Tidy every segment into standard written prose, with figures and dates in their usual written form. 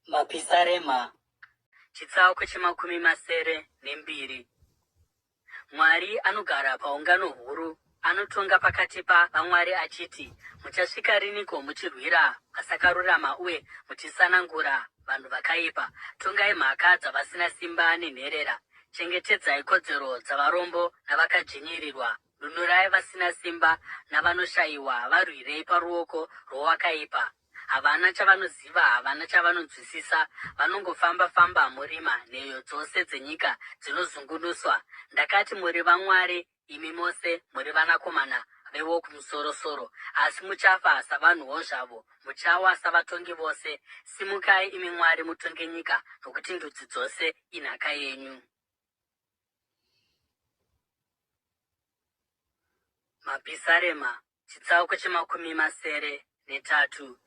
Mapisarema, chitsauko chemakumi masere nembiri. Mwari anogara paungano huru, anotonga pakati pavamwari achiti, Muchasvika riniko muchirwira vasakarurama uye muchisanangura vanhu vakaipa? Tongai mhaka dzavasina simba nenherera, chengetedzai kodzero dzavarombo navakadzvinyirirwa, nunurai vasina simba navanoshayiwa, varwirei paruoko rwowakaipa. Havana chavanoziva, havana chavanonzwisisa, vanongofamba-famba murima, nheyo dzose dzenyika dzinozungunuswa. Ndakati, Muri vamwari, imi mose muri vanakomana veWokumusoro-soro, asi muchafa savanhuwo zvavo, muchawa savatongi vose. Simukai, imi Mwari, mutonge nyika, nokuti ndudzi dzose inhaka yenyu. Mapisarema chitsauko chemakumi masere netatu.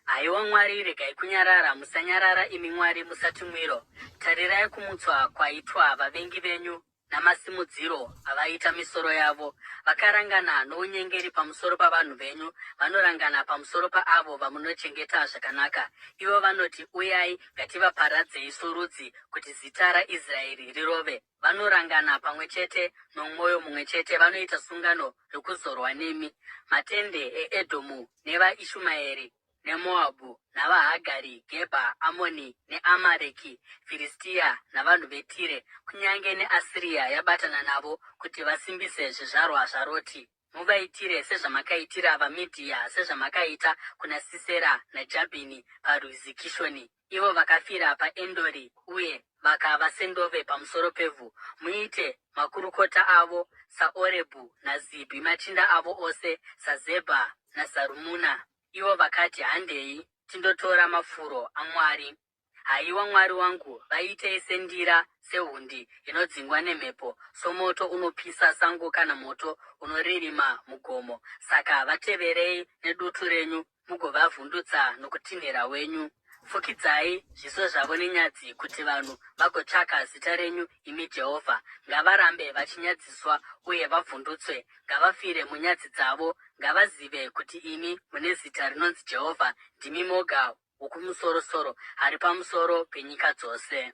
Haiwa Mwari, regai kunyarara, musanyarara, imi Mwari, musati mwiro. Tarirai kumutswa kwaitwa vavengi venyu namasimudziro avaita misoro yavo. Vakarangana nounyengeri pamusoro pavanhu venyu, vanorangana pamusoro paavo vamunochengeta zvakanaka. Ivo vanoti, Uyai, ngativaparadzei sorudzi, kuti zita raIsraeri rirove. Vanorangana pamwe chete nomwoyo mumwe chete, vanoita sungano yokuzorwa nemi. Matende eEdhomu nevaIshumaeri neMoabhu navaHagari, Gebha, Amoni neAmareki, Firistia navanhu veTire, kunyange neAsiria yabatana navo kuti vasimbise zvizvarwa zvaRoti. Muvaitire sezvamakaitira vaMidhia, sezvamakaita kuna Sisera naJabhini parwizi Kishoni, ivo vakafira paEndori uye vakava sendove pamusoro pevhu. Muite makurukota avo saOrebhu naZibhi, machinda avo ose saZebha naZarumuna, ivo vakati, Handei tindotora mafuro aMwari. Haiwa Mwari wangu, vaitei sendira, sehundi inodzingwa nemhepo, somoto unopisa sango kana moto unoririma mugomo. Saka vateverei nedutu renyu mugovavhundutsa nokutinhira wenyu. Fukidzai zviso zvavo nenyadzi, kuti vanhu vagotsvaka zita renyu, imi Jehovha. Ngavarambe vachinyadziswa uye vavhundutswe, ngavafire munyadzi dzavo. Ngavazive kuti imi mune zita rinonzi Jehovha, ndimi moga Wokumusorosoro ari pamusoro penyika dzose.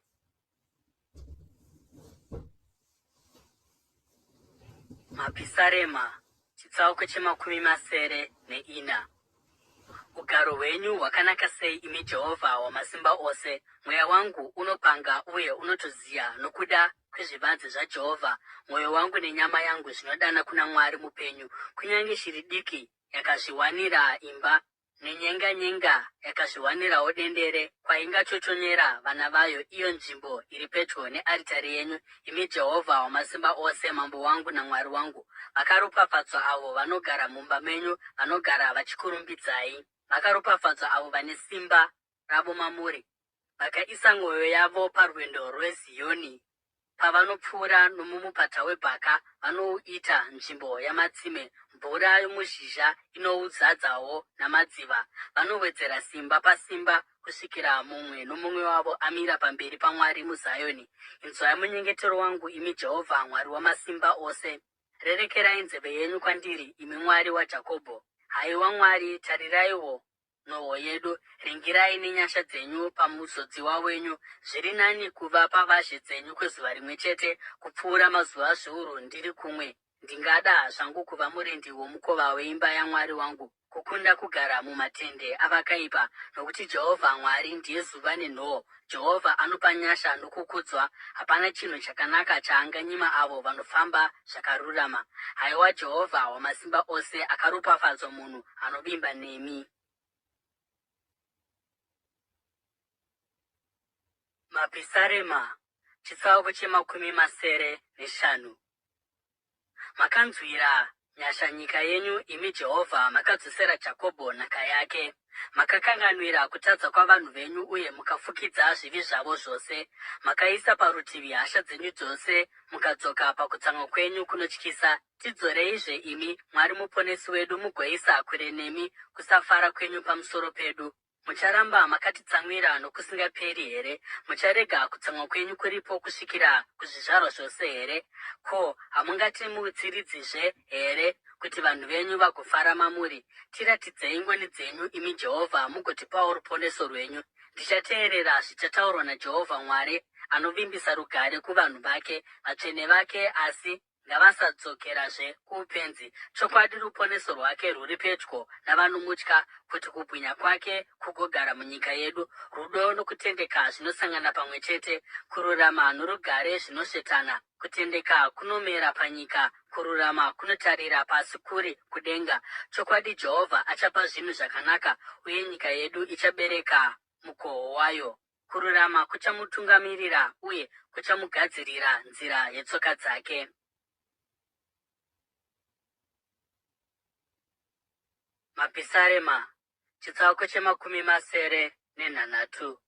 Mapisarema chitsauko chemakumi masere neina. Ugaro hwenyu hwakanaka sei, imi Jehovha Wamasimba Ose! Mweya wangu unopanga uye unotoziya nokuda kwezvivanze zvaJehovha. Mwoyo wangu nenyama yangu zvinodana kuna Mwari mupenyu. Kunyange shiri diki yakazviwanira imba, Nenyenganyenga yakazviwanirawo dendere kwaingachochonyera vana vayo, iyo nzvimbo iri pedyo nearitari yenyu, imi Jehovha Wamasimba Ose, Mambo wangu naMwari wangu. Vakaropafadzwa avo vanogara mumba menyu, vanogara vachikurumbidzai. Vakaropafadzwa avo vane simba ravo mamuri. Vakaisa mwoyo yavo parwendo rweZiyoni. Pavanopfuura nomumupata weBhaka, vanouita nzvimbo yamatsime, mvura yomuzhizha inouzadzawo namadziva. Vanowedzera simba pasimba, kusvikira mumwe nomumwe wavo amira pamberi paMwari muZioni. Inzwai munyengetero wangu, imi Jehovha, Mwari Wamasimba Ose. Rerekerai nzeve yenyu kwandiri, imi Mwari waJakobho. Haiwa Mwari, tariraiwo nhowo yedu, ringirai nenyasha dzenyu pamuzodziwa wenyu. Zviri nani kuva pavazhe dzenyu kwezuva rimwe chete kupfuura mazuva zviuru ndiri kumwe. Ndingada zvangu kuva murindi womukova weimba yaMwari wangu kukunda kugara mumatende avakaipa, nokuti Jehovha Mwari ndiye zuva nenhowo, Jehovha anopa nyasha nokukudzwa, hapana chinhu chakanaka chaanganyima avo vanofamba zvakarurama. Haiwa Jehovha Wamasimba Ose, akaropafadzwa munhu anovimba nemi. Mapisarema, chitsauko chemakumi masere neshanu. Makanzwira nyasha nyika yenyu, imi Jehovha, makadzosera Jakobho nhaka yake. Makakanganwira kutadza kwavanhu venyu uye mukafukidza zvivi zvavo zvose. Makaisa parutivi hasha dzenyu dzose mukadzoka pakutsamwa kwenyu kunotyisa. Tidzoreizve imi, Mwari Muponesi wedu, mugoisa kure nemi kusafara kwenyu pamusoro pedu. Mucharamba makatitsamwira nokusingaperi here? Mucharega kutsamwa kwenyu kuripo kusvikira kuzvizvarwa zvose here? Ko, hamungatimutsiridzizve here? kuti vanhu venyu vagofara mamuri. Tiratidzei ngoni dzenyu, imi Jehovha, mugotipawo ruponeso rwenyu. Ndichateerera zvichataurwa naJehovha Mwari, anovimbisa rugare kuvanhu vake, vatsvene vake, asi Ngavasadzokerazve kuupenzi. Chokwadi ruponeso rwake rwuri pedyo navanomutya, kuti kubwinya kwake kugogara munyika yedu. Rudo nokutendeka zvinosangana pamwe chete, kururama norugare zvinosvetana. Kutendeka kunomera panyika, kururama kunotarira pasi kuri kudenga. Chokwadi Jehovha achapa zvinhu zvakanaka, uye nyika yedu ichabereka mukoho wayo. Kururama kuchamutungamirira uye kuchamugadzirira nzira yetsoka dzake. Mapisarema, chitsauko chemakumi masere nenhanhatu.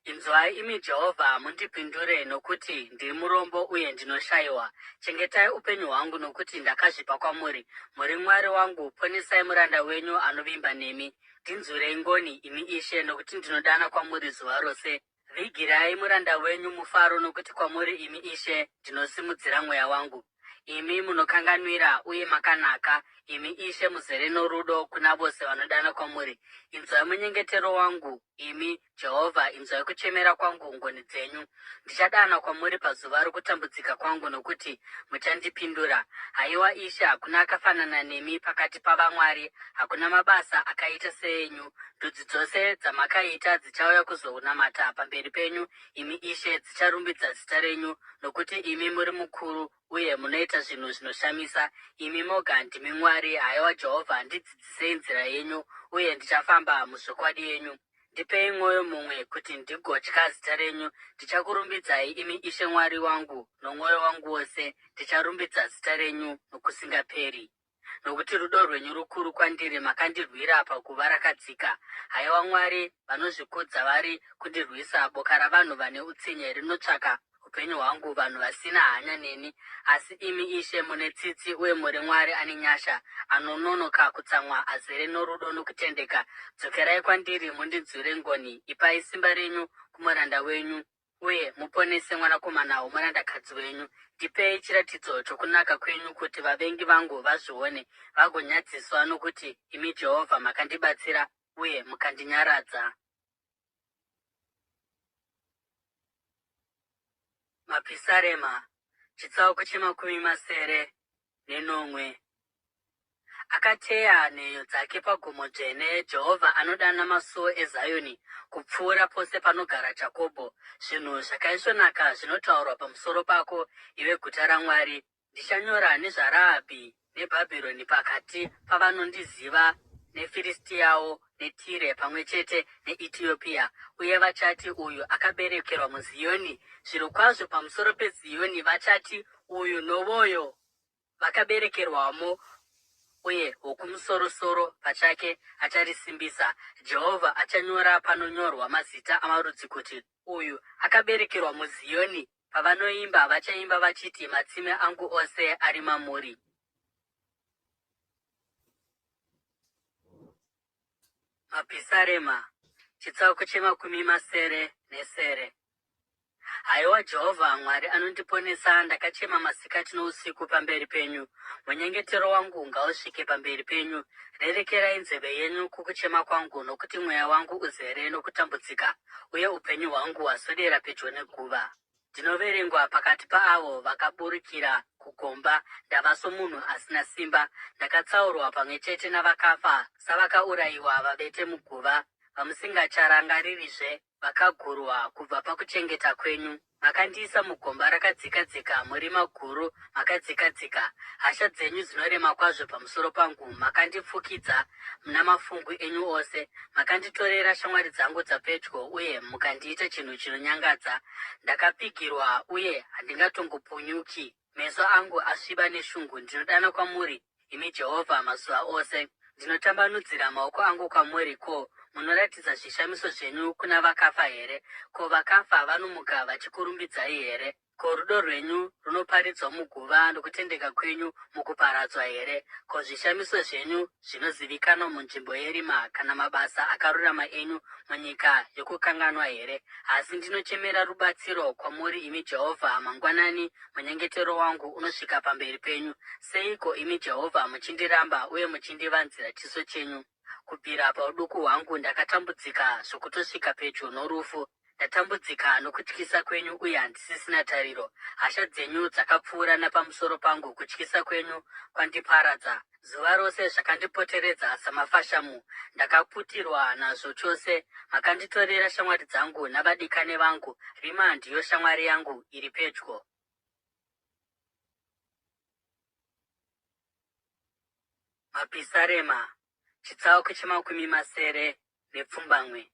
Inzwai imi Jehovha, mundipindure, nokuti ndiri murombo uye ndinoshayiwa. Chengetai upenyu hwangu, nokuti ndakazvipa kwamuri. Muri Mwari wangu, ponesai muranda wenyu anovimba nemi. Ndinzwirei ngoni, imi Ishe, nokuti ndinodana kwamuri zuva rose. Vigirai muranda wenyu mufaro, nokuti kwamuri, imi Ishe, ndinosimudzira mweya wangu. Imi munokanganwira uye makanaka, imi Ishe, muzere norudo kuna vose vanodana kwamuri. Inzwai munyengetero wangu, imi Jehovha, inzwai kuchemera kwangu ngoni dzenyu. Ndichadana kwamuri pazuva rokutambudzika kwangu, nokuti muchandipindura. Haiwa Ishe, hakuna akafanana nemi pakati pavamwari, hakuna mabasa akaita seenyu. Ndudzi dzose dzamakaita dzichauya kuzonamata pamberi penyu, imi Ishe, dzicharumbidza zita renyu, nokuti imi muri mukuru uye munoita zvinhu zvinoshamisa. Imi moga ndimi Mwari. Haiwa Jehovha, ndidzidzisei nzira yenyu, uye ndichafamba muzvokwadi yenyu. Ndipei mwoyo mumwe kuti ndigotya zita renyu. Ndichakurumbidzai, imi Ishe Mwari wangu, nomwoyo wangu wose, ndicharumbidza zita renyu nokusingaperi. Nokuti rudo rwenyu rukuru kwandiri, makandirwira paguva rakadzika. Haiwa Mwari, vanozvikudza vari kundirwisa, boka ravanhu vane utsinye rinotsvaka upenyu hwangu, vanhu vasina hanya neni. Asi imi Ishe, mune tsitsi uye muri Mwari ane nyasha, anononoka kutsamwa, azere norudo nokutendeka. Dzokerai kwandiri mundinzwire ngoni, ipai simba renyu kumuranda wenyu uye muponese mwanakomana womurandakadzi wenyu. Ndipei chiratidzo chokunaka kwenyu, kuti vavengi vangu vazvione vagonyadziswa, nokuti imi Jehovha makandibatsira uye mukandinyaradza. Mapisarema, chitsauko chemakumi masere nenomwe. Akateya nheyo dzake pagomo dzvene, Jehovha anodana masuo eZioni kupfuura pose panogara Jakobho. Zvinhu zvakaisvonaka zvinotaurwa pamusoro pako, iwe guta raMwari. Ndichanyora nezvaRahabhi neBhabhironi pakati pavanondiziva, neFiristiyawo neTire pamwe chete neEtiopia, uye vachati, Uyu akaberekerwa muZioni. Zvirokwazvo pamusoro peZioni vachati, Uyu novoyo vakaberekerwamo, uye Wokumusorosoro pachake acharisimbisa. Jehovha achanyora panonyorwa mazita amarudzi kuti, Uyu akaberekerwa muZioni. Pavanoimba, vachaimba vachiti, Matsime angu ose ari mamuri. Mapisarema, chitsauko chemakumi masere nesere. Haiwa Jehovha, Mwari anondiponesa, ndakachema masikati nousiku pamberi penyu. Munyengetero wangu ngausvike pamberi penyu. Rerekerai nzeve yenyu kukuchema kwangu, nokuti mweya wangu uzere nokutambudzika, uye upenyu hwangu hwaswedera pedyo neguva. Ndinoverengwa pakati paavo vakaburukira kugomba, ndava somunhu asina simba. Ndakatsaurwa pamwe chete navakafa, savakaurayiwa vavete muguva, vamusingacharangaririzve. Vakagurwa kubva pakuchengeta kwenyu. Makandiisa mugomba rakadzika-dzika, murima guru makadzika-dzika. Hasha dzenyu dzinorema kwazvo pamusoro pangu, makandifukidza namafungu enyu ose. Makanditorera shamwari dzangu dzapedyo uye mukandiita chinhu chinonyangadza. Ndakapfigirwa uye handingatongopunyuki. Meso angu asviba neshungu, ndinodana kwamuri, imi Jehovha, mazuva ose. Ndinotambanudzira maoko angu kwamuri. Ko, munoratidza zvishamiso zvenyu kuna vakafa here? Ko, vakafa vanomuka vachikurumbidzai here? Ko rudo rwenyu runoparidzwa muguva nokutendeka kwenyu mukuparadzwa here? Ko zvishamiso zvenyu zvinozivikanwa munzvimbo yerima kana mabasa akarurama enyu munyika yokukanganwa here? Asi ndinochemera rubatsiro kwamuri imi Jehovha, mangwanani munyengetero wangu unosvika pamberi penyu. Seiko imi Jehovha muchindiramba uye muchindivanzira chiso chenyu? Kubvira pauduku hwangu ndakatambudzika zvokutosvika pedyo norufu. Ndatambudzika nokutyisa kwenyu uye handisisina tariro. Hasha dzenyu dzakapfuura napamusoro pangu, kutyisa kwenyu kwandiparadza. Zuva rose zvakandipoteredza samafashamu, ndakaputirwa nazvo chose. Makanditorera shamwari dzangu navadikani vangu, rima ndiyo shamwari yangu iri pedyo. Mapisarema, chitsauko chemakumi masere nepfumbamwe.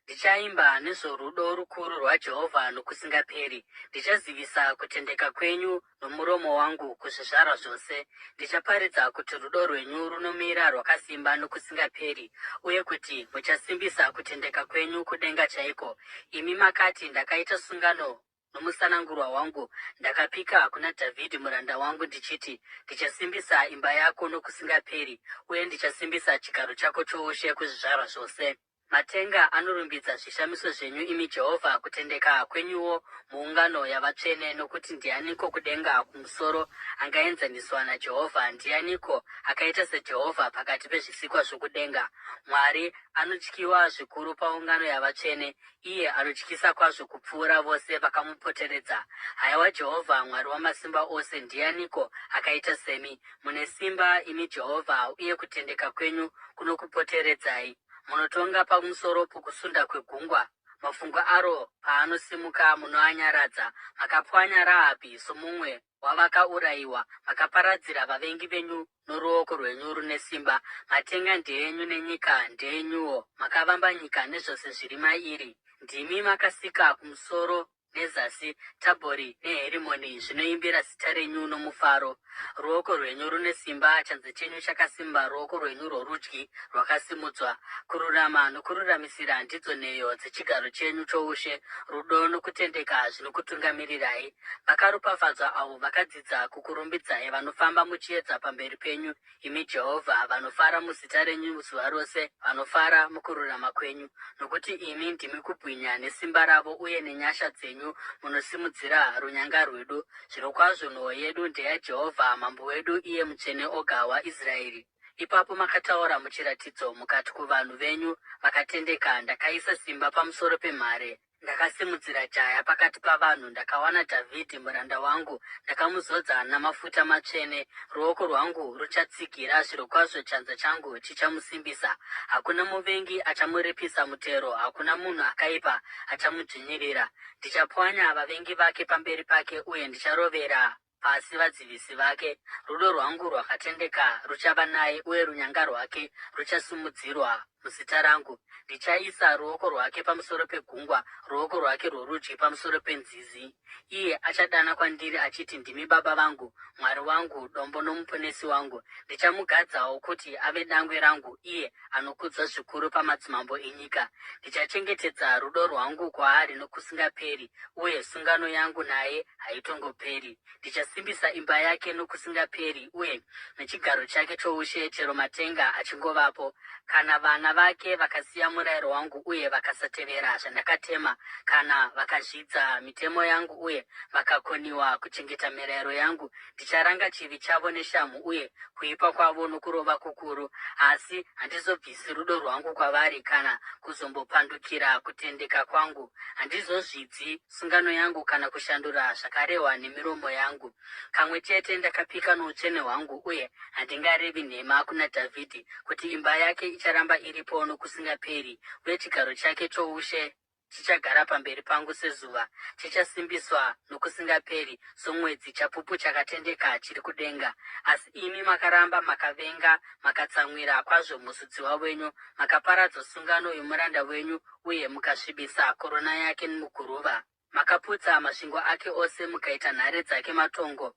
Ndichaimba nezvorudo rukuru rwaJehovha nokusingaperi, ndichazivisa kutendeka kwenyu nomuromo wangu kuzvizvarwa zvose. Ndichaparidza kuti rudo rwenyu runomira rwakasimba nokusingaperi, uye kuti muchasimbisa kutendeka kwenyu kudenga chaiko. Imi makati, Ndakaita sungano nomusanangurwa wangu, ndakapika kuna Dhavhidhi muranda wangu ndichiti, Ndichasimbisa imba yako nokusingaperi, uye ndichasimbisa chigaro chako choushe kuzvizvarwa zvose. Matenga anorumbidza zvishamiso zvenyu, imi Jehovha, kutendeka kwenyuwo muungano yavatsvene. Nokuti ndianiko kudenga kumusoro angaenzaniswa naJehovha? Ndianiko akaita saJehovha pakati pezvisikwa zvokudenga? Mwari anotyiwa zvikuru paungano yavatsvene, Iye anotyisa kwazvo kupfuura vose vakamupoteredza. Haiwa Jehovha, Mwari Wamasimba Ose, ndianiko akaita semi? Mune simba, imi Jehovha, uye kutendeka kwenyu kunokupoteredzai. Munotonga pamusoro pokusunda kwegungwa, mafungu aro paanosimuka munoanyaradza. Makapwanya Rahabhi somumwe wavakaurayiwa, makaparadzira vavengi venyu noruoko rwenyu rune simba. Matenga ndeenyu nenyika ndeyenyuwo, makavamba nyika nezvose zviri mairi. Ndimi makasika kumusoro nezasi, Tabhori neHerimoni zvinoimbira zita renyu nomufaro. Ruoko rwenyu rune simba, chanza chenyu chakasimba, ruoko rwenyu rworudyi rwakasimudzwa. Kururama nokururamisira ndidzo nheyo dzechigaro chenyu choushe, rudo nokutendeka zvinokutungamirirai. Vakaropafadzwa avo vakadzidza kukurumbidzai, vanofamba muchiedza pamberi penyu, imi Jehovha, vanofara muzita renyu zuva rose, vanofara mukururama kwenyu. Nokuti imi ndimi kubwinya nesimba ravo, uye nenyasha dzenyu munosimudzira runyanga rwedu. Zvirokwazvo nhoo yedu ndeyaJehovha, Mambo wedu, iye Mutsvene oga waIsraeri. Ipapo makataura muchiratidzo mukati kuvanhu venyu vakatendeka, Ndakaisa simba pamusoro pemhare, Ndakasimudzira jaya pakati pavanhu, ndakawana Dhavhidhi muranda wangu, ndakamuzodza namafuta matsvene. Ruoko rwangu ruchatsigira, zvirokwazvo chanza changu chichamusimbisa. Hakuna muvengi achamuripisa mutero, hakuna munhu akaipa achamudzvinyirira. Ndichapwanya vavengi vake pamberi pake, uye ndicharovera pasi vadzivisi vake. Rudo rwangu rwakatendeka ruchava naye, uye runyanga rwake ruchasimudzirwa muzita rangu. Ndichaisa ruoko rwake pamusoro pegungwa, ruoko rwake rworudyi pamusoro penzizi. Iye achadana kwandiri achiti, Ndimi Baba vangu, Mwari wangu, Dombo noMuponesi wangu. Ndichamugadzawo kuti ave dangwe rangu, iye anokudzwa zvikuru pamadzimambo enyika. Ndichachengetedza rudo rwangu kwaari nokusingaperi, uye sungano yangu naye haitongoperi. Ndichasimbisa imba yake nokusingaperi, uye nechigaro chake choushe chero matenga achingovapo. Kana vana vake vakasiya murayiro wangu uye vakasatevera zvandakatema, kana vakazvidza mitemo yangu uye vakakoniwa kuchengeta mirayiro yangu, ndicharanga chivi chavo neshamhu uye kuipa kwavo nokurova kukuru. Asi handizobvisi rudo rwangu kwavari kana kuzombopandukira kutendeka kwangu. Handizozvidzi sungano yangu kana kushandura zvakarehwa nemiromo yangu. Kamwe chete ndakapika noutsvene hwangu uye handingarevi nhema kuna Dhavhidhi, kuti imba yake icharamba iripo nokusingaperi uye chigaro chake choushe chichagara pamberi pangu sezuva, chichasimbiswa nokusingaperi somwedzi, chapupu chakatendeka chiri kudenga. Asi imi makaramba, makavenga, makatsamwira kwazvo muzodziwa wenyu, makaparadza sungano yomuranda wenyu uye mukasvibisa korona yake muguruva. Makaputsa masvingo ake ose mukaita nhare dzake matongo.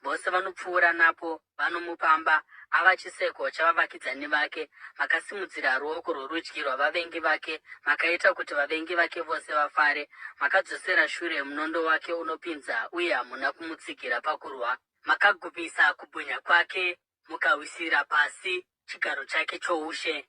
Vose vanopfuura napo vanomupamba, Ava chiseko chavavakidzani vake. Makasimudzira ruoko rworudyi rwavavengi vake, makaita kuti vavengi vake vose vafare. Makadzosera shure munondo wake unopinza, uye hamuna kumutsigira pakurwa. Makagumisa kubwinya kwake, mukawisira pasi chigaro chake choushe.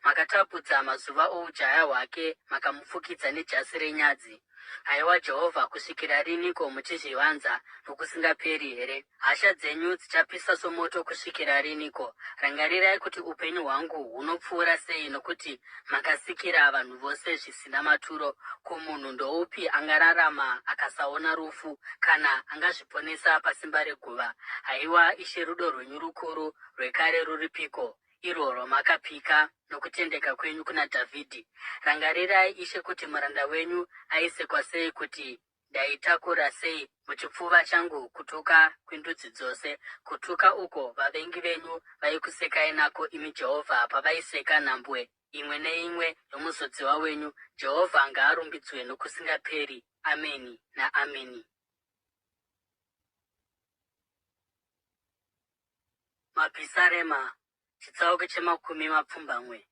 Makatapudza mazuva oujaya hwake, makamufukidza nejasi renyadzi. Haiwa Jehovha, kusvikira riniko muchizvivanza nokusingaperi here? Hasha dzenyu dzichapisa somoto kusvikira riniko? Rangarirai kuti upenyu hwangu hunopfuura sei, nokuti makasikira vanhu vose zvisina maturo. Ko munhu ndoupi angararama akasaona rufu, kana angazviponesa pasimba reguva? Haiwa Ishe, rudo rwenyu rukuru rwekare ruripiko? irwo rwamakapika nokutendeka kwenyu kuna Dhavhidhi. Rangarirai, Ishe, kuti muranda wenyu aisekwa sei, kuti ndaitakura sei muchipfuva changu kutuka kwendudzi dzose, kutuka uko vavengi venyu vaikusekai nako, imi Jehovha, pavaiseka nhambwe imwe neimwe yomuzodziwa wenyu. Jehovha ngaarumbidzwe nokusingaperi. Ameni naAmeni. Mapisarema, chitsauko chemakumi mapfumbamwe.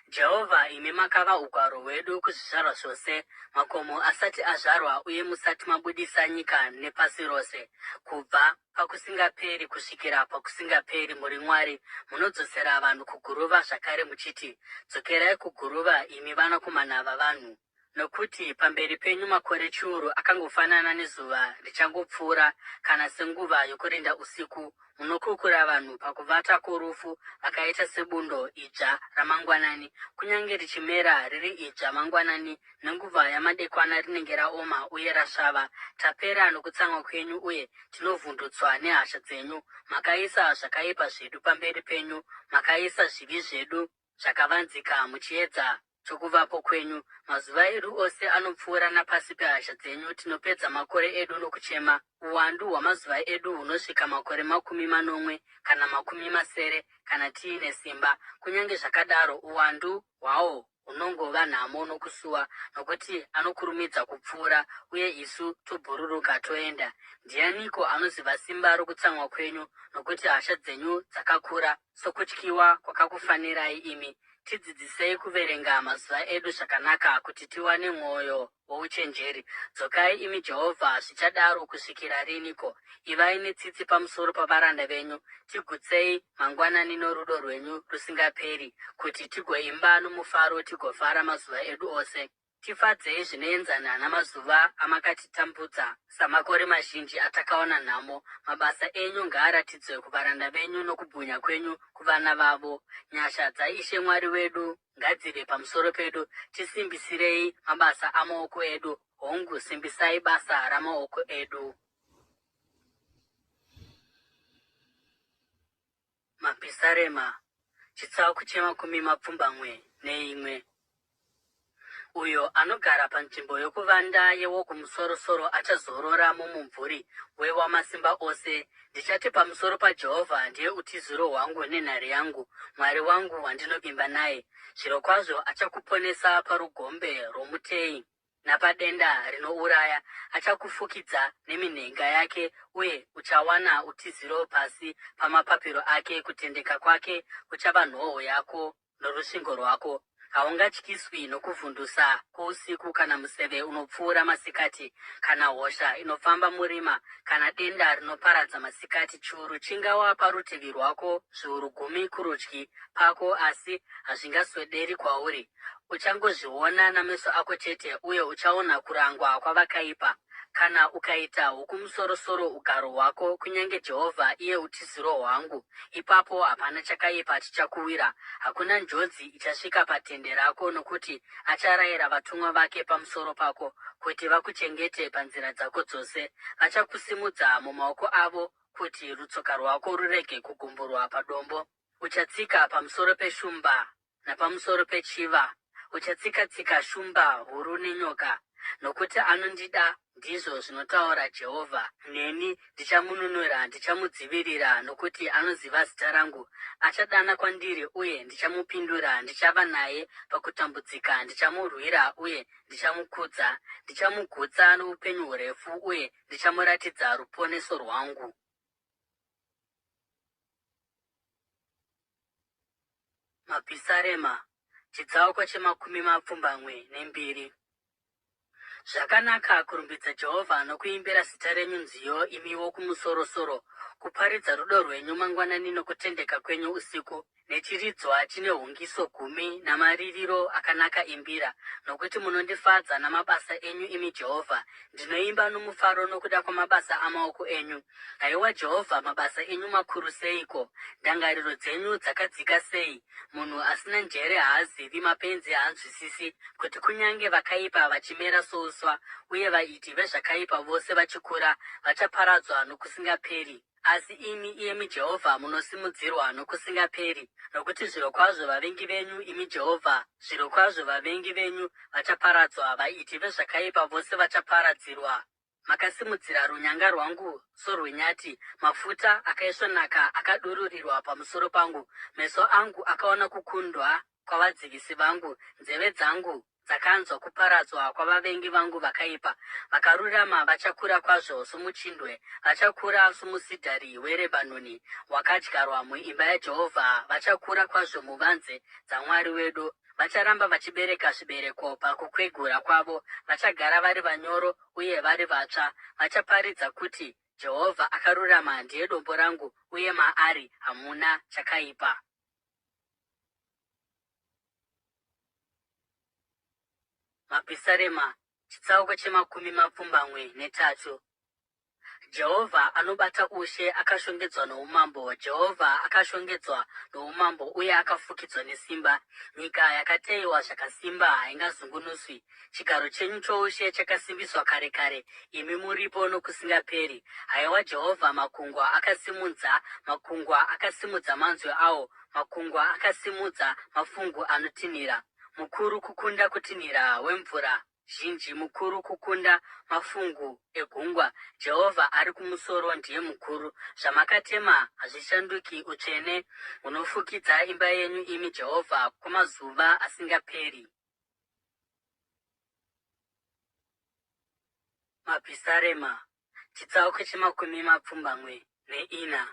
Jehovha, imi makava ugaro hwedu kuzvizvarwa zvose, makomo asati azvarwa uye musati mabudisa nyika nepasi rose. Kubva pakusingaperi kusvikira pakusingaperi muri Mwari, munodzosera vanhu kuguruva zvakare muchiti, Dzokerai kuguruva, imi vanakomana vavanhu. Nokuti pamberi penyu makore chiuru akangofanana nezuva richangopfuura, kana senguva yokurinda usiku. Munokukura vanhu pakuvata kworufu, vakaita sebundo idzva ramangwanani, kunyange richimera riri idzva mangwanani, nenguva yamadekwana rinenge raoma uye rasvava. Tapera nokutsamwa kwenyu uye tinovhundutswa nehasha dzenyu. Makaisa zvakaipa zvedu pamberi penyu, makaisa zvivi zvedu zvakavanzika muchiedza chokuvapo kwenyu. Mazuva edu ose anopfuura napasi pehasha dzenyu, tinopedza makore edu nokuchema. Uwandu hwamazuva edu hunosvika makore 70 kana 60, kana tiine simba. Kunyange zvakadaro, uwandu hwawo hunongova nhamo nokusuwa, nokuti anokurumidza kupfuura, uye isu tobhururuka toenda. Ndianiko anoziva simba rokutsamwa kwenyu? Nokuti hasha dzenyu dzakakura sokutyiwa kwakakufanirai imi. Tidzidzisei kuverenga mazuva edu zvakanaka, kuti tiwane mwoyo wouchenjeri. Dzokai, imi Jehovha, zvichadaro kusvikira riniko? Ivai netsitsi pamusoro pavaranda venyu. Tigutsei mangwanani norudo rwenyu rusingaperi, kuti tigoimba nomufaro tigofara mazuva edu ose. Tifadzei zvinoenzana namazuva amakatitambudza, samakore mazhinji atakaona nhamo. Mabasa enyu ngaaratidzwe kuvaranda venyu nokubwinya kwenyu kuvana vavo. Nyasha dzaIshe Mwari wedu ngadzive pamusoro pedu, tisimbisirei mabasa amaoko edu, hongu, simbisai basa ramaoko edu. Mapisarema, chitsauko chemakumi mapfumbamwe neimwe. Uyo anogara panzvimbo yokuvanda yeWokumusorosoro achazorora mumumvuri weWamasimba Ose. Ndichati pamusoro paJehovha, Ndiye utiziro hwangu nenhare yangu, Mwari wangu wandinovimba naye. Zvirokwazvo achakuponesa parugombe rwomuteyi napadenda rinouraya. Achakufukidza neminhenga yake, uye uchawana utiziro pasi pamapapiro ake. Kutendeka kwake kuchava nhoo yako norusvingo rwako. Haungatyiswi nokuvhundusa kwousiku, kana museve unopfuura masikati, kana hosha inofamba murima, kana denda rinoparadza masikati. Chiuru chingawa parutivi rwako, zviuru gumi kurudyi pako, asi hazvingaswederi kwauri. Uchangozviona nameso ako chete, uye uchaona kurangwa kwavakaipa. Kana ukaita Wokumusorosoro ugaro hwako, kunyange Jehovha, iye utiziro hwangu, ipapo hapana chakaipa chichakuwira, hakuna njodzi ichasvika patende rako, nokuti acharayira vatumwa vake pamusoro pako, kuti vakuchengete panzira dzako dzose. Vachakusimudza mumaoko avo, kuti rutsoka rwako rurege kugumburwa padombo. Uchatsika pamusoro peshumba napamusoro pechiva, uchatsika-tsika shumba huru nenyoka, nokuti anondida, ndizvo zvinotaura Jehovha. Neni ndichamununura, ndichamudzivirira, nokuti anoziva zita rangu. Achadana kwandiri, uye ndichamupindura, ndichava naye pakutambudzika, ndichamurwira uye ndichamukudza. Ndichamugutsa noupenyu hurefu, uye ndichamuratidza ruponeso rwangu. Mapisarema, chitsauko chemakumi mapfumbamwe nembiri. Zvakanaka kurumbidza Jehovha nokuimbira zita renyu nziyo, imi Wokumusoro-soro, kuparidza rudo rwenyu mangwanani nokutendeka kwenyu usiku, nechiridzwa chine hungiso gumi namaririro akanaka embira, nokuti munondifadza namabasa enyu, imi Jehovha, ndinoimba nomufaro nokuda kwamabasa amaoko enyu. Haiwa Jehovha, mabasa enyu makuru seiko! Ndangariro dzenyu dzakadzika sei! Munhu asina njere haazivi, mapenzi haanzwisisi, kuti kunyange vakaipa vachimera souswa, uye vaiti vezvakaipa vose vachikura, vachaparadzwa nokusingaperi. Asi imi, iyemi Jehovha, munosimudzirwa nokusingaperi, nokuti zvirokwazvo vavengi venyu, imi Jehovha, zvirokwazvo vavengi venyu vachaparadzwa, vaiti vezvakaipa vose vachaparadzirwa. Makasimudzira runyanga rwangu sorwenyati, mafuta akaisvonaka akadururirwa pamusoro pangu. Meso angu akaona kukundwa kwavadzivisi vangu, nzeve dzangu dzakanzwa kuparadzwa kwavavengi vangu vakaipa. Vakarurama vachakura kwazvo somuchindwe, vachakura somusidhari weRebhanoni, wakadyarwa muimba yaJehovha, vachakura kwazvo muvanze dzaMwari wedu. Vacharamba vachibereka zvibereko pakukwegura kwavo, vachagara vari vanyoro uye vari vatsva. Vachaparidza kuti, Jehovha akarurama ndiye dombo rangu, uye maari hamuna chakaipa. Mapisarema, chitsauko chemakumi mapfumbamwe netatu. Jehovha anobata ushe akashongedzwa noumambo, Jehovha akashongedzwa noumambo uye akafukidzwa nesimba. Nyika yakateyiwa zvakasimba haingazungunuswi. Chigaro chenyu choushe chakasimbiswa kare kare, imi muripo nokusingaperi. Haiwa Jehovha, makungwa akasimudza, makungwa akasimudza manzwi awo, makungwa akasimudza mafungu anotinhira. Mukuru kukunda kutinhira wemvura zhinji, mukuru kukunda mafungu egungwa. Jehovha ari kumusoro ndiye mukuru. Zvamakatema hazvishanduki, utsvene hunofukidza imba yenyu, imi Jehovha, kwamazuva asingaperi. Mapisarema, chitsauko chemakumi mapfumbamwe neina.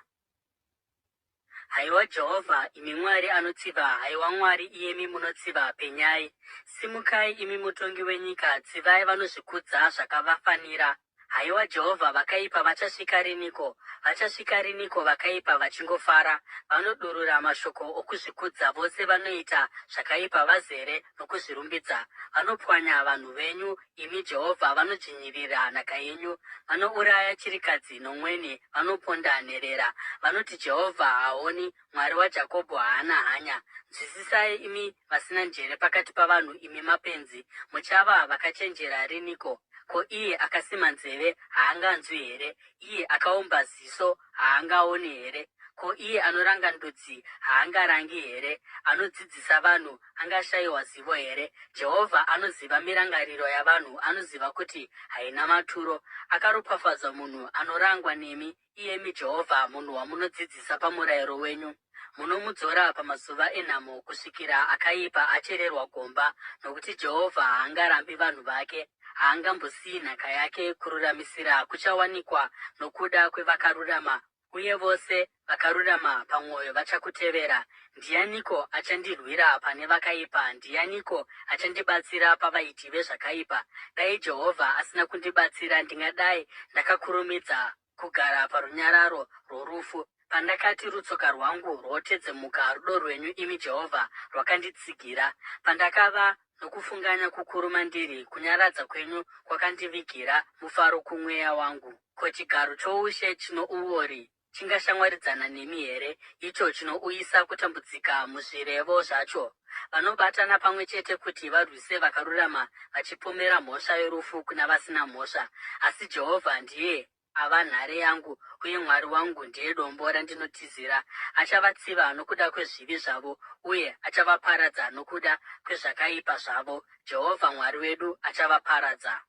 Haiwa Jehovha, imi Mwari anotsiva, haiwa Mwari, iyemi munotsiva, penyai. Simukai, imi mutongi wenyika, tsivai vanozvikudza zvakavafanira. Haiwa Jehovha, vakaipa vachasvika riniko? Vachasvika riniko vakaipa vachingofara? Vanodurura mashoko okuzvikudza, vose vanoita zvakaipa vazere nokuzvirumbidza. Vanopwanya vanhu venyu, imi Jehovha, vanodzvinyirira nhaka yenyu. Vanouraya chirikadzi nomweni, vanoponda nherera. Vanoti, Jehovha haaoni, Mwari waJakobho haana hanya. Nzwisisai, imi vasina njere pakati pavanhu, imi mapenzi, muchava vakachenjera riniko? Ko, iye akasima nzeve haanganzwi here? Iye akaumba ziso haangaoni here? Ko, iye anoranga ndudzi haangarangi here? Anodzidzisa vanhu angashayiwa zivo here? Jehovha anoziva mirangariro yavanhu, anoziva kuti haina maturo. Akaropafadzwa munhu anorangwa nemi, iyemi Jehovha, munhu wamunodzidzisa pamurayiro wenyu. Munomudzora pamazuva enhamo, kusvikira akaipa achererwa gomba, nokuti Jehovha haangarambi vanhu vake, haangambosiyi nhaka yake. Kururamisira kuchawanikwa nokuda kwevakarurama, uye vose vakarurama pamwoyo vachakutevera. Ndianiko achandirwira pane vakaipa? Ndianiko achandibatsira pavaiti vezvakaipa? Dai Jehovha asina kundibatsira, ndingadai ndakakurumidza kugara parunyararo rworufu. Pandakati rutsoka rwangu rwotedzemuka, rudo rwenyu, imi Jehovha, rwakanditsigira. Pandakava nokufunganya kukuru mandiri, kunyaradza kwenyu kwakandivigira mufaro kumweya wangu. Ko chigaro choushe chino uori chingashamwaridzana nemi here, icho chinouyisa kutambudzika muzvirevo zvacho? Vanobatana pamwe chete kuti varwise vakarurama, vachipomera mhosva yorufu kuna vasina mhosva. Asi Jehovha ndiye ava nhare yangu, uye Mwari wangu ndiye dombo randinotizira. Achavatsiva nokuda kwezvivi zvavo, uye achavaparadza nokuda kwezvakaipa zvavo. Jehovha Mwari wedu achavaparadza.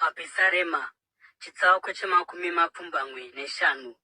Mapisarema, chitsauko chemakumi mapfumbamwe neshanu.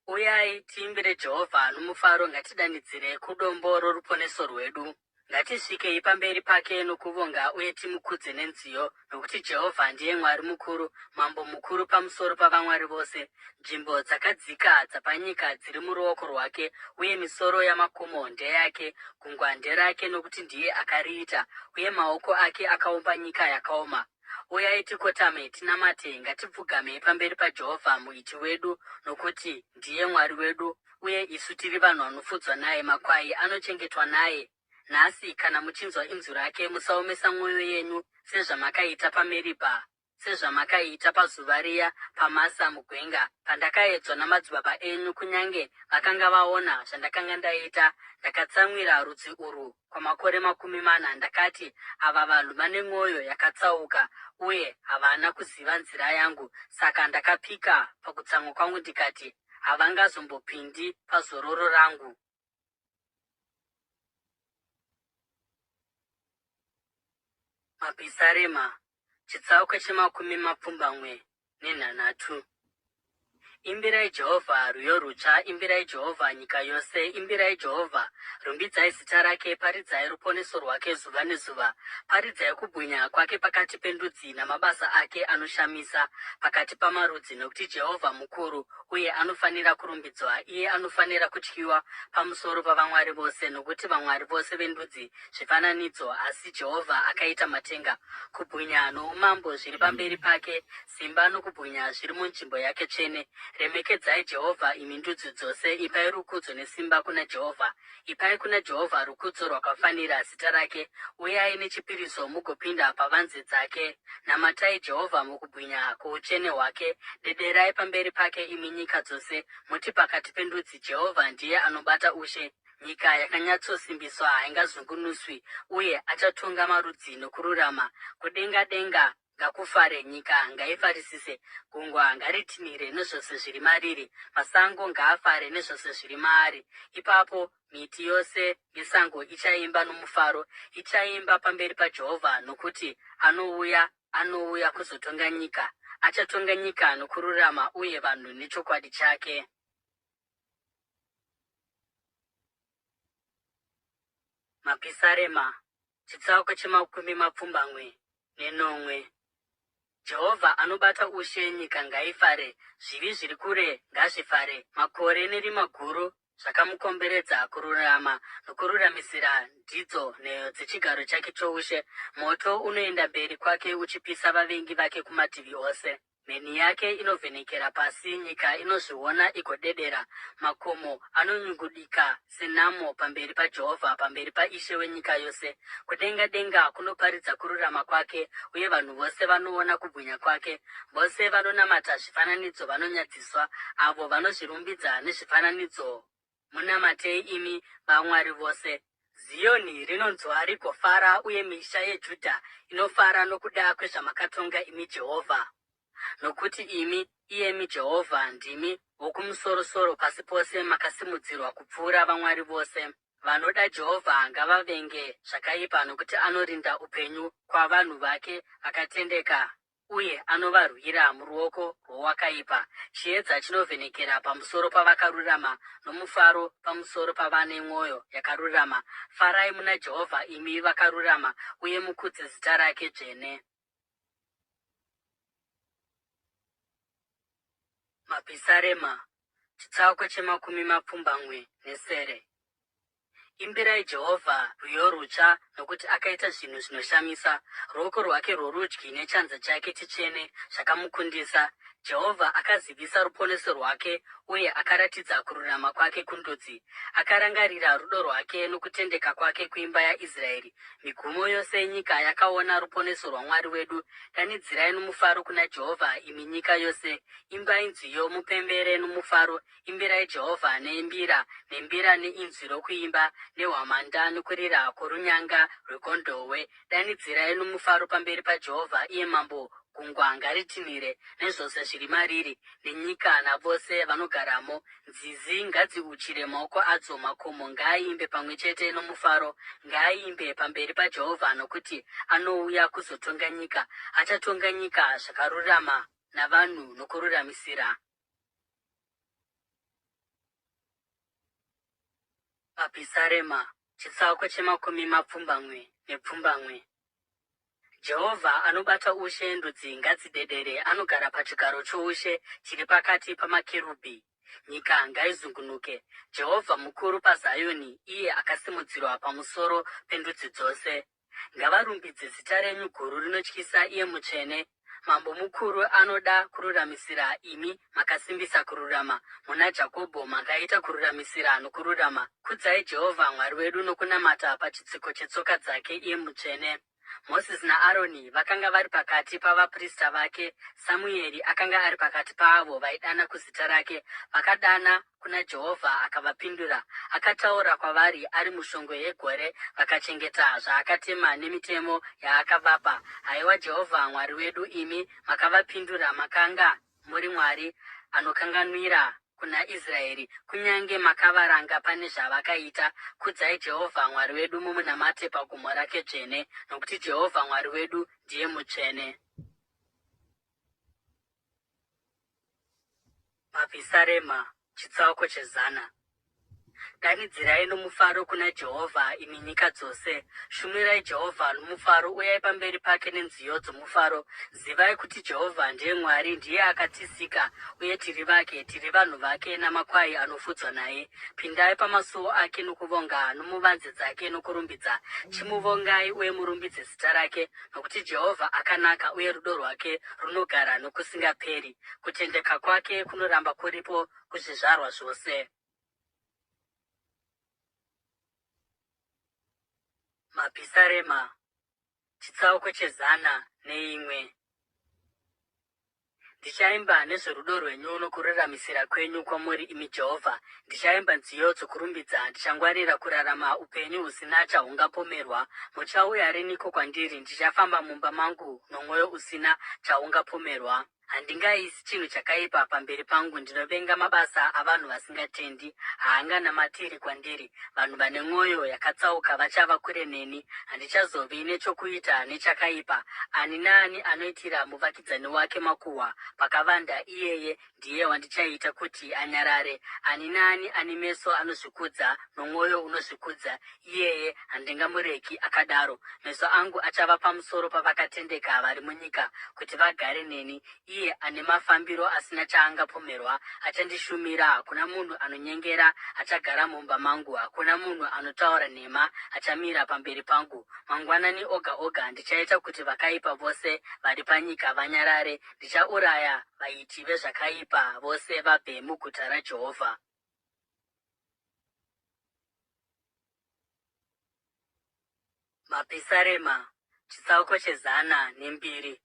Uyai, tiimbire Jehovha nomufaro, ngatidanidzire kudombo roruponeso rwedu. Ngatisvikei pamberi pake nokuvonga uye timukudze nenziyo, nokuti Jehovha ndiye Mwari mukuru, Mambo mukuru pamusoro pavamwari vose. Nzvimbo dzakadzika dzapanyika dziri muruoko rwake, uye misoro yamakomo ndeyake. Gungwa nderake, nokuti ndiye akariita, uye maoko ake akaumba nyika yakaoma. Uyai tikotame, tinamate, ngatipfugamei pamberi paJehovha Muiti wedu, nokuti ndiye Mwari wedu, uye isu tiri vanhu vanofudzwa naye, makwai anochengetwa naye. Nhasi, kana muchinzwa inzwi rake, musaomesa mwoyo yenyu sezvamakaita paMeribha, sezvamakaita pazuva riya paMasa mugwenga, pandakaedzwa namadzibaba enyu, kunyange vakanga vaona zvandakanga ndaita. Ndakatsamwira rudzi urwu kwamakore 40, ndakati, Ava vanhu vane mwoyo yakatsauka, uye havana kuziva nzira yangu. Saka ndakapika pakutsamwa kwangu ndikati, Havangazombopindi pazororo rangu. Mapisarema, chitsauko chemakumi mapfumbamwe nenhanhatu. Imbirai Jehovha rwiyo rutsva, imbirai Jehovha nyika yose, imbirai Jehovha, rumbidzai zita rake, paridzai ruponeso rwake zuva nezuva, paridzai kubwinya kwake pakati pendudzi namabasa ake anoshamisa pakati pamarudzi, nokuti Jehovha mukuru uye anofanira kurumbidzwa, iye anofanira kutyiwa pamusoro pavamwari vose, nokuti vamwari vose vendudzi zvifananidzo, asi Jehovha akaita matenga. Kubwinya noumambo zviri pamberi pake, simba nokubwinya zviri munzvimbo yake tsvene. Remekedzai Jehovha, imi ndudzi dzose, ipai rukudzo nesimba kuna Jehovha. Ipai kuna Jehovha rukudzo rwakafanira zita rake, uyai nechipiriso mugopinda pavanze dzake. Namatai Jehovha mukubwinya kwoutsvene hwake, dederai pamberi pake imi nyika dzose, muti pakati pendudzi, Jehovha ndiye anobata ushe. Nyika yakanyatsosimbiswa haingazungunuswi, uye achatonga marudzi nokururama. Kudenga denga ngakufare, nyika ngaifarisise, gungwa ngaritinhire nezvose zviri mariri, masango ngaafare nezvose zviri maari. Ipapo miti yose yesango ichaimba nomufaro, ichaimba pamberi paJehovha, nokuti anouya, anouya kuzotonga nyika. Achatonga nyika nokururama uye vanhu nechokwadi chake. Mapisarema, chitsauko chemakumi mapfumbamwe nenomwe. Jehovha anobata ushe, nyika ngaifare, zvivi zviri kure ngazvifare, makore nerima guru zvakamukomberedza, kururama nokururamisira ndidzo nheyo dzechigaro chake choushe, moto unoenda mberi kwake uchipisa vavengi vake kumativi ose. Mheni yake inovhenekera pasi, nyika inozviona igodedera. Makomo anonyungudika senamo pamberi paJehovha, pamberi paIshe wenyika yose. Kudenga denga kunoparidza kururama kwake, uye vanhu vose vanoona kubwinya kwake. Vose vanonamata zvifananidzo vanonyadziswa, avo vanozvirumbidza nezvifananidzo Munamatei imi vamwari vose. Ziyoni rinonzwa rigofara, uye misha yeJudha inofara nokuda kwezvamakatonga imi Jehovha. Nokuti imi, iyemi Jehovha, ndimi Wokumusoro-soro pasi pose, makasimudzirwa kupfuura vamwari vose. Vanoda Jehovha ngavavenge zvakaipa, nokuti anorinda upenyu kwavanhu vake vakatendeka. uye anovarwira muruoko rwowakaipa. Chiedza chinovhenekera pamusoro pavakarurama, nomufaro pamusoro pavane mwoyo yakarurama. Farai muna Jehovha, imi vakarurama, uye mukudze zita rake dzvene. Mapisarema, chitsauko chemakumi mapfumbamwe nesere. Imbirai Jehovha rwiyo rutsva, nokuti akaita zvinhu zvinoshamisa. Ruoko rwake rworudyi nechanza chake chitsvene zvakamukundisa. Jehovha akazivisa ruponeso rwake uye akaratidza kururama kwake kundudzi. Akarangarira rudo rwake nokutendeka kwake kuimba yaIsraeri. Migumo yose yenyika yakaona ruponeso rwaMwari wedu. Danidzirai nomufaro kuna Jehovha, imi nyika yose. Imbai nziyo mupembere nomufaro, Imbirai Jehovha nembira, nembira neinzwi rokuimba, nehwamanda nokurira kworunyanga rwegondohwe. Danidzirai nomufaro pamberi paJehovha, iye Mambo. Gungwa ngaritinhire, nezvose zviri mariri, nenyika navose vanogaramo. Nzizi ngadziuchire maoko adzo, makomo ngaaimbe pamwe chete nomufaro. Ngaaimbe pamberi paJehovha, nokuti anouya kuzotonga nyika. Achatonga nyika zvakarurama navanhu nokururamisira. Mapisarema, Chitsauko chemakumi mapfumbamwe nepfumbamwe. Jehovha anobata ushe, ndudzi ngadzidedere, anogara pachigaro choushe chiri pakati pamakerubhi. Nyika ngaizungunuke. Jehovha mukuru paZioni, iye akasimudzirwa pamusoro pendudzi dzose. Ngavarumbidze zita renyu guru rinotyisa, iye mutsvene. Mambo mukuru anoda kururamisira, imi makasimbisa kururama. Muna Jakobho makaita kururamisira nokururama. Kudzai Jehovha Mwari wedu nokunamata pachitsiko chetsoka dzake, iye mutsvene. Mozisi naAroni vakanga vari pakati pavaprista vake, Samueri akanga ari pakati paavo vaidana kuzita rake. Vakadana kuna Jehovha akavapindura. Akataura kwavari ari mushongwe yegore, vakachengeta zvaakatema nemitemo yaakavapa. Haiwa Jehovha Mwari wedu, imi makavapindura, makanga muri Mwari anokanganwira kuna Israeri, kunyange makavaranga pane zvavakaita. Kudzai Jehovha Mwari wedu mumunamate pagomo rake dzvene, nokuti Jehovha Mwari wedu ndiye mutsvene. Mapisarema, chitsauko chezana. Danidzirai nomufaro kuna Jehovha, imi nyika dzose. Shumirai Jehovha nomufaro, uyai pamberi pake nenziyo dzomufaro. Zivai kuti Jehovha ndiye Mwari, ndiye akatisika, uye tiri vake, tiri vanhu vake namakwai anofudzwa naye. Pindai pamasuo ake nokuvonga, nomuvanze dzake nokurumbidza. Chimuvongai uye murumbidze zita rake, nokuti Jehovha akanaka uye rudo rwake runogara nokusingaperi. Kutendeka kwake kunoramba kuripo kuzvizvarwa zvose. Mapisarema, chitsauko chezana neimwe. Ndichaimba nezverudo rwenyu nokururamisira kwenyu kwamuri, imi Jehovha. Ndichaimba nziyo dzokurumbidza, ndichangwarira kurarama upenyu husina chahungapomerwa. Muchauya riniko kwandiri? Ndichafamba mumba mangu nomwoyo usina chaungapomerwa. Handingaisi chinhu chakaipa pamberi pangu. Ndinovenga mabasa avanhu vasingatendi, haanganamatiri kwandiri. Vanhu vane mwoyo yakatsauka vachava kure neni. Handichazovi nechokuita nechakaipa. Ani naani anoitira muvakidzani wake makuhwa pakavanda, iyeye ndiye wandichaita kuti anyarare. Ani naani ane meso anozvikudza nomwoyo unozvikudza, iyeye handingamuregi akadaro. Meso angu achava pamusoro pavakatendeka vari munyika, kuti vagare neni. Iye ane mafambiro asina chaangapomerwa achandishumira. Hakuna munhu anonyengera achagara mumba mangu, hakuna munhu anotaura nhema achamira pamberi pangu. Mangwanani oga oga ndichaita kuti vakaipa vose vari panyika vanyarare, ndichauraya vaiti vezvakaipa vose vabve muguta raJehovha. Mapisarema, chitsauko chezana nembiri.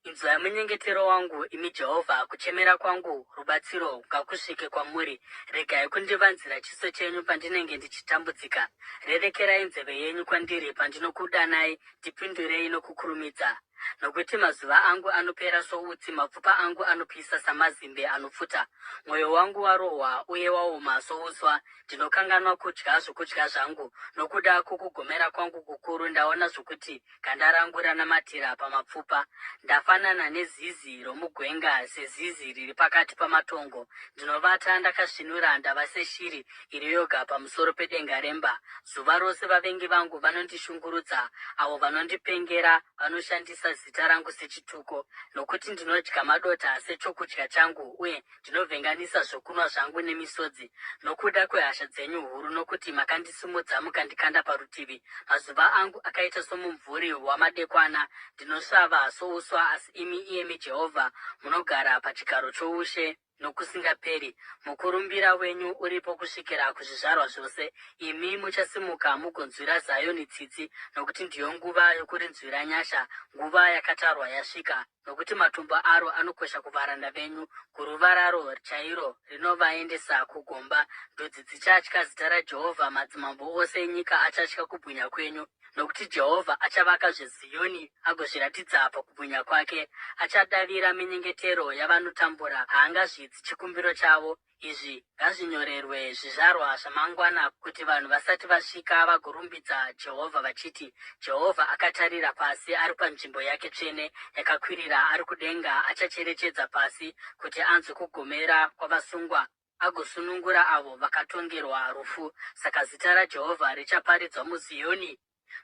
Inzwai munyengetero wangu, imi Jehovha, kuchemera kwangu rubatsiro ngakusvike kwamuri. Regai kundivanzira chiso chenyu pandinenge ndichitambudzika. Rerekerai nzeve yenyu kwandiri pandinokudanai, ndipindurei nokukurumidza. Nokuti mazuva angu anopera soutsi, mapfupa angu anopisa samazimbe anopfuta. Mwoyo wangu warohwa uye waoma souswa, ndinokanganwa kudya zvokudya zvangu. Nokuda kwokugomera kwangu kukuru ndaona zvokuti Ganda rangu ranamatira pamapfupa. Ndafanana nezizi romugwenga, sezizi riri pakati pamatongo. Ndinovata ndakasvinura, ndava seshiri iri yoga pamusoro pedenga remba. Zuva rose vavengi vangu vanondishungurudza, avo vanondipengera vanoshandisa zita rangu sechituko. Nokuti ndinodya madota sechokudya changu, uye Ndinovhenganisa zvokunwa zvangu nemisodzi nokuda kwehasha dzenyu huru, nokuti makandisimudza mukandikanda parutivi. Mazuva angu akaita somumvuri wamadekwana, ndinosvava souswa. Asi imi, iyemi Jehovha, munogara pachigaro choushe nokusingaperi, mukurumbira wenyu uripo kusvikira kuzvizvarwa zvose. Imi muchasimuka mugonzwira Zioni tsitsi, nokuti ndiyo nguva yokurinzwira nyasha, nguva yakatarwa yasvika. Nokuti matumbu aro anokosha kuvaranda venyu, guruva raro chairo rinovaendesa kugomba. Ndudzi dzichatya zita raJehovha, madzimambo ose enyika achatya kubwinya kwenyu. Nokuti Jehovha achavakazve Ziyoni agozviratidza pakubwinya kwake. Achadavira minyengetero yavanotambura, haangazvidzi chikumbiro chavo. Izvi ngazvinyorerwe zvizvarwa zvamangwana, kuti vanhu vasati vasvika vagorumbidza Jehovha vachiti, Jehovha akatarira pasi ari panzvimbo yake tsvene yakakwirira, ari kudenga achacherechedza pasi, kuti anzwe kugomera kwavasungwa. agosunungura avo vakatongerwa rufu. Saka zita raJehovha richaparidzwa muZioni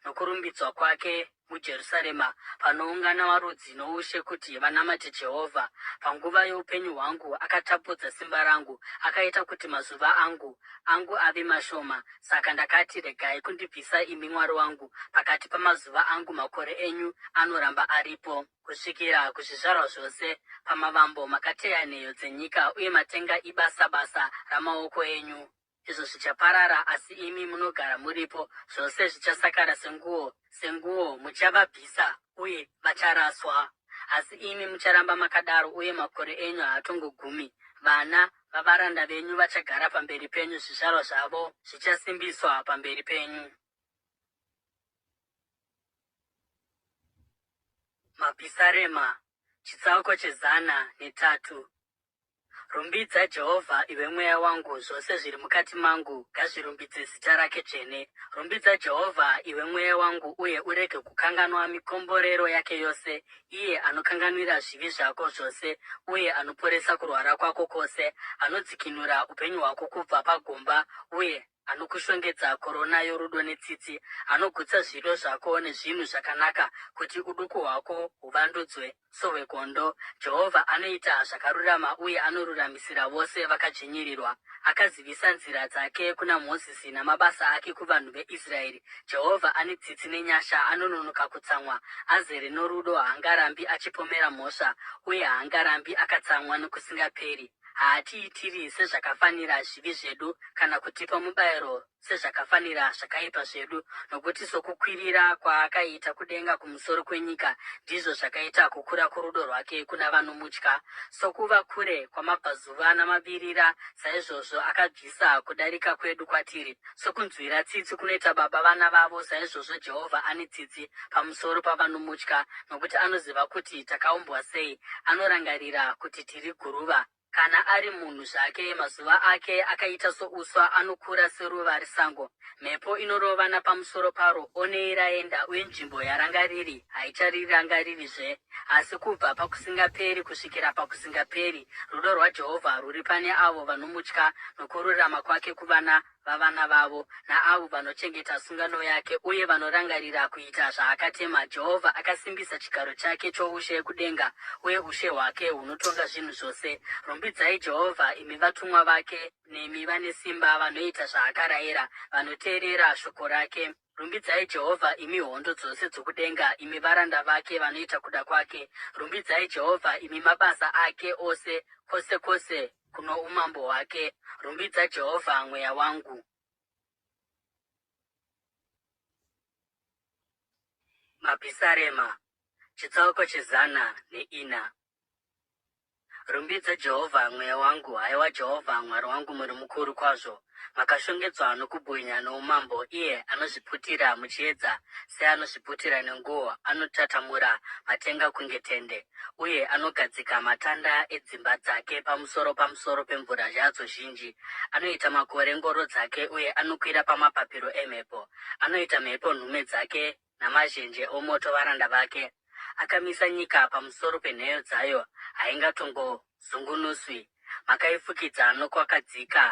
nokurumbidzwa kwake muJerusarema, panoungana marudzi noushe kuti vanamate Jehovha. Panguva youpenyu hwangu akatapudza simba rangu, akaita kuti mazuva angu angu ave mashoma. Saka ndakati, Regai kundibvisa, imi Mwari wangu, pakati pamazuva angu makore enyu anoramba aripo. Kusvikira kuzvizvarwa zvose, pamavambo makateya nheyo dzenyika, uye matenga ibasa basa ramaoko enyu. Izvo zvichaparara, asi imi munogara muripo, zvose zvichasakara senguo, senguo muchavabvisa uye vacharaswa. Asi imi mucharamba makadaro, uye makore enyu haatongogumi. Vana vavaranda venyu vachagara pamberi penyu, zvizvarwa zvavo zvichasimbiswa pamberi penyu. Mapisarema, chitsauko che103. Rumbidza Jehovha, iwe mweya wangu, zvose zviri mukati mangu ngazvirumbidze zita rake dzvene. Rumbidza Jehovha, iwe mweya wangu, uye urege kukanganwa mikomborero yake yose, iye anokanganwira zvivi zvako zvose uye anoporesa kurwara kwako kwose, anodzikinura upenyu hwako kubva pagomba uye Anokushongedza korona yorudo netsitsi, anogutsa zvido zvako nezvinhu zvakanaka, kuti uduku hwako huvandudzwe sohwegondo. Jehovha anoita zvakarurama uye anoruramisira vose vakadzvinyirirwa. Akazivisa nzira dzake kuna Mozisi namabasa ake kuvanhu veIsraeri. Jehovha ane tsitsi nenyasha, anononoka kutsamwa, azere norudo, haangarambi achipomera mhosva, uye haangarambi akatsamwa nokusingaperi. Haatiitiri sezvakafanira zvivi zvedu, kana kutipa mubayiro sezvakafanira zvakaipa zvedu, nokuti sokukwirira kwaakaita kudenga kumusoro kwenyika, ndizvo zvakaita kukura kworudo rwake kuna vanomutya. Sokuva kure kwamabvazuva namavirira, saizvozvo akabvisa kudarika kwedu kwatiri. Sokunzwira tsitsi kunoita baba vana vavo, saizvozvo Jehovha ane tsitsi pamusoro pavanomutya, nokuti anoziva kuti takaumbwa sei, anorangarira kuti tiri guruva. Kana ari munhu zvake, mazuva ake akaita souswa, anokura seruva resango. Mhepo inorova napamusoro paro, onei raenda, uye nzvimbo yaranga riri haichariraangaririzve. Asi kubva pakusingaperi kusvikira pakusingaperi, rudo rwaJehovha rwuri pane avo vanomutya, nokururama kwake kuvana vavana vavo, naavo vanochengeta sungano yake uye vanorangarira kuita zvaakatema. Jehovha akasimbisa chigaro chake choushe kudenga, uye ushe hwake hunotonga zvinhu zvose. Rumbidzai Jehovha, imi vatumwa vake, nemi vane simba vanoita zvaakarayira, vanoteerera shoko rake. Rumbidzai Jehovha, imi hondo dzose dzokudenga, imi varanda vake vanoita kuda kwake. Rumbidzai Jehovha, imi mabasa ake ose, kwose kwose kuno umambo hwake. Rumbidza Jehovha, mweya wangu. Mapisarema, chitsauko che104. Rumbidza Jehovha, mweya wangu. Haiwa Jehovha, Mwari wangu, muri mukuru kwazvo. Makashongedzwa nokubwinya noumambo. Iye anozviputira muchiedza seanozviputira nenguo, anotatamura matenga kunge tende, uye anogadzika matanda edzimba dzake pamusoro pamusoro pemvura yadzo zhinji. Anoita makore ngoro dzake, uye anokwira pamapapiro emhepo. Anoita mhepo nhume dzake, namazhenje omoto varanda vake. Akamisa nyika pamusoro penheyo dzayo, haingatongozungunuswi. Makaifukidza nokwakadzika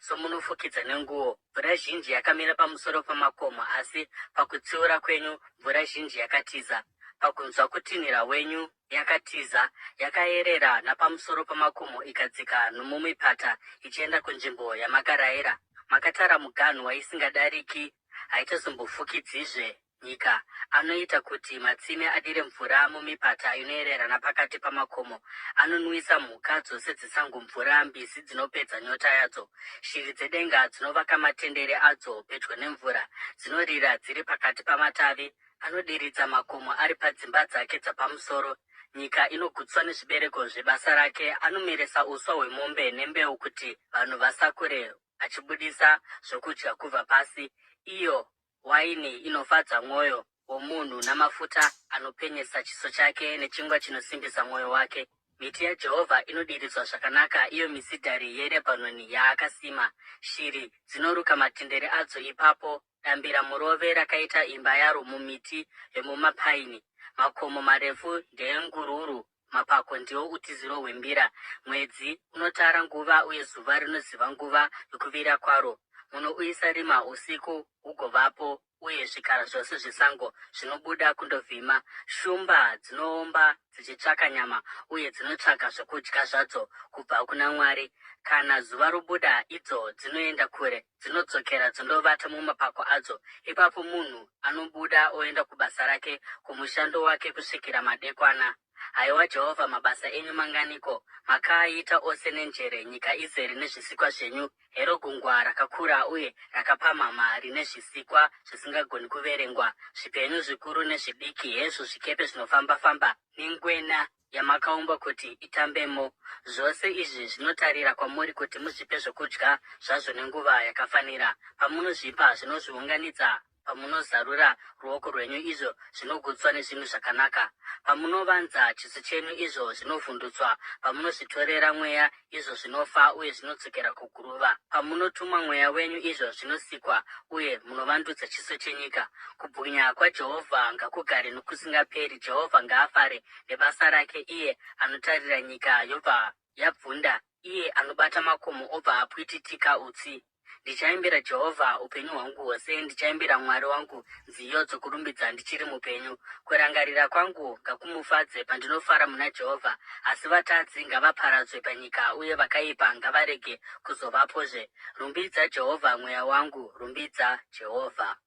somunofukidza nenguo. Mvura zhinji yakamira pamusoro pamakomo, asi pakutsiura kwenyu mvura zhinji yakatiza. Pakunzwa kutinhira wenyu yakatiza, yakayerera napamusoro pamakomo ikadzika nomumipata ichienda kunzvimbo yamakarayira. Makatara muganhu waisingadariki haichazombofukidzizve nyika. Anoita kuti matsime adire mvura mumipata inoerera napakati pamakomo. Anonwisa mhuka dzose dzesango mvura, mbizi dzinopedza nyota yadzo. Shiri dzedenga dzinovaka matendere adzo pedyo nemvura, dzinorira dziri pakati pamatavi. Anodiridza makomo ari padzimba dzake dzapamusoro. Nyika inogutswa nezvibereko zvebasa rake. Anomeresa uswa hwemombe nembeu kuti vanhu vasakure achibudisa zvokudya kubva pasi, iyo waini inofadza mwoyo womunhu namafuta anopenyesa chiso chake nechingwa chinosimbisa mwoyo wake. Miti yaJehovha inodiridzwa zvakanaka, iyo misidhari yeRebhanoni yaakasima. Shiri dzinoruka matendere adzo ipapo, dambira murove rakaita imba yaro mumiti yomumapaini. Makomo marefu ndeengururu. Mapako ndiwo utiziro hwembira. Mwedzi unotara nguva uye zuva rinoziva nguva yokuvira kwaro. Munouyisa rima usiku hugovapo uye zvikara zvose zvesango zvinobuda kundovhima. Shumba dzinoomba dzichitsvaka nyama uye dzinotsvaka zvokudya zvadzo kubva kuna Mwari. Kana zuva robuda, idzo dzinoenda kure, dzinodzokera dzondovata mumapako adzo. Ipapo munhu anobuda oenda kubasa rake, kumushando wake kusvikira madekwana. Haiwa Jehovha, mabasa enyu manganiko! Makaaita ose nenjere, nyika izere nezvisikwa zvenyu. Hero gungwa rakakura uye rakapamhama rine zvisikwa zvisingagoni kuverengwa, zvipenyu zvikuru nezvidiki, hezvo zvikepe zvinofamba-famba nengwena yamakaumba kuti itambemo. Zvose izvi zvinotarira kwamuri kuti muzvipe zvokudya zvazvo nenguva yakafanira. Pamunozvipa, zvinozviunganidza Pamunozarura ruoko rwenyu izvo zvinogutswa nezvinhu zvakanaka, pamunovanza chiso chenyu izvo zvinovhundutswa, pamunozvitorera mweya izvo zvinofa uye zvinodzokera kuguruva, pamunotuma mweya wenyu izvo zvinosikwa uye munovandudza chiso chenyika. Kubwinya kwaJehovha ngakugare nokusingaperi, Jehovha ngaafare nebasa rake, iye anotarira nyika yobva yabvunda, iye anobata makomo obva apwititika utsi. Ndichaimbira Jehovha upenyu hwangu hwose, ndichaimbira Mwari wangu nziyo dzokurumbidza ndichiri mupenyu. Kurangarira kwangu ngakumufadze pandinofara muna Jehovha. Asi vatadzi ngavaparadzwe panyika, uye vakaipa ngavarege kuzovapozve. Rumbidza Jehovha, mweya wangu, rumbidza Jehovha.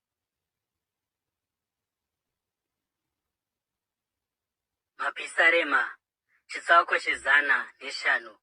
Mapisarema, chitsauko chezana neshanu.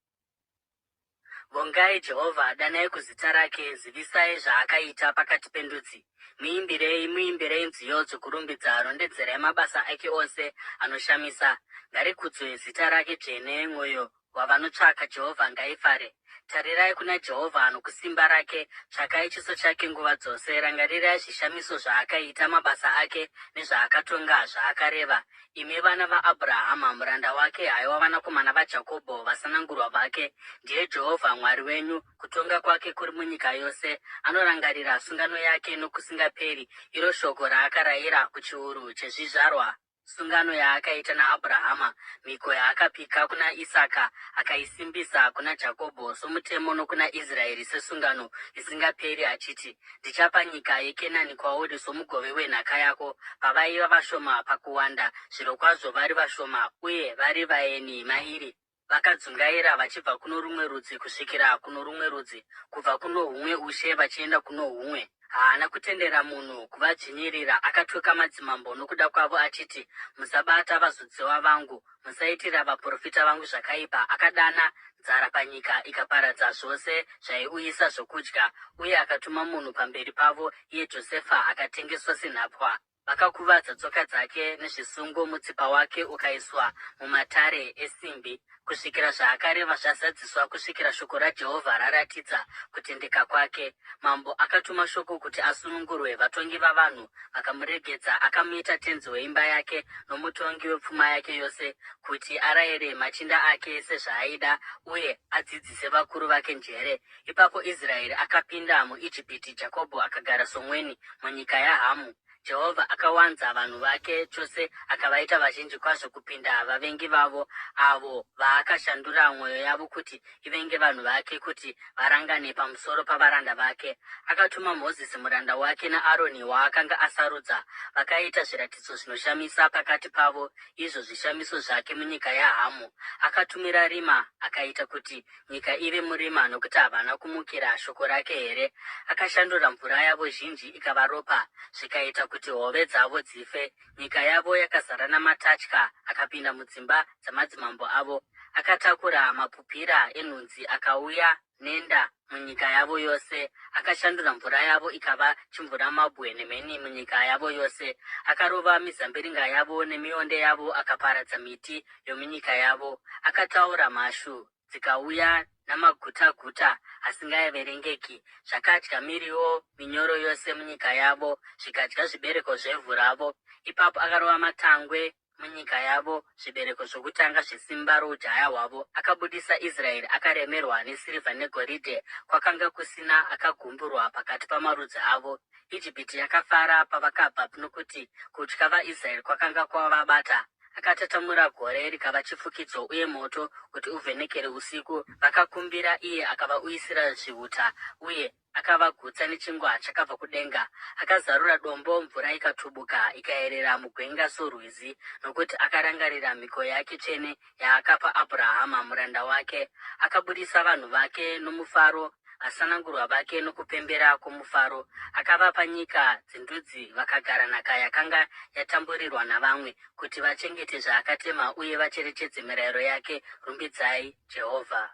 Vongai Jehovha, danai kuzita rake, zivisai zvaakaita pakati pendudzi. Muimbirei, muimbirei nziyo dzokurumbidza, rondedzerai mabasa ake ose anoshamisa. Ngarikudzwe zita rake dzvene, mwoyo wavanotsvaka Jehovha ngaifare. Tarirai kuna Jehovha nokusimba rake, tsvakai chiso chake nguva dzose. Rangarirai zvishamiso zvaakaita, mabasa ake, nezvaakatonga, zvaakareva. Imi vana vaAbhurahama muranda wake, haiwa vanakomana vaJakobho, vasanangurwa vake. Ndiye Jehovha Mwari wenyu, kutonga kwake kuri munyika yose. Anorangarira sungano yake nokusingaperi, iro shoko raakarayira kuchiuru chezvizvarwa, sungano yaakaita naAbhurahama, mhiko yaakapika kuna Isaka, akaisimbisa kuna Jakobho somutemo nokuna Israeri sesungano isingaperi, achiti, Ndichapa nyika yeKenani kwauri somugove wenhaka yako. Pavaiva vashoma pakuwanda, zvirokwazvo vari vashoma uye vari vaeni mairi, vakadzungaira vachibva kuno rumwe rudzi kusvikira kuno rumwe rudzi, kubva kuno humwe ushe vachienda kuno humwe. Haana kutendera munhu kuvadzvinyirira, akatuka madzimambo nokuda kwavo achiti, Musabata vazodziwa vangu, Musaitira vaprofita vangu zvakaipa. Akadana nzara panyika ikaparadza zvose zvaiuyisa zvokudya, uye akatuma munhu pamberi pavo, iye Josefa, akatengeswa senhapwa. Vakakuvadza tsoka dzake nezvisungo, mutsipa wake ukaiswa mumatare esimbi, kusvikira zvaakareva zvazadziswa, kusvikira shoko raJehovha raratidza kutendeka kwake. Mambo akatuma shoko kuti asunungurwe, vatongi vavanhu vakamuregedza, akamuita tenzi weimba yake nomutongi wepfuma yake yose, kuti arayire machinda ake sezvaaida uye adzidzise vakuru vake njere. Ipapo Israeri akapinda muIjipiti, Jakobho akagara somweni munyika yaHamu. Jehovha akawanza vanhu vake chose akavaita vazhinji kwazvo kupinda vavengi vavo, avo vaakashandura mwoyo yavo kuti ivenge vanhu vake, kuti varangane pamusoro pavaranda vake. Akatuma Mozisi muranda wake naAroni waakanga asarudza. Vakaita zviratidzo zvinoshamisa pakati pavo, izvo zvishamiso zvake munyika yaHamu. Akatumira rima akaita kuti nyika ive murima, nokuti havana kumukira shoko rake here? Akashandura mvura yavo zhinji ikava ropa, zvikaita kuti hove dzavo dzife. Nyika yavo yakazara namatatya akapinda mudzimba dzamadzimambo avo. Akatakura mapupira enhunzi akauya nenda munyika yavo yose. Akashandura mvura yavo ikava chimvuramabwe nemheni munyika yavo yose. Akarova mizambiringa yavo nemionde yavo akaparadza miti yomunyika yavo. Akataura mhashu dzikauya namagutaguta asingaverengeki, zvakadya miriwo minyoro yose munyika yavo, zvikadya zvibereko zvevhu ravo. Ipapo akarova matangwe munyika yavo, zvibereko zvokutanga zvesimba roujaya hwavo. Akabudisa Israeri akaremerwa nesirivha negoridhe, kwakanga kusina akagumburwa pakati pamarudzi avo. Ijipiti yakafara pavakabva, nokuti kutya vaIsraeri kwakanga kwavabata. Akatatamura gore rikava chifukidzo uye moto kuti uvhenekere usiku. Vakakumbira, iye akavauyisira zvihuta, uye akavagutsa nechingwa chakabva kudenga. Akazarura dombo, mvura ikatubuka, ikayerera mugwenga sorwizi, nokuti akarangarira mhiko yake tsvene yaakapa Abhurahama muranda wake. Akabudisa vanhu vake nomufaro, vasanangurwa vake nokupembera kwomufaro. Akavapa nyika dzendudzi, vakagara nhaka yakanga yatamburirwa navamwe, kuti vachengete zvaakatema uye vacherechedze mirayiro yake. Rumbidzai Jehovha.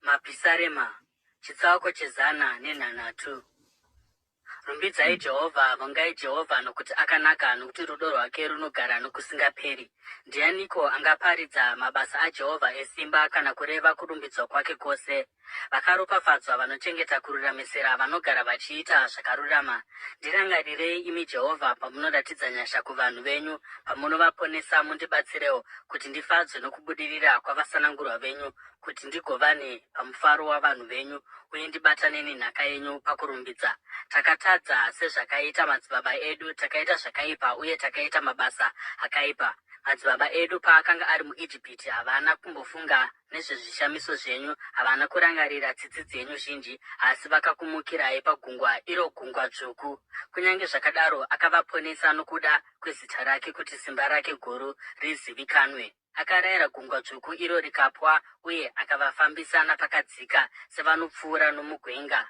Mapisarema, chitsauko chezana nenhanhatu. Rumbidzai Jehovha, vongai Jehovha, nokuti akanaka, nokuti rudo rwake runogara nokusingaperi. Ndianiko angaparidza mabasa aJehovha esimba kana kureva kurumbidzwa kwake kwose? Vakaropafadzwa vanochengeta kururamisira, vanogara vachiita zvakarurama. Ndirangarirei, imi Jehovha, pamunoratidza nyasha kuvanhu venyu, pamunovaponesa, mundibatsirewo, kuti ndifadzwe nokubudirira kwavasanangurwa venyu, kuti ndigovane pamufaro wavanhu venyu uye ndibatane nenhaka yenyu pakurumbidza. Takatadza sezvakaita madzibaba edu, takaita zvakaipa uye takaita mabasa akaipa. Madzibaba edu paakanga ari muIjipiti havana kumbofunga nezvezvishamiso zvenyu, havana kurangarira tsitsi dzenyu zhinji, asi vakakumukirai pagungwa, iro Gungwa Dzvuku. Kunyange zvakadaro, akavaponesa nokuda kwezita rake, kuti simba rake guru rizivikanwe. Akarayira Gungwa Dzvuku, iro rikapwa, uye akavafambisa napakadzika sevanopfuura nomugwenga.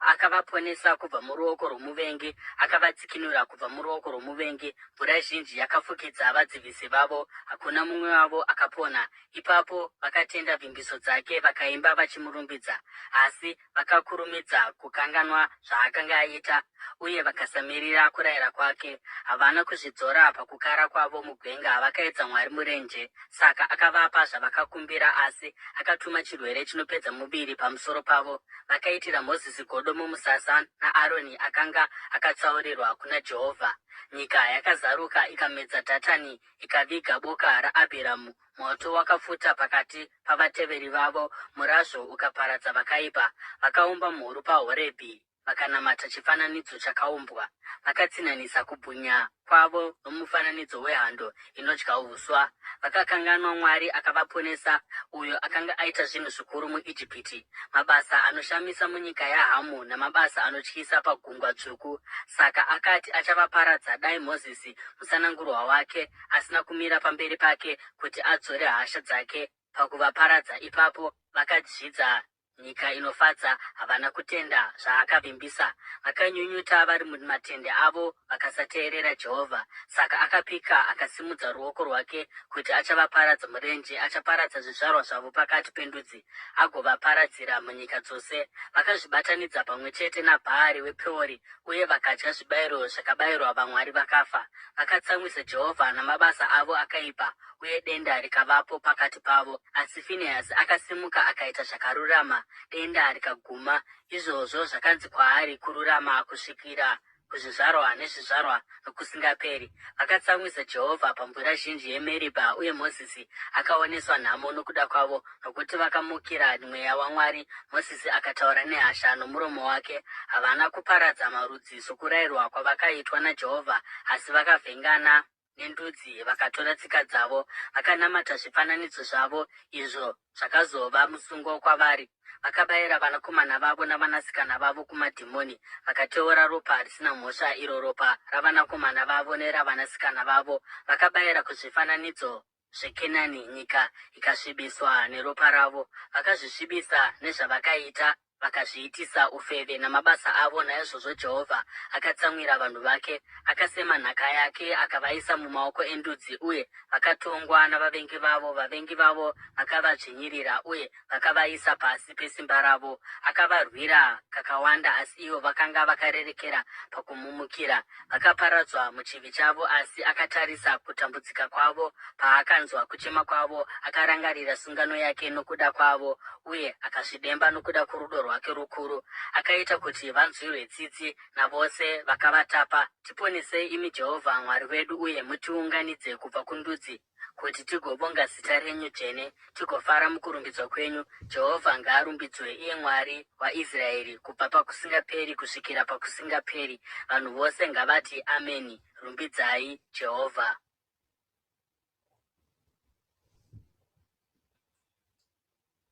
Akavaponesa kubva muruoko rwomuvengi, akavadzikinura kubva muruoko rwomuvengi. Mvura zhinji yakafukidza vadzivisi vavo, hakuna mumwe wavo akapona. Ipapo vakatenda vimbiso dzake, vakaimba vachimurumbidza. Asi vakakurumidza kukanganwa zvaakanga aita, uye vakasamirira kurayira kwake. Havana kuzvidzora pakukara kwavo mugwenga, vakaedza Mwari murenje. Saka akavapa zvavakakumbira, asi akatuma chirwere chinopedza muviri pamusoro pavo. Vakaitira Mozisi godo mumusasa naAroni akanga akatsaurirwa kuna Jehovha. Nyika yakazaruka ikamedza Dhatani ikaviga boka raAbhiramu. Moto wakapfuta pakati pavateveri vavo, murazvo ukaparadza vakaipa. Vakaumba mhuru paHorebhi vakanamata chifananidzo chakaumbwa. Vakatsinhanisa kubwinya kwavo nomufananidzo wehando inodya uswa. Vakakanganwa Mwari akavaponesa, uyo akanga aita zvinhu zvikuru muIjipiti, mabasa anoshamisa munyika yaHamu namabasa anotyisa paGungwa Dzvuku. Saka akati achavaparadza dai Mozisi musanangurwa wake asina kumira pamberi pake kuti adzore hasha dzake pakuvaparadza ipapo vakazvidza Nyika inofadza, havana kutenda zvaakavimbisa. Vakanyunyuta vari mumatende avo vakasateerera Jehovha. Saka akapika akasimudza ruoko rwake kuti achavaparadza murenje, achaparadza zvizvarwa zvavo pakati pendudzi, agovaparadzira munyika dzose. Vakazvibatanidza pamwe chete naBhaari wePeori uye vakadya zvibayiro zvakabayirwa vamwari vakafa. Vakatsamwisa Jehovha namabasa avo akaipa, uye denda rikavapo pakati pavo. Asi Finehasi akasimuka akaita zvakarurama, denda rikaguma. Izvozvo zvakanzi kwaari kururama kusvikira kuzvizvarwa nezvizvarwa nokusingaperi. Vakatsamwisa Jehovha pamvura zhinji yeMeribha, uye Mozisi akaoneswa nhamo nokuda kwavo, nokuti vakamukira Mweya waMwari. Mozisi akataura nehasha nomuromo wake. Havana kuparadza marudzi sokurayirwa kwavakaitwa naJehovha, asi vakavhengana nendudzi vakatora tsika dzavo, vakanamata zvifananidzo zvavo, izvo zvakazova musungo kwavari. Vakabayira vanakomana vavo navanasikana vavo kumadhimoni, vakateura ropa risina mhosva, iro ropa ravanakomana vavo neravanasikana vavo, vakabayira kuzvifananidzo zveKenani, nyika ikasvibiswa neropa ravo. Vakazvisvibisa nezvavakaita, vakazviitisa ufeve namabasa avo. Naizvozvo Jehovha akatsamwira vanhu vake, akasema nhaka yake, akavaisa mumaoko endudzi, uye vakatongwa navavengi vavo. Vavengi vavo vakavadzvinyirira uye vakavaisa pasi pesimba ravo. Akavarwira kakawanda, asi ivo vakanga vakarerekera pakumumukira. Vakaparadzwa muchivi chavo, asi akatarisa kutambudzika kwavo. Paakanzwa kuchema kwavo, akarangarira sungano yake nokuda kwavo uye akazvidemba nokuda kworudo rwake rukuru. Akaita kuti vanzwirwe tsitsi navose vakavatapa. Tiponesei, imi Jehovha Mwari wedu, uye mutiunganidze kubva kundudzi, kuti tigovonga zita renyu dzvene, tigofara mukurumbidzwa kwenyu. Jehovha ngaarumbidzwe, iye Mwari waIsraeri, kubva pakusingaperi kusvikira pakusingaperi. Vanhu vose ngavati, Ameni! Rumbidzai Jehovha.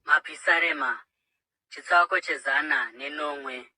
Mapisarema, chitsauko chezana nenomwe.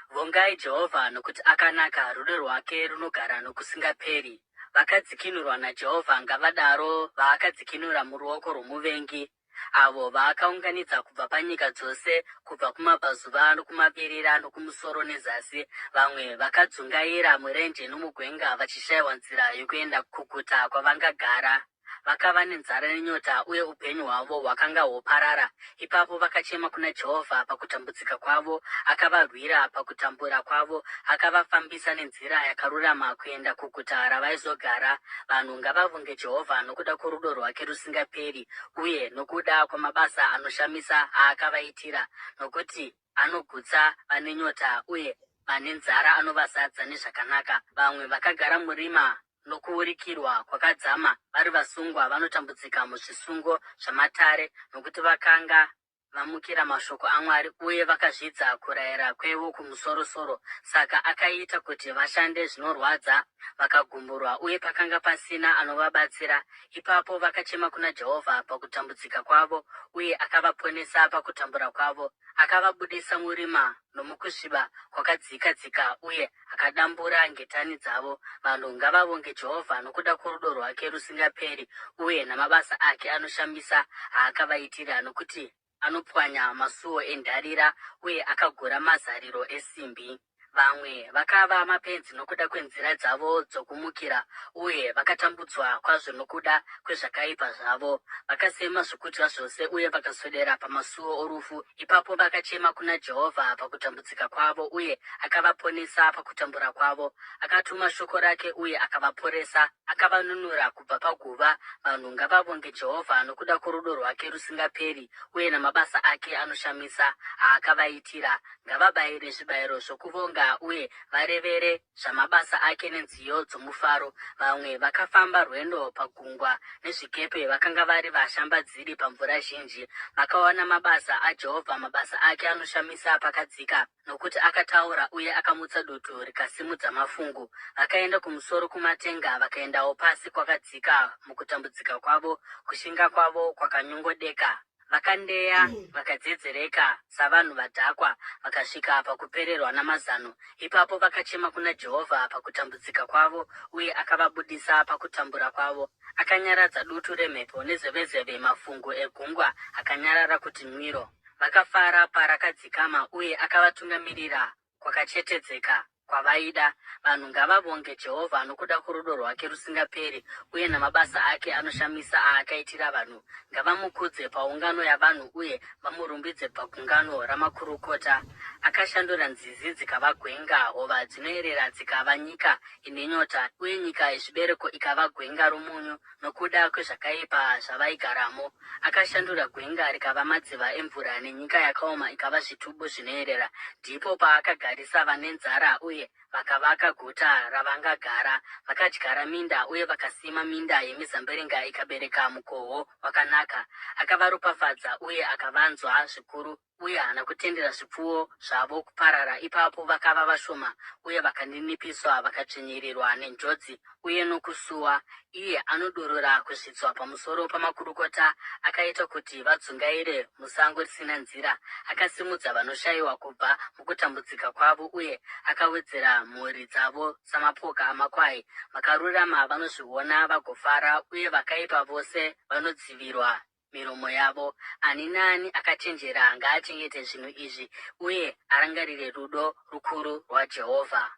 Vongai Jehovha, nokuti akanaka, rudo rwake runogara nokusingaperi. Vakadzikinurwa naJehovha ngavadaro vaakadzikinura muruoko rwomuvengi, avo vaakaunganidza kubva panyika dzose, kubva kumabvazuva nokumavirira nokumusoro nezasi. Vamwe vakadzungaira murenje nomugwenga vachishayiwa nzira yokuenda kuguta kwavangagara. Vakava nenzara nenyota uye upenyu hwavo hwakanga hwoparara. Ipapo vakachema kuna Jehovha pakutambudzika kwavo, akavarwira pakutambura kwavo, akavafambisa nenzira yakarurama kuenda kuguta ravaizogara. Vanhu ngavavonge Jehovha nokuda kworudo rwake rusingaperi uye nokuda kwamabasa anoshamisa aakavaitira, nokuti anogutsa vane nyota uye vane nzara anovazadza nezvakanaka. Vamwe vakagara murima nokuurikirwa kwakadzama vari vasungwa vanotambudzika muzvisungo zvamatare, nokuti vakanga vamukira mashoko aMwari uye vakazvidza kurayira kweWokumusorosoro. Saka akaita kuti vashande zvinorwadza, vakagumburwa, uye pakanga pasina anovabatsira. Ipapo vakachema kuna Jehovha pakutambudzika kwavo, uye akavaponesa pakutambura kwavo. Akavabudisa murima nomukusviba kwakadzika-dzika uye akadambura ngetani dzavo. Vanhu ngavavonge Jehovha nokuda kworudo rwake rusingaperi uye namabasa ake anoshamisa aakavaitira, nokuti anopwanya masuo endarira uye akagura mazariro esimbi. Vamwe vakava mapenzi nokuda kwenzira dzavo dzokumukira uye vakatambudzwa kwazvo nokuda kwezvakaipa zvavo. Vakasema zvokudya zvose uye vakaswedera pamasuo orufu. Ipapo vakachema kuna Jehovha pakutambudzika kwavo, uye akavaponesa pakutambura kwavo. Akatuma shoko rake uye akavaporesa, akavanunura kubva paguva. Vanhu ngavavonge Jehovha nokuda kworudo rwake rusingaperi uye namabasa ake anoshamisa aakavaitira. Ngavabayire zvibayiro zvokuvonga uye varevere zvamabasa ake nenziyo dzomufaro. Vamwe vakafamba rwendo pagungwa nezvikepe vakanga vari vashambadziri pamvura zhinji. Vakaona mabasa aJehovha, mabasa ake anoshamisa pakadzika, nokuti akataura uye akamutsa dutu rikasimudza mafungu. Vakaenda kumusoro kumatenga, vakaendawo pasi kwakadzika mukutambudzika kwavo, kushinga kwavo kwakanyongodeka. Vakandeya vakadzedzereka savanhu vadhakwa, vakasvika pakupererwa namazano. Ipapo vakachema kuna Jehovha pakutambudzika kwavo, uye akavabudisa pakutambura kwavo. Akanyaradza dutu remhepo nezevezeve, mafungu egungwa akanyarara kuti mwiro. Vakafara parakadzikama, uye akavatungamirira kwakachetedzeka kwavaida. Vanhu ngavavonge Jehovha nokuda kworudo rwake rusingaperi uye namabasa ake anoshamisa aakaitira vanhu. Ngavamukudze paungano yavanhu uye vamurumbidze pagungano ramakurukota. Akashandura nzizi dzikava gwenga, hova dzinoerera dzikava nyika ine nyota, uye nyika yezvibereko ikava gwenga romunyu nokuda kwezvakaipa zvavaigaramo. Akashandura gwenga rikava madziva emvura nenyika yakaoma ikava zvitubu zvinoerera. Ndipo paakagarisa vane nzara uye vakavaka guta ravangagara. Vakadyara minda uye vakasima minda yemizambiringa ikabereka mukohwo wakanaka. Akavaropafadza uye akavanzwa zvikuru uye haana kutendera zvipfuwo zvavo kuparara. Ipapo vakava vashoma uye vakaninipiswa, vakadzvinyirirwa nenjodzi uye nokusuwa. Iye anodurura kuzvidzwa pamusoro pamakurukota, akaita kuti vadzungaire musango risina nzira. Akasimudza vanoshayiwa kubva mukutambudzika kwavo uye akawedzera mhuri dzavo samapoka amakwai. Vakarurama vanozviona vagofara, uye vakaipa vose vanodzivirwa miromo yavo. Ani naani akachenjera ngaachengete zvinhu izvi uye arangarire rudo rukuru rwaJehovha.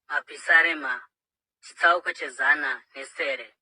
Mapisarema, chitsauko chezana nesere.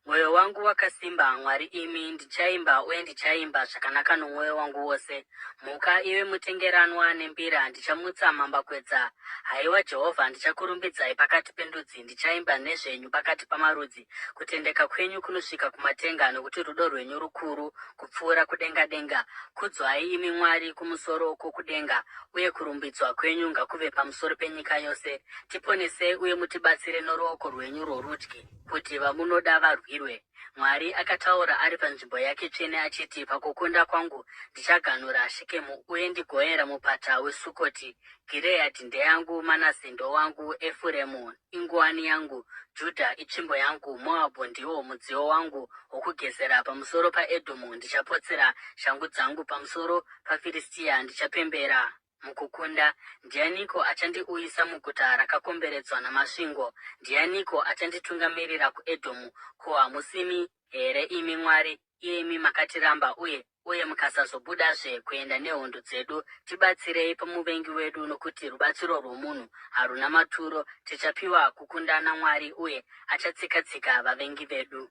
Mwoyo wangu wakasimba, Mwari imi, ndichaimba uye ndichaimba zvakanaka nomwoyo wangu wose. Mhuka ive mutengeranwa nembira, ndichamutsa mambakwedza. Haiwa Jehovha, ndichakurumbidzai pakati pendudzi, ndichaimba nezvenyu pakati pamarudzi. Kutendeka kwenyu kunosvika kumatenga, nokuti rudo rwenyu rukuru kupfuura kudenga-denga. Kudzwai, imi Mwari, kumusoro kwokudenga, uye kurumbidzwa kwenyu ngakuve pamusoro penyika yose. Tiponesei uye mutibatsire noruoko rwenyu rworudyi, kuti vamunoda varwirwe. Mwari akataura ari panzvimbo yake tsvene achiti, Pakukunda kwangu ndichaganhura Shekemu uye ndigoyera mupata weSukoti. Gireadhi ndeyangu, Manase ndowangu, Efuremu inguwani yangu, Judha itsvimbo yangu, Moabhu ndiwo mudziyo wangu wokugezera. Pamusoro paEdhomu ndichapotsera shangu dzangu, pamusoro paFiristia ndichapembera mukukunda. Ndianiko achandiuyisa muguta rakakomberedzwa namasvingo? Ndianiko achanditungamirira kuEdhomu? Ko hamusimi here imi Mwari, iyemi makatiramba uye uye mukasazobudazve kuenda nehondo dzedu? Tibatsirei pamuvengi wedu, nokuti rubatsiro rwomunhu haruna maturo. Tichapiwa kukunda naMwari, uye achatsika-tsika vavengi vedu.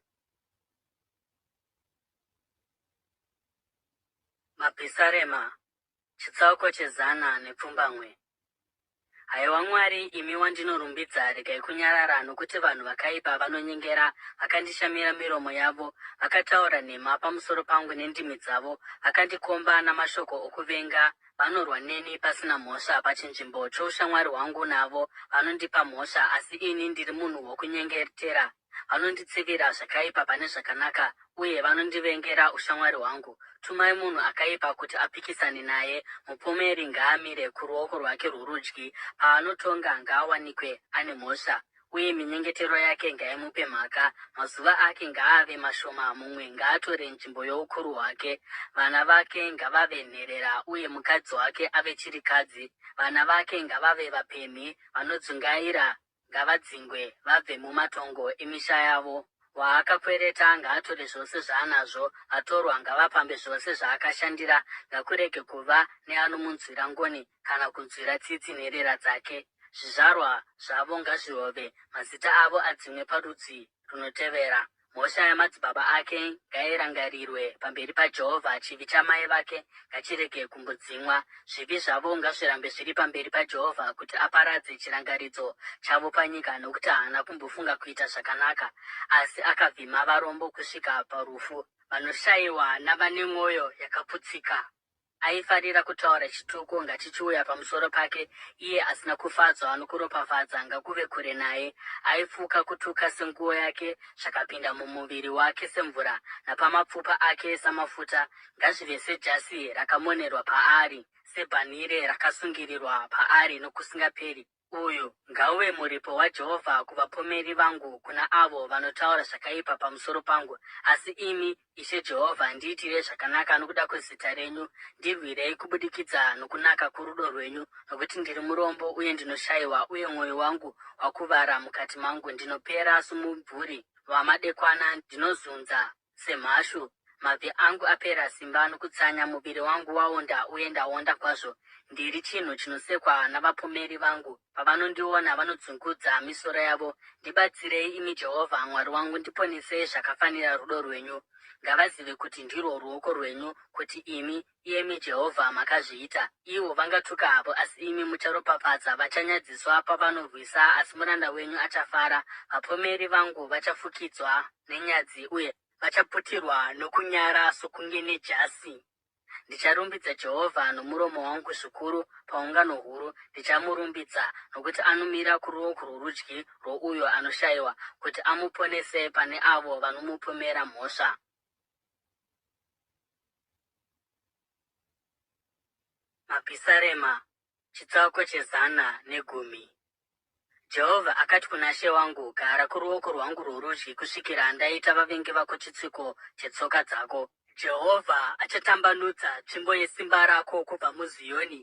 Mapisarema Chitsauko chezana nepfumbamwe. Haiwa Mwari, imi wandinorumbidza, regai kunyarara, nokuti vanhu vakaipa vanonyengera, vakandishamira miromo yavo, vakataura nhema pamusoro pangu nendimi dzavo, vakandikomba namashoko okuvenga, vanorwa neni pasina mhosva, pachinzvimbo choushamwari hwangu navo vanondipa mhosva, asi ini ndiri munhu wokunyengetera. Vanonditsivira zvakaipa pane zvakanaka, uye vanondivengera ushamwari hwangu. Tumai munhu akaipa kuti apikisane naye, mupomeri ngaamire kuruoko rwake rworudyi. Paanotonga, ngaawanikwe ane mhosva, uye minyengetero yake ngaimupe mhaka. Mazuva ake ngaave mashoma, mumwe ngaatore nzvimbo youkuru hwake. Vana vake ngavave nherera, uye mukadzi wake ave chirikadzi. Vana vake ngavave vapemhi vanodzungaira Ngavadzingwe vabve mumatongo emisha yavo. Waakakwereta ngaatore zvose zvaanazvo, vatorwa ngavapambe zvose zvaakashandira, ngakurege kuva neanomunzwira ngoni kana kunzwira tsitsi nherera dzake. Zvizvarwa zvavo ngazvirove, mazita avo adzimwe parudzi runotevera. Mhosva yamadzibaba ake ngairangarirwe pamberi paJehovha, chivi chamai vake ngachirege kumbodzimwa. Zvivi zvavo ngazvirambe zviri pamberi paJehovha, kuti aparadze chirangaridzo chavo panyika, nokuti haana kumbofunga kuita zvakanaka, asi akavhima varombo kusvika parufu, vanoshayiwa navane mwoyo yakaputsika. Aifarira kutaura chituko ngachichiuya pamusoro pake, iye asina kufadzwa nokuropafadza ngakuve kure naye. Aifuka kutuka senguo yake, zvakapinda mumuviri wake semvura, napamapfupa ake samafuta. Ngazvive sejasi rakamonerwa paari, sebhanhire rakasungirirwa paari nokusingaperi. Uyu ngauve muripo waJehovha kuvapomeri vangu, kuna avo vanotaura zvakaipa pamusoro pangu. Asi imi, Ishe Jehovha, ndiitirei zvakanaka nokuda kwezita renyu, ndirwirei kubudikidza nokunaka kworudo rwenyu, nokuti ndiri murombo uye ndinoshayiwa, uye mwoyo wangu wakuvara mukati mangu. Ndinopera somumvuri wamadekwana, ndinozunza semhashu. Mabvi angu apera simba nokutsanya, muviri wangu waonda uye ndaonda kwazvo. Ndiri chinhu chinosekwa navapomeri vangu, pavanondiona vanodzungudza misoro yavo. Ndibatsirei, imi Jehovha Mwari wangu, ndiponesei zvakafanira rudo rwenyu. Ngavazive kuti ndirwo ruoko rwenyu, kuti imi, Iyemi Jehovha, makazviita. Ivo vangatuka havo, asi imi mucharopafadza. Vachanyadziswa pavanorwisa, asi muranda wenyu achafara. Vapomeri vangu vachafukidzwa nenyadzi, uye vachaputirwa nokunyara sokunge nejasi. Ndicharumbidza Jehovha nomuromo wangu zvikuru, paungano huru ndichamurumbidza, nokuti anomira kuruoko rworudyi rwouyo anoshayiwa, kuti amuponese pane avo vanomupomera mhosva. Mapisarema, chitsauko chezana negumi. Jehovha akati kuna She wangu, Gara kuruoko rwangu rworudyi kusvikira ndaita vavengi vako chitsiko chetsoka dzako. Jehovha achatambanudza tsvimbo yesimba rako kubva muZioni.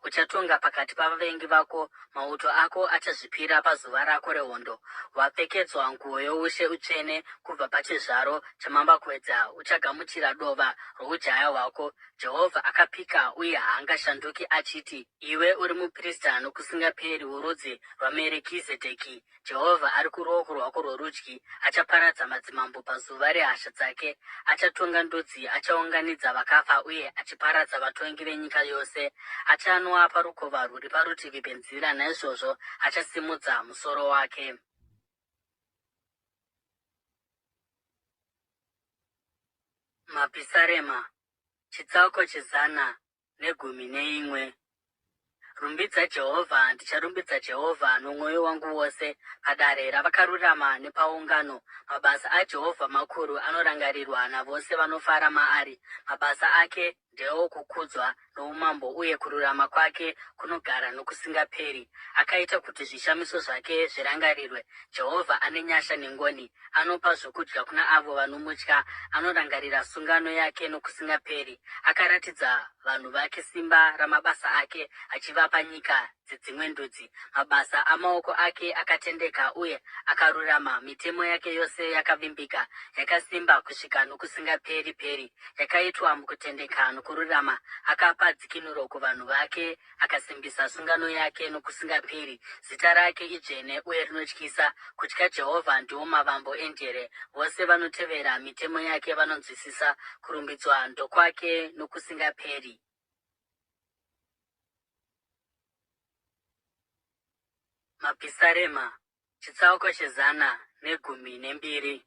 Uchatonga pakati pavavengi vako, mauto ako achazvipira pazuva rako rehondo. Wapfekedzwa nguo youshe utsvene kubva pachizvaro chamambakwedza, uchagamuchira dova roujaya hwako. Jehovha akapika uye haangashanduki achiti, Iwe uri muprista nokusingaperi worudzi rwaMerekizedheki. Jehovha ari kuruoko rwako rworudyi, achaparadza madzimambo pazuva rehasha dzake. Achatonga ndudzi, achaunganidza vakafa uye achiparadza vatongi venyika yose. Achanwa parukova rwuri parutivi penzira, naizvozvo achasimudza musoro wake. Mapisarema, chitsauko chezana 11. Rumbidza Jehovha. Ndicharumbidza Jehovha nomwoyo wangu wose, padare ravakarurama nepaungano. Mabasa aJehovha makuru, anorangarirwa navose vanofara maari. Mabasa ake ndeokukudzwa noumambo, uye kururama kwake kunogara nokusingaperi. Akaita kuti zvishamiso zvake zvirangarirwe. Jehovha ane nyasha nengoni, anopa zvokudya kuna avo vanomutya, anorangarira sungano yake nokusingaperi. Akaratidza vanhu vake simba ramabasa ake, achivapa nyika dzedzimwe ndudzi. Mabasa amaoko ake akatendeka uye akarurama, mitemo yake yose yakavimbika, yakasimba kusvika nokusingaperi-peri, yakaitwa mukutendeka nokururama. Akapa dzikinuro kuvanhu vake, akasimbisa sungano yake nokusingaperi. Zita rake idzvene uye rinotyisa. Kutya Jehovha ndiwo mavambo enjere, vose vanotevera mitemo yake vanonzwisisa. Kurumbidzwa ndokwake nokusingaperi. Mapisarema, chitsauko che-112.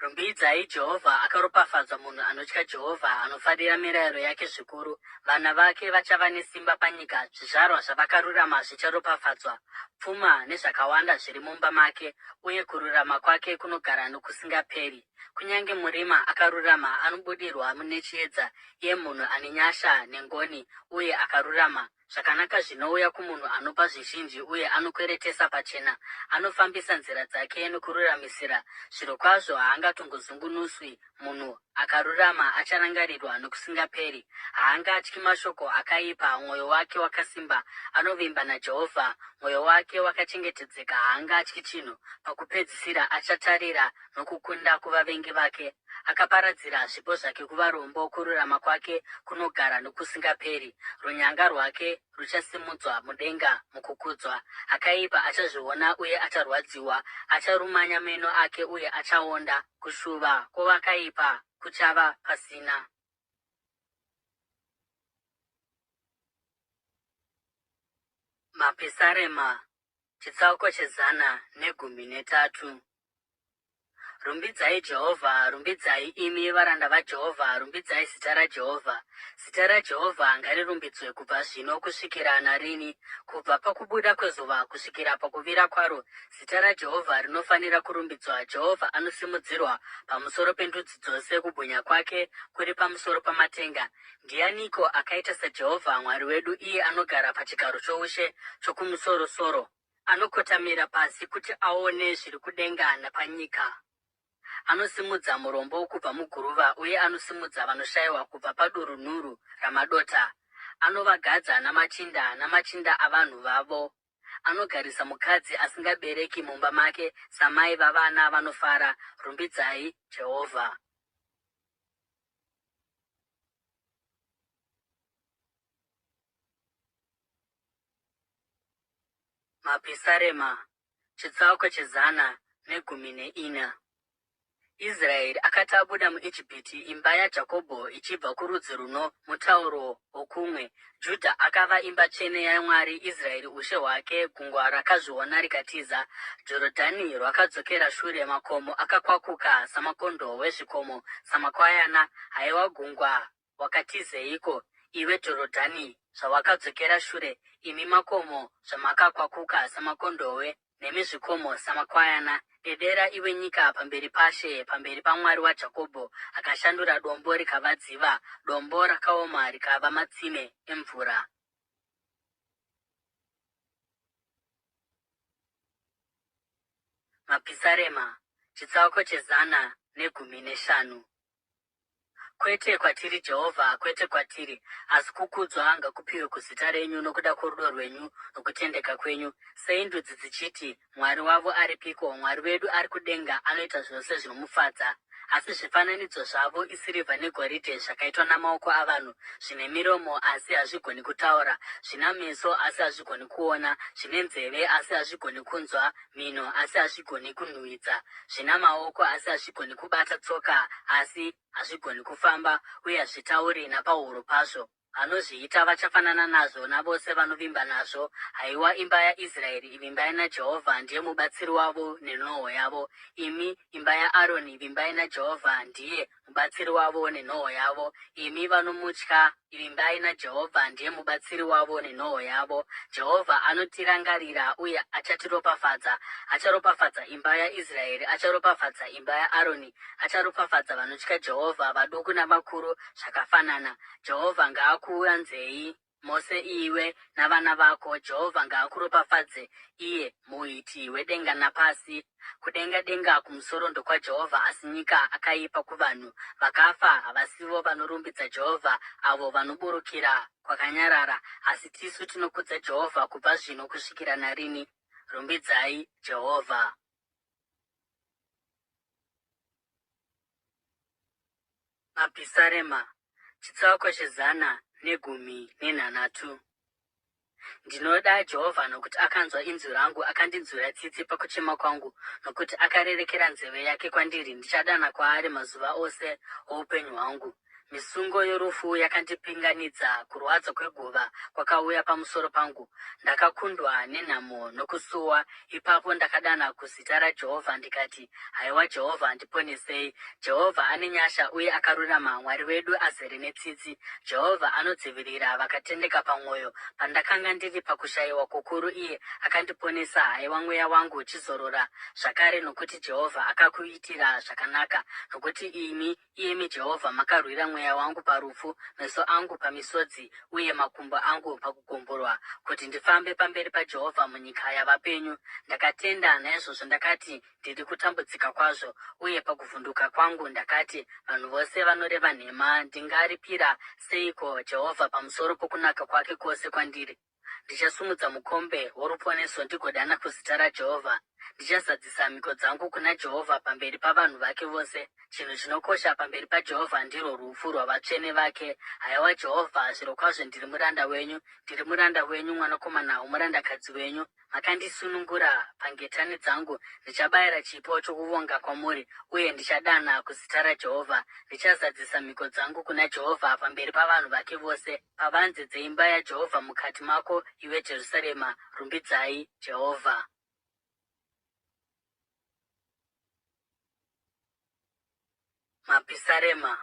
Rumbidzai Jehovha. Akaropafadzwa munhu anotya Jehovha, anofarira mirayiro yake zvikuru. Vana vake vachava nesimba panyika, zvizvarwa zvavakarurama zvicharopafadzwa. Pfuma nezvakawanda zviri mumba make, uye kururama kwake kunogara nokusingaperi. Kunyange murima akarurama anobudirwa nechiedza, iye munhu ane nyasha nengoni uye akarurama. Zvakanaka zvinouya kumunhu anopa zvizhinji uye anokweretesa pachena, anofambisa nzira dzake nokururamisira. Zvirokwazvo haangatongozungunuswi, munhu akarurama acharangarirwa nokusingaperi. Haangatyi mashoko akaipa, mwoyo wake wakasimba, anovimba naJehovha. Mwoyo wake wakachengetedzeka, haangatyi chinhu. Pakupedzisira achatarira nokukunda kuvavengi vake. Akaparadzira zvipo zvake kuvarombo, kururama kwake kunogara nokusingaperi. Runyanga rwake ruchasimudzwa mudenga mukukudzwa. Akaipa achazviona uye acharwadziwa, acharumanya meno ake uye achaonda. Kushuva kwovakaipa kuchava pasina. Mapisarema, chitsauko che-113. Rumbidzai Jehovha, rumbidzai imi varanda vaJehovha, rumbidzai zita raJehovha. Zita raJehovha ngarirumbidzwe kubva zvino kusvikira narini, kubva pakubuda kwezuva kusvikira pakuvira kwaro. Zita raJehovha rinofanira kurumbidzwa. Jehovha anosimudzirwa pamusoro pendudzi dzose, kubwinya kwake kuri pamusoro pamatenga. Ndianiko akaita saJehovha Mwari wedu, iye anogara pachigaro choushe chokumusoro-soro? Anokotamira pasi kuti aone zviri kudenga napanyika. Anosimudza murombo kubva muguruva uye anosimudza vanoshayiwa kubva padurunhuru ramadota. Anovagadza namachinda namachinda avanhu vavo. Anogarisa mukadzi asingabereki mumba make samai vavana vanofara. Rumbidzai Jehovha. Mapisarema, chitsauko che-114. Israeri akati abuda muIjipiti, imba yaJakobho ichibva kurudzi runo mutauro wokumwe, Judha akava imba tsvene yaMwari, Israeri ushe hwake. Gungwa rakazviona rikatiza, Jorodhani rwakadzokera shure, makomo akakwakuka samakondohwe, zvikomo samakwayana. Haiwa gungwa, Wakatizeiko, iwe Jorodhani, zvawakadzokera shure, imi makomo zvamakakwakuka samakondohwe, nemi zvikomo samakwayana? Dedera, iwe nyika, pamberi paShe, pamberi paMwari waJakobho, akashandura dombo rikava dziva, dombo rakaoma rikava matsime emvura. Mapisarema, chitsauko che-115. Kwete kwatiri, Jehovha, kwete kwatiri, asi kukudzwa ngakupiwe kuzita renyu nokuda kworudo rwenyu nokutendeka kwenyu. Sei ndudzi dzichiti, Mwari wavo aripiko? Mwari wedu ari kudenga anoita zvose zvinomufadza. Asi zvifananidzo zvavo isirivha negoridhe zvakaitwa namaoko avanhu, zvine miromo asi hazvigoni kutaura, zvina meso asi hazvigoni kuona, zvine nzeve asi hazvigoni kunzwa, mhino asi hazvigoni kunhuhwidza, zvina maoko asi hazvigoni kubata, tsoka asi hazvigoni kufamba, uye hazvitauri napahuro pazvo. Vanozviita vachafanana nazvo navose vanovimba nazvo. Haiwa imba yaIsraeri, vimbai naJehovha, ndiye mubatsiri wavo nenhoo yavo. Imi, imba yaAroni, vimbai naJehovha, ndiye mubatsiri wavo nenhoo yavo. Imi vanomutya, vimbai naJehovha, ndiye mubatsiri wavo nenhoo yavo. Jehovha anotirangarira uye achatiropafadza. Acharopafadza imba yaIsraeri, acharopafadza imba yaAroni, acharopafadza vanotya Jehovha, vaduku navakuru zvakafanana. Jehovha ngaakuwanzei mose iwe navana vako. Jehovha ngaakuropafadze, iye muiti wedenga napasi. Kudenga denga kumusoro ndokwaJehovha, asi nyika akaipa kuvanhu. Vakafa havasivo vanorumbidza Jehovha, avo vanoburukira kwakanyarara, asi tisu tinokudza Jehovha kubva zvino kusvikira narini. Rumbidzai Jehovha. Mapisarema, chitsauko che113. Ndinoda Jehovha nokuti akanzwa inzwi rangu, akandinzwira tsitsi pakuchema kwangu, nokuti akarerekera nzeve yake kwandiri, ndichadana kwaari mazuva ose oupenyu hwangu. Misungo yorufu yakandipinganidza, kurwadza kweguva kwakauya pamusoro pangu. Ndakakundwa nenhamo nokusuwa. Ipapo ndakadana kuzita raJehovha ndikati, Haiwa Jehovha, ndiponesei! Jehovha ane nyasha uye akarurama, Mwari wedu azere netsitsi. Jehovha anodzivirira vakatendeka pamwoyo. Pandakanga ndiri pakushayiwa kukuru, iye akandiponesa. Haiwa mweya wangu, chizorora zvakare, nokuti Jehovha akakuitira zvakanaka. Nokuti imi Iyemi Jehovha, makarwira mweya wangu parufu, meso angu pamisodzi, uye makumbo angu pakugumburwa, kuti ndifambe pamberi paJehovha munyika yavapenyu. Ndakatenda, naizvozvo ndakati, Ndiri kutambudzika kwazvo, uye pakuvhunduka kwangu ndakati, Vanhu vose vanoreva nhema. Ndingaripira seiko Jehovha pamusoro pokunaka kwake kwose kwandiri? Ndichasumudza mukombe woruponeso ndigodana kuzita raJehovha. Ndichazadzisa mhiko dzangu kuna Jehovha pamberi pavanhu vake vose. Chinhu chinokosha pamberi paJehovha ndirwo rufu rwavatsvene vake. Haiwa Jehovha, zvirokwazvo ndiri muranda wenyu, ndiri muranda wenyu, mwanakomana womurandakadzi wenyu. Makandisunungura pangetani dzangu. Ndichabayira chipo chokuvonga kwamuri, uye ndichadana kuzita raJehovha. Ndichazadzisa mhiko dzangu kuna Jehovha pamberi pavanhu vake vose. Pavanze dzeimba yaJehovha mukati mako, iwe Jerusarema, rumbidzai Jehovha. Mapisarema,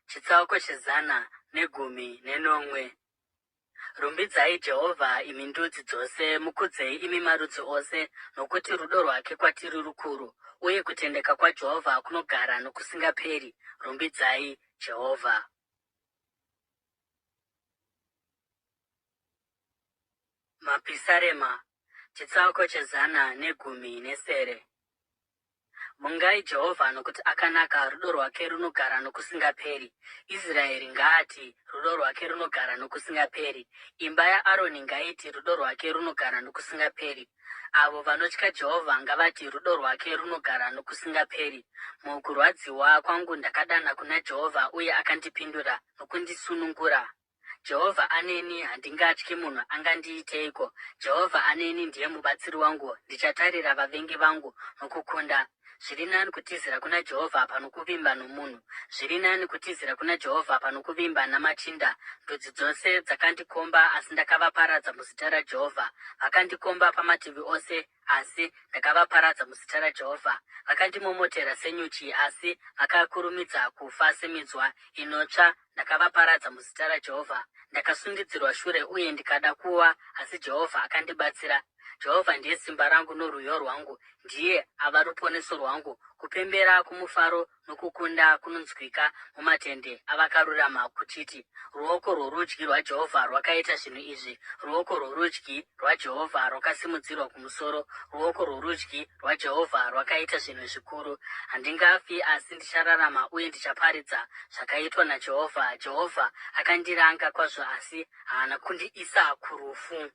chitsauko che117. Rumbidzai Jehovha, imi ndudzi dzose, mukudzei imi marudzi ose, nokuti rudo rwake kwatiri rukuru, uye kutendeka kwaJehovha kunogara nokusingaperi. Rumbidzai Jehovha. Mapisarema, chitsauko che117. Vongai Jehovha, nokuti akanaka, rudo rwake runogara nokusingaperi. Israeri ngaati, Rudo rwake runogara nokusingaperi. Imba yaAroni ngaiti, Rudo rwake runogara nokusingaperi. Avo vanotya Jehovha ngavati, Rudo rwake runogara nokusingaperi. Mukurwadziwa kwangu ndakadana kuna Jehovha, uye akandipindura nokundisunungura. Jehovha aneni, handingatyi, munhu angandiiteiko? Jehovha aneni, ndiye mubatsiri wangu, ndichatarira vavengi vangu nokukunda. Zviri nani kutizira kuna Jehovha pano kuvimba nomunhu. Zviri nani kutizira kuna Jehovha pano kuvimba namachinda. Ndudzi dzose dzakandikomba, asi ndakavaparadza muzita raJehovha. Vakandikomba pamativi ose, asi ndakavaparadza muzita raJehovha. Vakandimomotera senyuchi, asi vakakurumidza kufa seminzwa inotsva. Ndakavaparadza muzita raJehovha. Ndakasundidzirwa shure uye ndikada kuwa, asi Jehovha akandibatsira. Jehovha ndiye simba rangu norwiyo rwangu, ndiye ava ruponeso rwangu. Kupembera kwomufaro nokukunda kunonzwika mumatende avakarurama kuchiti, Ruoko rworudyi rwaJehovha rwakaita zvinhu izvi, ruoko rworudyi rwaJehovha rwakasimudzirwa kumusoro, ruoko rworudyi rwaJehovha rwakaita zvinhu zvikuru. Handingafi, asi ndichararama uye ndichaparidza zvakaitwa naJehovha. Jehovha akandiranga kwazvo, asi haana kundiisa kurufu.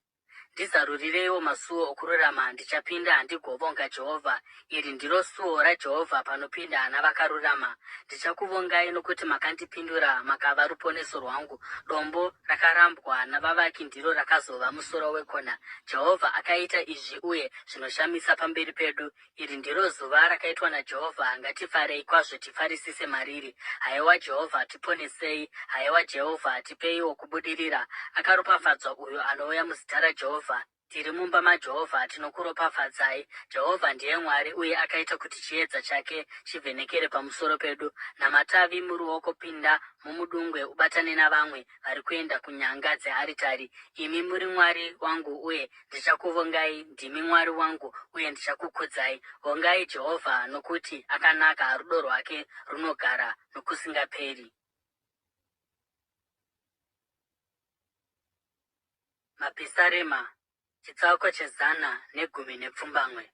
Ndizarurireiwo masuo okururama, ndichapinda ndigovonga Jehovha. Iri ndiro suo raJehovha panopinda navakarurama. Ndichakuvongai nokuti makandipindura, makava ruponeso rwangu. Dombo rakarambwa navavaki ndiro rakazova musoro wekona. Jehovha akaita izvi uye zvinoshamisa pamberi pedu. Iri ndiro zuva rakaitwa naJehovha, ngatifarei kwazvo tifarisise mariri. Haiwa Jehovha, tiponesei! Haiwa Jehovha, tipeiwo kubudirira! Akaropafadzwa uyo anouya muzita raJehovha. Tiri mumba maJehovha, tinokuropafadzai. Jehovha ndiye Mwari uye akaita kuti chiedza chake chivhenekere pamusoro pedu. Namatavi muruoko pinda mumudungwe ubatane navamwe vari kuenda kunyanga dzearitari. Imi muri Mwari wangu uye Ndichakuvongai, ndimi Mwari wangu, uye ndichakukudzai. Vongai Jehovha, nokuti akanaka, rudo rwake runogara nokusingaperi. Mapisarema, chitsauko che118.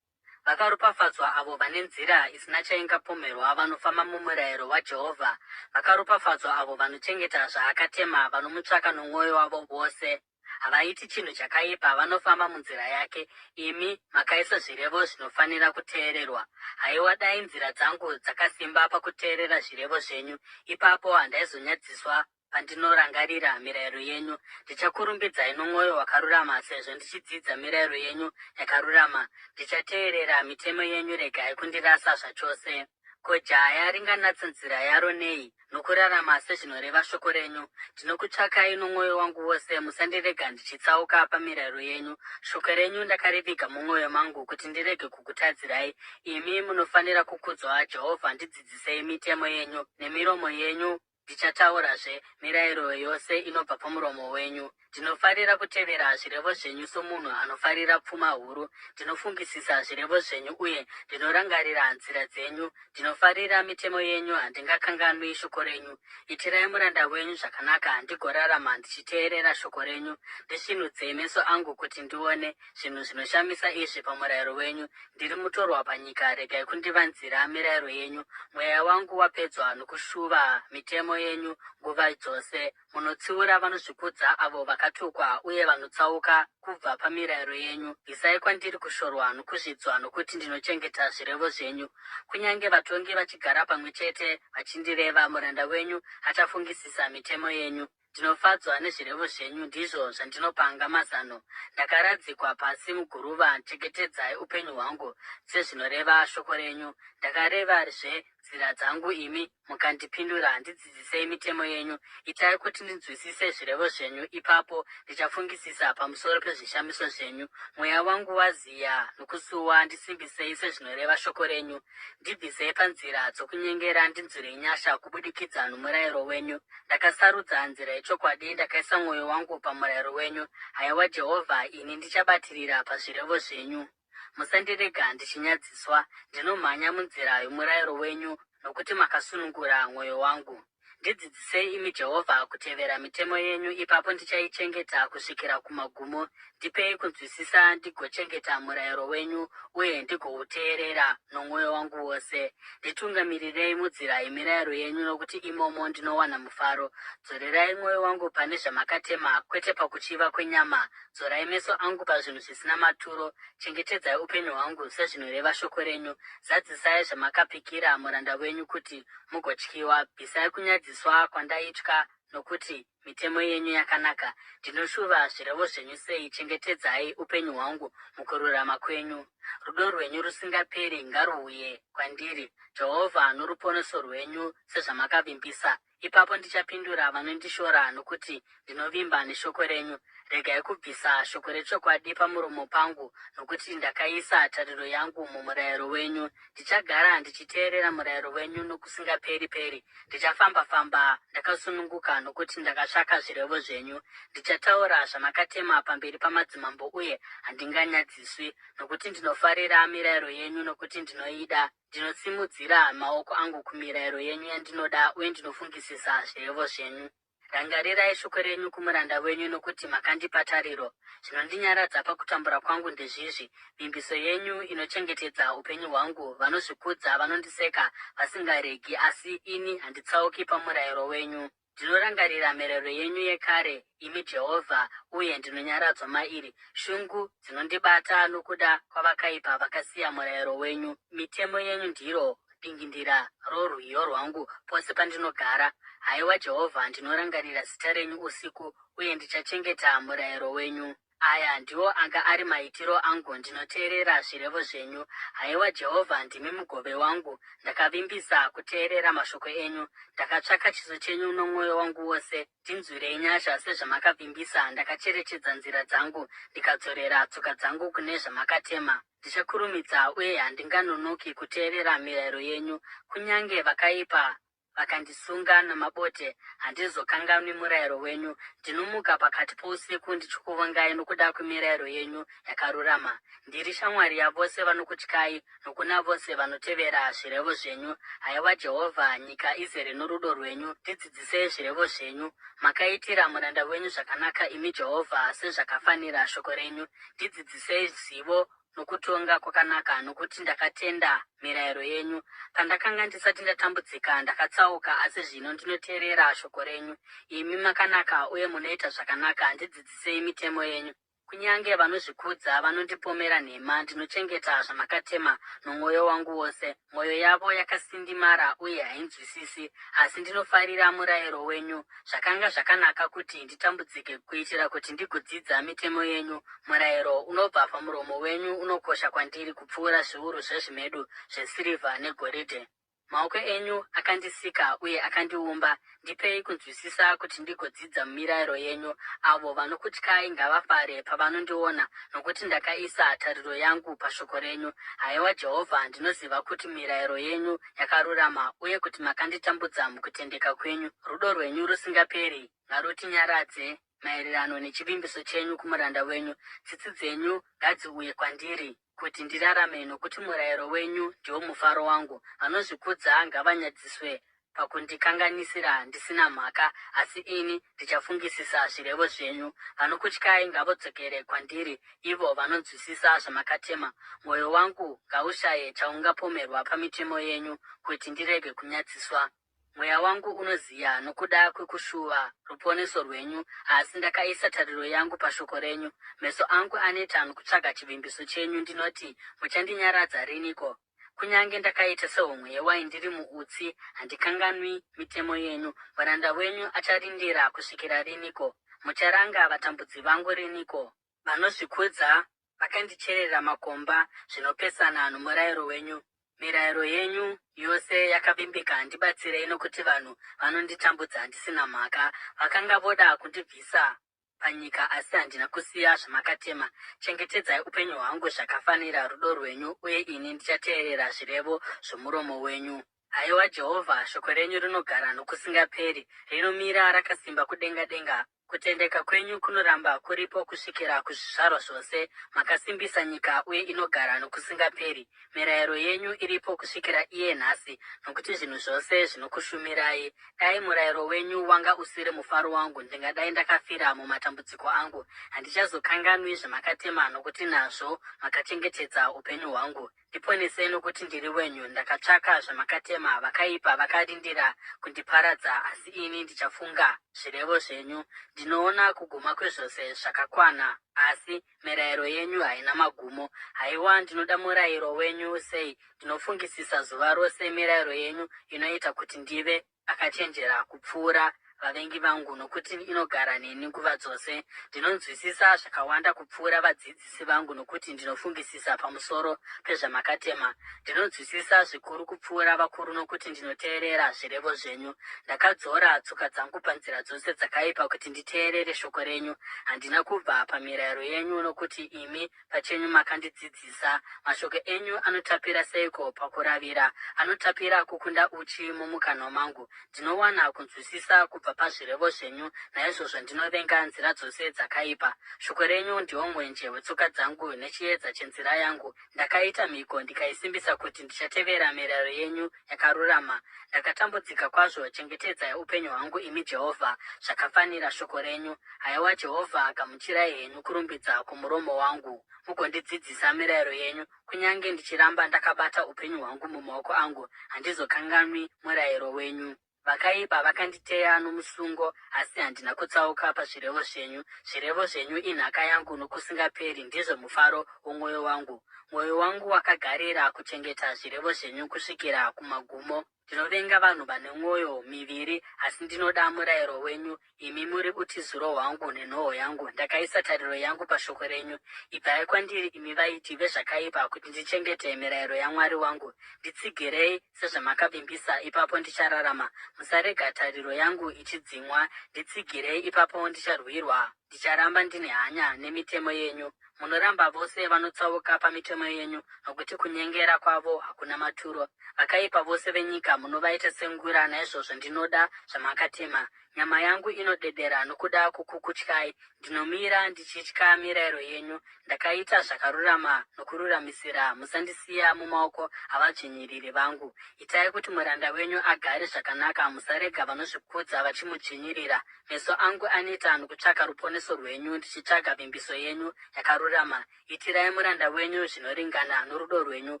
Vakaropafadzwa avo vane nzira isina chaingapomerwa, vanofamba mumurayiro waJehovha. Vakaropafadzwa avo vanochengeta zvaakatema, vanomutsvaka nomwoyo wavo wose. Havaiti chinhu chakaipa, vanofamba munzira yake. Imi makaisa zvirevo zvinofanira kuteererwa. Haiwa, dai nzira dzangu dzakasimba pakuteerera zvirevo zvenyu! Ipapo handaizonyadziswa pandinorangarira mirayiro yenyu. Ndichakurumbidzai nomwoyo wakarurama, sezvo ndichidzidza mirayiro yenyu yakarurama. Ndichateerera mitemo yenyu, regai kundirasa zvachose. Ko jaya ringanatsa nzira yaro nei? Nokurarama sezvinoreva shoko renyu. Ndinokutsvakai nomwoyo wangu wose, musandirega ndichitsauka pamirayiro yenyu. Shoko renyu ndakariviga mumwoyo mangu, kuti ndirege kukutadzirai. Imi munofanira kukudzwa, Jehovha, ndidzidzisei mitemo yenyu. Nemiromo yenyu Ndichataurazve mirayiro yose inobva pamuromo wenyu. Ndinofarira kutevera zvirevo zvenyu somunhu anofarira pfuma huru. Ndinofungisisa zvirevo zvenyu uye ndinorangarira nzira dzenyu. Ndinofarira mitemo yenyu, handingakanganwi shoko renyu. Itirai muranda wenyu zvakanaka, ndigorarama ndichiteerera shoko renyu. Ndisvinudzei meso angu kuti ndione zvinhu zvinoshamisa izvi pamurayiro wenyu. Ndiri mutorwa panyika, regai kundivanzira mirayiro yenyu. Mweya wangu wapedzwa nokushuva mitemo yenyu nguva dzose. Munotsiura vanozvikudza, avo vakatukwa uye vanotsauka kubva pamirayiro yenyu. Bvisai kwandiri kushorwa nokuzvidzwa, nokuti ndinochengeta zvirevo zvenyu. Kunyange vatongi vachigara pamwe chete vachindireva, muranda wenyu achafungisisa mitemo yenyu. Ndinofadzwa nezvirevo zvenyu, ndizvo zvandinopanga mazano. Ndakaradzikwa pasi muguruva, chengetedzai upenyu hwangu sezvinoreva shoko renyu. Ndakarevazve nzira dzangu, imi mukandipindura, ndidzidzisei mitemo yenyu. Itai kuti ndinzwisise zvirevo zvenyu, ipapo ndichafungisisa pamusoro pezvishamiso zvenyu. Mweya wangu waziya nokusuwa, ndisimbisei sezvinoreva shoko renyu. Ndibvisei panzira dzokunyengera, ndinzwirei nyasha kubudikidza nomurayiro wenyu. Ndakasarudza nzira yechokwadi, ndakaisa mwoyo wangu pamurayiro wenyu. Haiwa Jehovha, ini ndichabatirira pazvirevo zvenyu. Musandirega ndichinyadziswa. Ndinomhanya munzira yomurayiro wenyu, nokuti makasunungura mwoyo wangu. Ndidzidzisei, imi Jehovha, kutevera mitemo yenyu, ipapo ndichaichengeta kusvikira kumagumo. Ndipei kunzwisisa ndigochengeta murayiro wenyu, uye ndigouteerera nomwoyo wangu wose. Nditungamirirei munzira yemirayiro yenyu, nokuti imomo ndinowana mufaro. Dzorerai mwoyo wangu pane zvamakatema, kwete pakuchiva kwenyama. Dzorai meso angu pazvinhu zvisina maturo. Chengetedzai upenyu hwangu sezvinoreva shoko renyu. Zadzisai zvamakapikira muranda wenyu kuti mugotyiwa. Bvisai kunyadziswa kwandaitya, nokuti mitemo yenyu yakanaka. Ndinoshuva zvirevo zvenyu sei! Chengetedzai upenyu hwangu mukururama kwenyu. Rudo rwenyu rusingaperi ngaruuye kwandiri, Jehovha, noruponeso rwenyu sezvamakavimbisa. Ipapo ndichapindura vanondishora, nokuti ndinovimba neshoko renyu. Regai kubvisa shoko rechokwadi pamuromo pangu, nokuti ndakaisa tariro yangu mumurayiro wenyu. Ndichagara ndichiteerera murayiro wenyu nokusingaperi-peri. Ndichafamba-famba ndakasununguka, nokuti ndakatsvaka zvirevo zvenyu. Ndichataura zvamakatema pamberi pamadzimambo uye handinganyadziswi, nokuti ndinofarira mirayiro yenyu, nokuti ndinoida. Ndinosimudzira maoko angu kumirayiro yenyu yandinoda, uye ndinofungisisa zvirevo zvenyu. Rangarirai shoko renyu kumuranda wenyu, nokuti makandipa tariro. Zvinondinyaradza pakutambura kwangu ndezvizvi, vimbiso yenyu inochengetedza upenyu hwangu. Vanozvikudza vanondiseka vasingaregi, asi ini handitsauki pamurayiro wenyu. Ndinorangarira mirayiro yenyu yekare, imi Jehovha, uye ndinonyaradzwa mairi. Shungu dzinondibata nokuda kwavakaipa vakasiya murayiro wenyu. Mitemo yenyu ndiro dingindira rorwiyo rwangu pose pandinogara. Haiwa Jehovha, ndinorangarira zita renyu usiku, uye ndichachengeta murayiro wenyu. Aya ndiwo anga ari maitiro angu, ndinoteerera zvirevo zvenyu. Haiwa Jehovha, ndimi mugove wangu, ndakavimbisa kuteerera mashoko enyu. Ndakatsvaka chiso chenyu nomwoyo wangu wose, ndinzwirei nyasha sezvamakavimbisa. Ndakacherechedza nzira dzangu, ndikadzorera tsoka dzangu kune zvamakatema. Ndichakurumidza uye handinganonoki kuteerera mirayiro yenyu. Kunyange vakaipa vakandisunga namabote, handizokanganwi murayiro wenyu. Ndinomuka pakati pousiku ndichikuvongai nokuda kwemirayiro yenyu yakarurama. Ndiri shamwari yavose vanokutyai, nokuna vose vanotevera zvirevo zvenyu. Haiwa Jehovha, nyika izere norudo rwenyu, ndidzidzisei zvirevo zvenyu. Makaitira muranda wenyu zvakanaka, imi Jehovha, sezvakafanira shoko renyu. Ndidzidzisei zivo nokutonga kwakanaka, nokuti ndakatenda mirayiro yenyu. Pandakanga ndisati ndatambudzika, ndakatsauka, asi zvino ndinoteerera shoko renyu. Imi makanaka uye munoita zvakanaka, ndidzidzisei mitemo yenyu. Kunyange vanozvikudza vanondipomera nhema, ndinochengeta zvamakatema nomwoyo wangu wose. Mwoyo yavo yakasindimara uye hainzwisisi, asi ndinofarira murayiro wenyu. Zvakanga zvakanaka kuti nditambudzike kuitira kuti ndigodzidza mitemo yenyu. Murayiro unobva pamuromo wenyu unokosha kwandiri kupfuura zviuru zvezvimedu zvesirivha negoridhe. Maoko enyu akandisika uye akandiumba. Ndipei kunzwisisa kuti ndigodzidza mirayiro yenyu. Avo vanokutyai ngavafare pavanondiona, nokuti ndakaisa tariro yangu pashoko renyu. Haiwa Jehovha, ndinoziva kuti mirayiro yenyu yakarurama, uye kuti makanditambudza mukutendeka kwenyu. Rudo rwenyu rusingaperi ngarutinyaradze maererano nechivimbiso chenyu kumuranda wenyu. Tsitsi dzenyu ngadziuye kwandiri kuti ndirarame, nokuti murayiro wenyu ndiwo mufaro wangu. Vanozvikudza ngavanyadziswe pakundikanganisira ndisina mhaka, asi ini ndichafungisisa zvirevo zvenyu. Vanokutyai ngavodzokere kwandiri, ivo vanonzwisisa zvamakatema. Mwoyo wangu ngaushaye chaungapomerwa pamitemo yenyu, kuti ndirege kunyadziswa. Mweya wangu unoziya nokuda kwekushuva ruponeso rwenyu, asi ndakaisa tariro yangu pashoko renyu. Meso angu aneta nokutsvaga chivimbiso chenyu, ndinoti, Muchandinyaradza riniko? Kunyange ndakaita sehomwe yewaini ndiri muutsi, handikanganwi mitemo yenyu. Muranda wenyu acharindira kusvikira riniko? Mucharanga vatambudzi vangu riniko? Vanozvikudza vakandicherera makomba zvinopesana nomurayiro wenyu. Mirayiro yenyu yose yakavimbika, ndibatsirei, nokuti vanhu vanonditambudza ndisina mhaka. Vakanga voda kundibvisa panyika, asi handina kusiya zvamakatema. Chengetedzai upenyu hwangu zvakafanira rudo rwenyu, uye ini ndichateerera zvirevo zvomuromo wenyu. Haiwa Jehovha, shoko renyu rinogara nokusingaperi, rinomira rakasimba kudenga denga. Kutendeka kwenyu kunoramba kuripo kusvikira kuzvizvarwa zvose. Makasimbisa nyika uye inogara nokusingaperi. Mirayiro yenyu iripo kusvikira iye nhasi, nokuti zvinhu zvose zvinokushumirai. Dai murayiro wenyu wanga usiri mufaro wangu, ndingadai ndakafira mumatambudziko angu. Handichazokanganwi zvamakatema, nokuti nazvo makachengetedza upenyu hwangu. Ndiponesei, nokuti ndiri wenyu. Ndakatsvaka zvamakatema, vakaipa vakarindira kundiparadza, asi ini ndichafunga zvirevo zvenyu. Ndinoona kuguma kwezvose zvakakwana, asi mirayiro yenyu haina magumo. Haiwa, ndinoda murayiro wenyu sei! Ndinofungisisa zuva rose mirayiro yenyu inoita kuti ndive akachenjera kupfuura vavengi vangu, nokuti inogara neni nguva dzose. Ndinonzwisisa zvakawanda kupfuura vadzidzisi vangu, nokuti ndinofungisisa pamusoro pezvamakatema. Ndinonzwisisa zvikuru kupfuura vakuru, nokuti ndinoteerera zvirevo zvenyu. Ndakadzora tsoka dzangu panzira dzose dzakaipa, kuti nditeerere shoko renyu. Handina kubva pamirayiro yenyu, nokuti imi pachenyu makandidzidzisa. Mashoko enyu anotapira seiko pakuravira, anotapira kukunda uchi mumukanwa mangu. Ndinowana kunzwisisa kubva pazvirevo zvenyu, naizvozvo ndinovenga nzira dzose dzakaipa. Shoko renyu ndiwo mwenje wetsoka dzangu nechiedza chenzira yangu. Ndakaita mhiko ndikaisimbisa kuti ndichatevera mirayiro yenyu yakarurama. Ndakatambudzika kwazvo, chengetedzai upenyu hwangu, imi Jehovha, zvakafanira shoko renyu. Haiwa Jehovha, gamuchirai henyu kurumbidza kwomuromo wangu, mugondidzidzisa mirayiro yenyu. Kunyange ndichiramba ndakabata upenyu hwangu mumaoko angu, handizokanganwi murayiro wenyu. Vakaipa vakanditeya nomusungo, asi handina kutsauka pazvirevo zvenyu. Zvirevo zvenyu inhaka yangu nokusingaperi, ndizvo mufaro womwoyo wangu. Mwoyo wangu wakagarira kuchengeta zvirevo zvenyu kusvikira kumagumo. Ndinovenga vanhu vane mwoyo miviri, asi ndinoda murayiro wenyu. Imi muri utiziro hwangu nenhoo yangu, ndakaisa tariro yangu pashoko renyu. Ibvai kwandiri, imi vaiti vezvakaipa, kuti ndichengete mirayiro yaMwari wangu. Nditsigirei sezvamakavimbisa, ipapo ndichararama. Musarega tariro yangu ichidzimwa. Nditsigirei, ipapo ndicharwirwa. Ndicharamba ndine hanya nemitemo yenyu. Munoramba vose vanotsauka pamitemo yenyu, nokuti kunyengera kwavo hakuna maturo. Vakaipa vose venyika munovaita sengura, naizvozvo ndinoda zvamakatema. Nyama yangu inodedera nokuda kwokukutyai, ndinomira ndichitya mirayiro yenyu. Ndakaita zvakarurama nokururamisira, musandisiya mumaoko avadzvinyiriri vangu. Itai kuti muranda wenyu agare zvakanaka, musarega vanozvikudza vachimudzvinyirira. Meso angu aneta nokutsvaka ruponeso rwenyu, ndichitsvaga vimbiso yenyu yakarurama. Itirai muranda wenyu zvinoringana norudo rwenyu,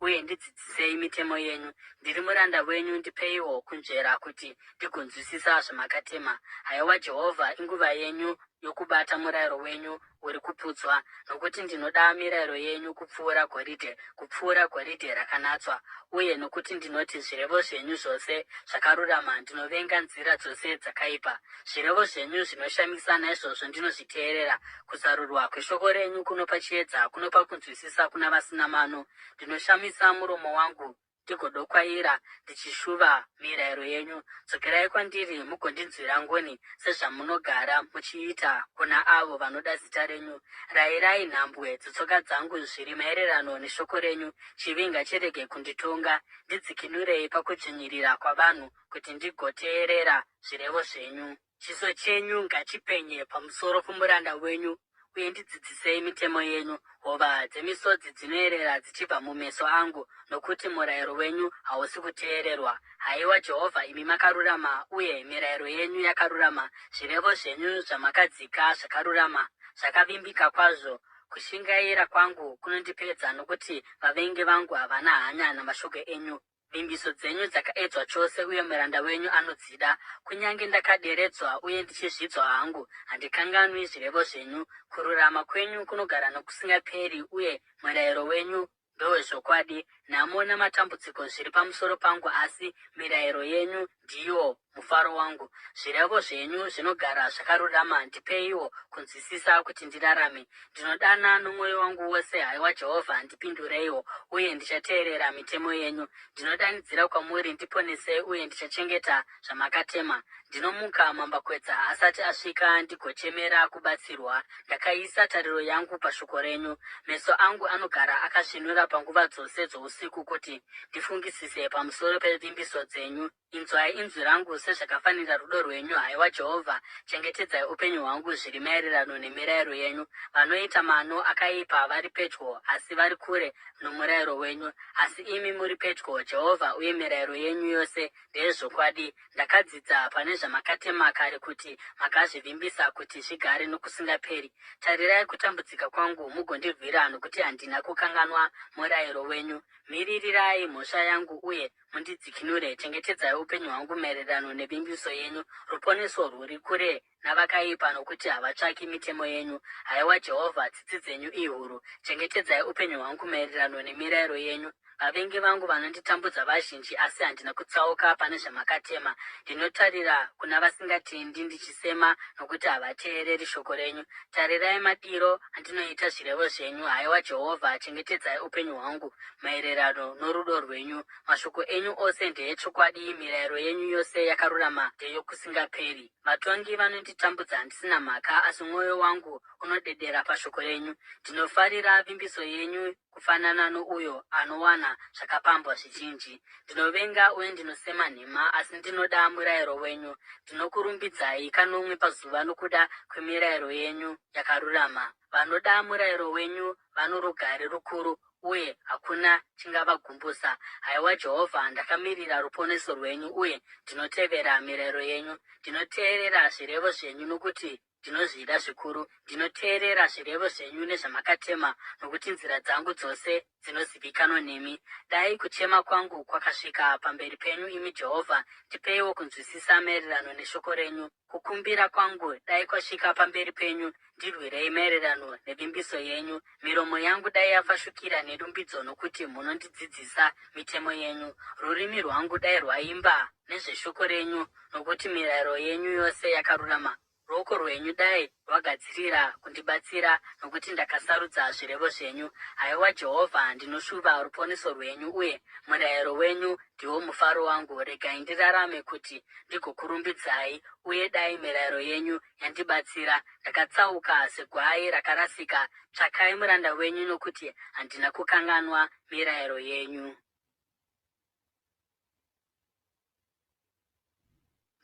uye ndidzidzisei mitemo yenyu. Ndiri muranda wenyu, ndipeiwo kunzvera kuti ndigonzwisisa zvamakatema. Haiwa Jehovha, inguva yenyu yokubata murayiro wenyu uri kuputswa, nokuti ndinoda mirayiro yenyu kupfuura goridhe, kupfuura goridhe rakanatswa. Uye nokuti ndinoti zvirevo zvenyu zvose zvakarurama, ndinovenga nzira dzose dzakaipa. Zvirevo zvenyu zvinoshamisa, naizvozvo ndinozviteerera. Kuzarurwa kweshoko renyu kunopa chiedza, kunopa kunzwisisa kuna vasina mano. Ndinoshamisa muromo wangu ndigodokwaira ndichishuva mirayiro yenyu. Dzokerai kwandiri mugondinzwira ngoni, sezvamunogara muchiita kuna avo vanoda zita renyu. Rayirai nhambwe dzetsoka dzangu zviri maererano neshoko renyu. Chivi ngachirege kunditonga. Ndidzikinurei pakudzvinyirira kwavanhu, kuti ndigoteerera zvirevo zvenyu. Chiso chenyu ngachipenye pamusoro pomuranda wenyu, uye ndidzidzisei mitemo yenyu. Hova dzemisodzi dzinoerera dzichibva mumeso angu, nokuti murayiro wenyu hausi kuteererwa. Haiwa Jehovha, imi makarurama, uye mirayiro yenyu yakarurama. Zvirevo zvenyu zvamakadzika zvakarurama, zvakavimbika kwazvo. Kushingaira kwangu kunondipedza, nokuti vavengi vangu havana hanya namashoko enyu. Vimbiso dzenyu dzakaedzwa chose uye muranda wenyu anodzida. Kunyange ndakaderedzwa uye ndichizvidzwa hangu, handikanganwi zvirevo zvenyu. Kururama kwenyu kunogara nokusingaperi uye murayiro wenyu ndowezvokwadi. Nhamo namatambudziko zviri pamusoro pangu, asi mirayiro yenyu ndiyo mufaro wangu. Zvirevo zvenyu zvinogara zvakarurama, ndipeiwo kunzwisisa kuti ndirarame. Ndinodana nomwoyo wangu wose, haiwa Jehovha, ndipindureiwo, uye ndichateerera mitemo yenyu. Ndinodanidzira kwamuri, ndiponesei, uye ndichachengeta zvamakatema. Ndinomuka mambakwedza asati asvika ndigochemera kubatsirwa. Ndakaisa tariro yangu pashoko renyu. Meso angu anogara akasvinura panguva dzose dzousiku kuti ndifungisise pamusoro pevimbiso dzenyu. Inzwai inzwi rangu sezvakafanira rudo rwenyu, haiwa Jehovha, chengetedzai upenyu hwangu zviri maererano nemirayiro yenyu. Vanoita mano akaipa vari pedyo, asi vari kure nomurayiro wenyu. Asi imi muri pedyo, Jehovha, uye mirayiro yenyu yose ndeyezvokwadi. Ndakadzidza pane zvamakatema kare kuti makazvivimbisa kuti zvigare nokusingaperi. Tarirai kutambudzika kwangu mugondirwira, nokuti handina kukanganwa murayiro wenyu. Miririrai mhosva yangu uye mundidzikinure, chengetedzai upenyu hwangu maererano nevimbiso yenyu. Ruponeso rwuri kure navakaipa, nokuti havatsvaki mitemo yenyu. Haiwa Jehovha, tsitsi dzenyu ihuru, chengetedzai upenyu hwangu maererano nemirayiro yenyu. Vavengi vangu vanonditambudza vazhinji, asi handina kutsauka pane zvamakatema. Ndinotarira kuna vasingatendi ndichisema, nokuti havateereri shoko renyu. Tarirai madiro andinoita zvirevo zvenyu, haiwa Jehovha, chengetedzai upenyu hwangu maererano norudo rwenyu. Mashoko enyu ose ndeechokwadi, mirayiro yenyu yose yakarurama ndeyokusingaperi. Vatongi vanonditambudza handisina mhaka, asi mwoyo wangu unodedera pashoko renyu. Ndinofarira vimbiso yenyu kufanana nouyo anowana zvakapambwa zvizhinji. Ndinovenga uye ndinosema nhema, asi ndinoda murayiro wenyu. Ndinokurumbidzai kanomwe pazuva nokuda kwemirayiro yenyu yakarurama. Vanoda murayiro wenyu vano rugare rukuru, uye hakuna chingavagumbusa. Haiwa Jehovha, ndakamirira ruponeso rwenyu, uye ndinotevera mirayiro yenyu. Ndinoteerera zvirevo zvenyu, nokuti ndinozvida zvikuru. Ndinoteerera zvirevo zvenyu nezvamakatema, nokuti nzira dzangu dzose dzinozivikanwa nemi. Dai kuchema kwangu kwakasvika pamberi penyu, imi Jehovha, ndipeiwo kunzwisisa maererano neshoko renyu. Kukumbira kwangu dai kwasvika pamberi penyu, ndirwirei maererano nevimbiso yenyu. Miromo yangu dai yafashukira nerumbidzo, nokuti munondidzidzisa mitemo yenyu. Rurimi rwangu dai rwaimba nezveshoko renyu, nokuti mirayiro yenyu yose yakarurama. Ruoko rwenyu dai rwagadzirira kundibatsira, nokuti ndakasarudza zvirevo zvenyu. Haiwa Jehovha, ndinoshuva ruponeso rwenyu, uye murayiro wenyu ndiwo mufaro wangu. Regai ndirarame kuti ndigokurumbidzai, uye dai mirayiro yenyu yandibatsira. Ndakatsauka segwai rakarasika. Tsvakai muranda wenyu, nokuti handina kukanganwa mirayiro yenyu.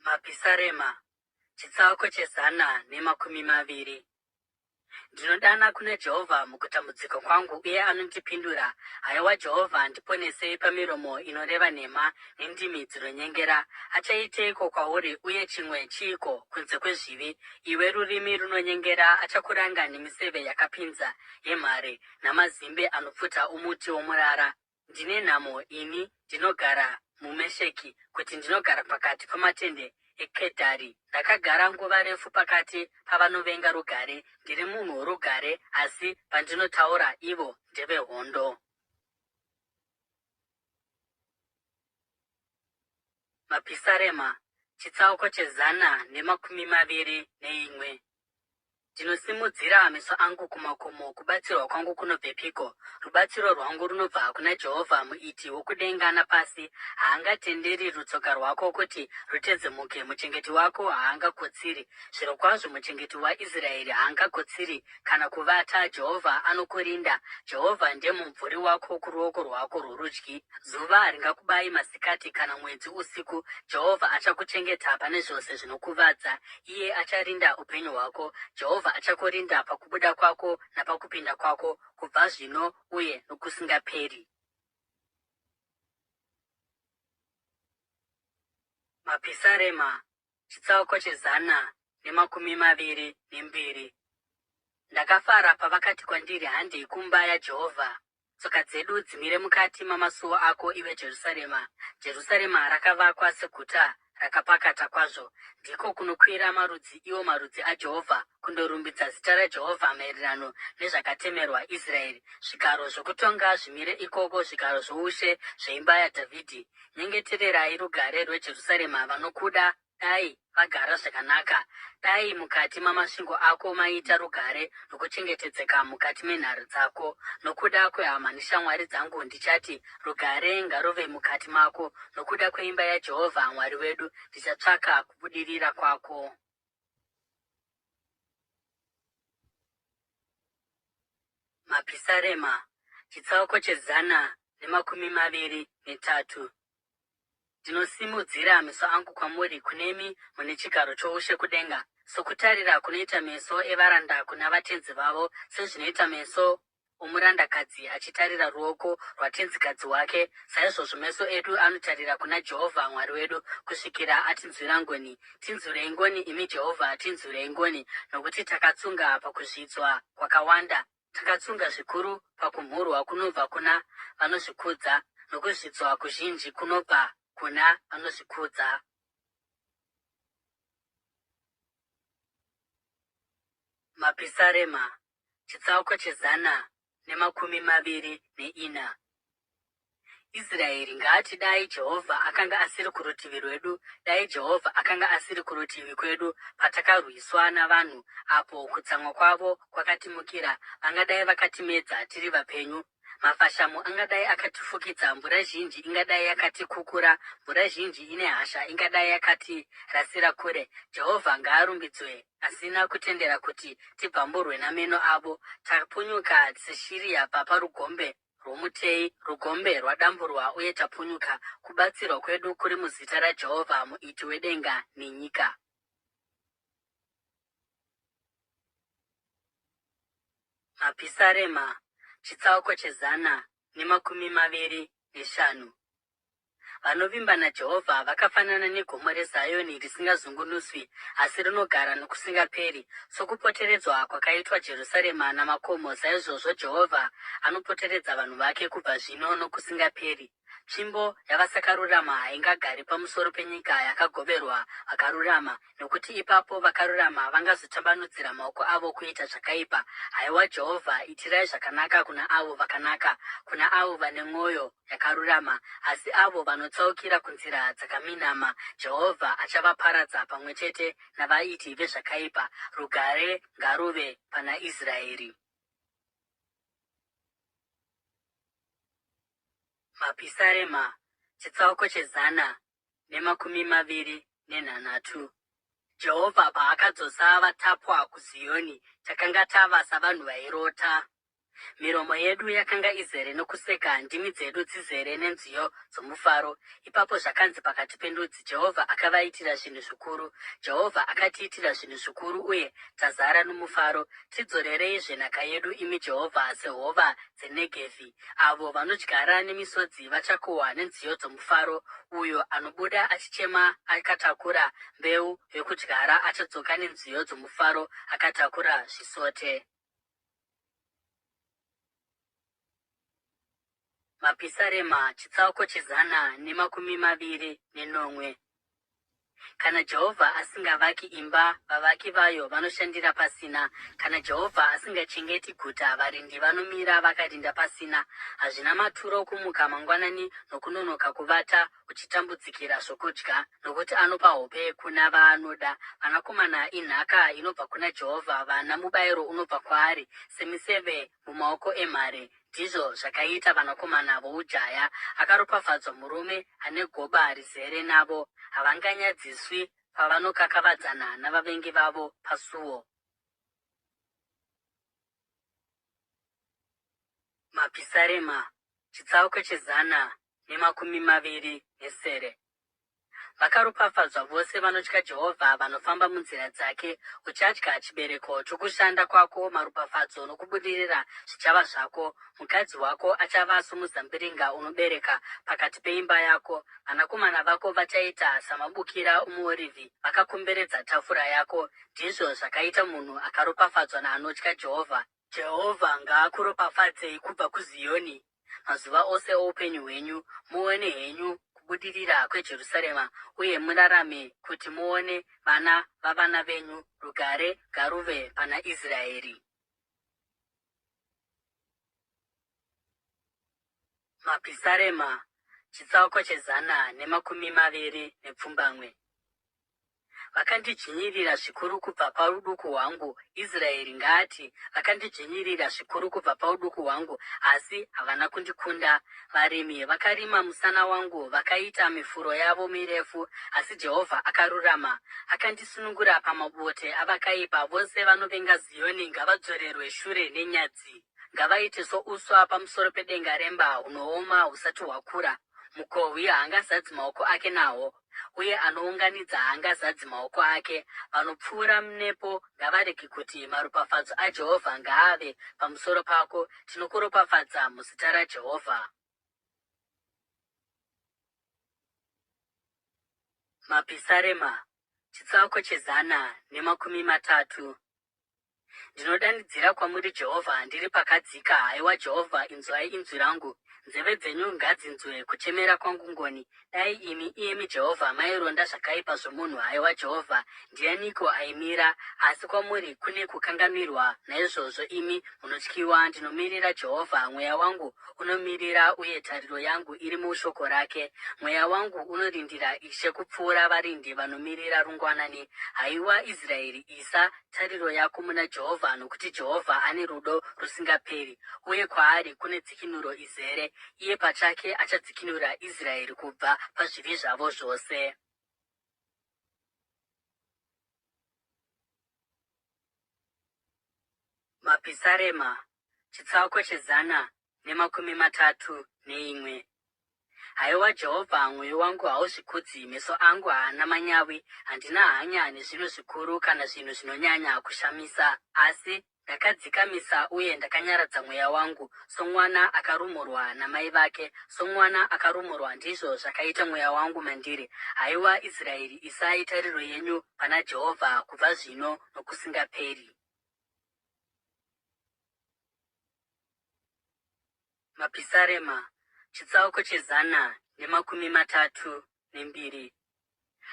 Mapisarema Chitsauko che120. Ndinodana kuna Jehovha mukutambudzika kwangu, uye anondipindura. Haiwa Jehovha, ndiponesei pamiromo inoreva nhema nendimi dzinonyengera. Achaiteiko kwauri, uye chimwe chiiko kunze kwezvivi? Iwe rurimi runonyengera, achakuranga nemiseve yakapinza yemhare, namazimbe anopfuta omuti womurara. Ndine nhamo ini ndinogara muMesheki, kuti ndinogara pakati pamatende eKedhari! Ndakagara nguva refu pakati pavanovenga rugare. Ndiri munhu worugare, asi pandinotaura, ivo ndevehondo. Mapisarema, chitsauko che121. Ndinosimudzira meso angu kumakomo, kubatsirwa kwangu kunobvepiko? Rubatsiro rwangu runobva kuna Jehovha, Muiti wokudenga napasi. Haangatenderi rutsoka rwako kuti rutedzemuke, muchengeti wako haangakotsiri. Zvirokwazvo muchengeti waIsraeri haangakotsiri kana kuvata, Jehovha anokurinda. Jehovha ndiye mumvuri wako kuruoko rwako rworudyi. Zuva haringakubayi masikati, kana mwedzi usiku. Jehovha achakuchengeta pane zvose zvinokuvadza. Iye acharinda upenyu hwako. Jehovha achakurinda pakubuda kwako napakupinda kwako, kubva zvino uye nokusingaperi. Mapisarema, chitsauko che122. Ndakafara pavakati kwandiri, Handei kumba yaJehovha. Tsoka dzedu dzimire mukati mamasuo ako, iwe Jerusarema. Jerusarema rakavakwa seguta rakapakata kwazvo. Ndiko kunokwira marudzi, iwo marudzi aJehovha, kundorumbidza zita raJehovha maererano nezvakatemerwa Israeri. Zvigaro zvokutonga zvimire ikoko, zvigaro zvoushe zveimba yaDhavhidhi. Nyengetererai rugare rweJerusarema vanokuda Dai vagara zvakanaka. Dai mukati mamasvingo ako maita rugare nokuchengetedzeka mukati menhare dzako. Nokuda kwehama neshamwari dzangu ndichati, Rugare ngaruve mukati mako. Nokuda kweimba yaJehovha Mwari wedu ndichatsvaka kubudirira kwako. Mapisarema, chitsauko che123. Ndinosimudzira meso angu kwamuri, kunemi mune chigaro choushe kudenga. Sokutarira kunoita meso evaranda kuna vatenzi vavo, sezvinoita meso omurandakadzi achitarira ruoko rwatenzikadzi wake, saizvozvo meso edu anotarira kuna Jehovha Mwari wedu, kusvikira atinzwira ngoni. Tinzwirei ngoni, imi Jehovha, tinzwirei ngoni, nokuti takatsunga pakuzvidzwa kwakawanda. Takatsunga zvikuru pakumhurwa kunobva kuna vanozvikudza, nokuzvidzwa kuzhinji kunobva kuna vanozvikudza. Mapisarema, chitsauko chezana ne24. Israeri ngaati dai Jehovha akanga asiri kurutivi rwedu, dai Jehovha akanga asiri kurutivi kwedu patakarwiswa navanhu, apo kutsamwa kwavo kwakatimukira, vangadai vakatimedza tiri vapenyu. Mafashamu angadai akatifukidza, mvura zhinji ingadai yakatikukura, mvura zhinji ine hasha ingadai yakatirasira kure. Jehovha ngaarumbidzwe, asina kutendera kuti tibvamburwe nameno avo. Tapunyuka seshiri yabva parugombe rwomuteyi, rugombe rwadamburwa uye tapunyuka. Kubatsirwa kwedu kuri muzita raJehovha, Muiti wedenga nenyika. Mapisarema, chitsauko che125. Vanovimba naJehovha vakafanana negomo reZioni risingazungunuswi, asi rinogara nokusingaperi. Sokupoteredzwa kwakaitwa Jerusarema namakomo, saizvozvo Jehovha anopoteredza vanhu vake kubva zvino nokusingaperi. Tsvimbo yavasakarurama haingagari pamusoro penyika yakagoverwa vakarurama, nokuti ipapo vakarurama vangazotambanudzira maoko avo kuita zvakaipa. Haiwa Jehovha, itirai zvakanaka kuna avo vakanaka, kuna avo vane mwoyo yakarurama. Asi avo vanotsaukira kunzira dzakaminama, Jehovha achavaparadza pamwe chete navaiti vezvakaipa. Rugare ngaruve pana Israeri. Mapisarema, chitsauko che123. Jehovha paakadzosa vatapwa kuZioni, takanga tava savanhu vairota. Miromo yedu yakanga izere nokuseka, ndimi dzedu dzizere nenziyo dzomufaro. Ipapo zvakanzi pakati pendudzi, Jehovha akavaitira zvinhu zvikuru. Jehovha akatiitira zvinhu zvikuru, uye tazara nomufaro. Tidzorereizve nhaka yedu, imi Jehovha, sehova dzeNegevhi. Avo vanodyara nemisodzi vachakohwa nenziyo dzomufaro. Uyo anobuda achichema akatakura mbeu yokudyara achadzoka nenziyo dzomufaro akatakura zvisote. Mapisarema chitsauko che127. Kana Jehovha asingavaki imba, vavaki vayo vanoshandira pasina. Kana Jehovha asingachengeti guta, varindi vanomira vakarinda pasina. Hazvina maturo kumuka mangwanani nokunonoka kuvata uchitambudzikira zvokudya, nokuti anopa hope kuna vaanoda. Vanakomana inhaka inobva kuna Jehovha, vana mubayiro unobva kwaari. Semiseve mumaoko emhare, ndizvo zvakaita vanakomana voujaya. Akaropafadzwa murume ane goba rizere navo, havanganyadziswi pavanokakavadzana navavengi vavo pasuo. Mapisarema, chitsauko che127. Vakaropafadzwa vose vanotya Jehovha, vanofamba munzira dzake. Uchadya chibereko chokushanda kwako, maropafadzo nokubudirira zvichava zvako. Mukadzi wako achava somuzambiringa unobereka pakati peimba yako, vanakomana vako vachaita samabukira omuorivhi vakakomberedza tafura yako. Ndizvo zvakaita munhu akaropafadzwa naanotya Jehovha. Jehovha ngaakuropafadzei kubva kuZioni mazuva ose oupenyu hwenyu, muone henyu kubudirira kweJerusarema, uye murarame kuti muone vana vavana venyu. Rugare ngaruve pana Israeri. Mapisarema, chitsauko che128. Vakandidzvinyirira zvikuru kubva pauduku hwangu, Israeri ngaati, Vakandidzvinyirira zvikuru kubva pauduku hwangu, asi havana kundikunda. Varimi vakarima musana wangu, vakaita mifuro yavo mirefu, asi Jehovha akarurama. Akandisunungura pamabote avakaipa. Vose vanovenga Zioni ngavadzorerwe shure nenyadzi. Ngavaite souswa pamusoro pedenga remba hunooma husati hwakura. Mukohwi haangazadzi maoko ake nahwo, uye anounganidza haangazadzi maoko ake. Vanopfuura nepo ngavarege kuti, Maropafadzo aJehovha ngaave pamusoro pako, tinokuropafadza muzita raJehovha. Mapisarema, chitsauko che130. Ndinodanidzira kwamuri Jehovha, ndiri pakadzika. Haiwa Jehovha, inzwai inzwi rangu. Nzeve dzenyu ngadzinzwe kuchemera kwangu ngoni. Dai imi, iyemi Jehovha, maironda zvakaipa zvomunhu, haiwa Jehovha, ndianiko aimira? Asi kwamuri kune kukanganwirwa, naizvozvo imi munotyiwa. Ndinomirira Jehovha, mweya wangu unomirira, uye tariro yangu iri mushoko rake. Mweya wangu unorindira Ishe kupfuura varindi vanomirira rungwanani. Haiwa Israeri, isa tariro yako muna Jehovha, nokuti Jehovha ane rudo rusingaperi, uye kwaari kune dzikinuro izere. Iye pachake achadzikinura Israeri kubva pazvivi zvavo zvose. Mapisarema, chitsauko che-131. Haiwa Jehovha, mwoyo wangu hauzvikudzi, meso angu haana manyawi, handina hanya nezvinhu zvikuru kana zvinhu zvinonyanya kushamisa. Asi ndakadzikamisa uye ndakanyaradza mweya wangu, somwana akarumurwa namai vake, somwana akarumurwa ndizvo zvakaita mweya wangu mandiri. Haiwa Israeri, isai tariro yenyu pana Jehovha kubva zvino nokusingaperi. Mapisarema, chitsauko che-132.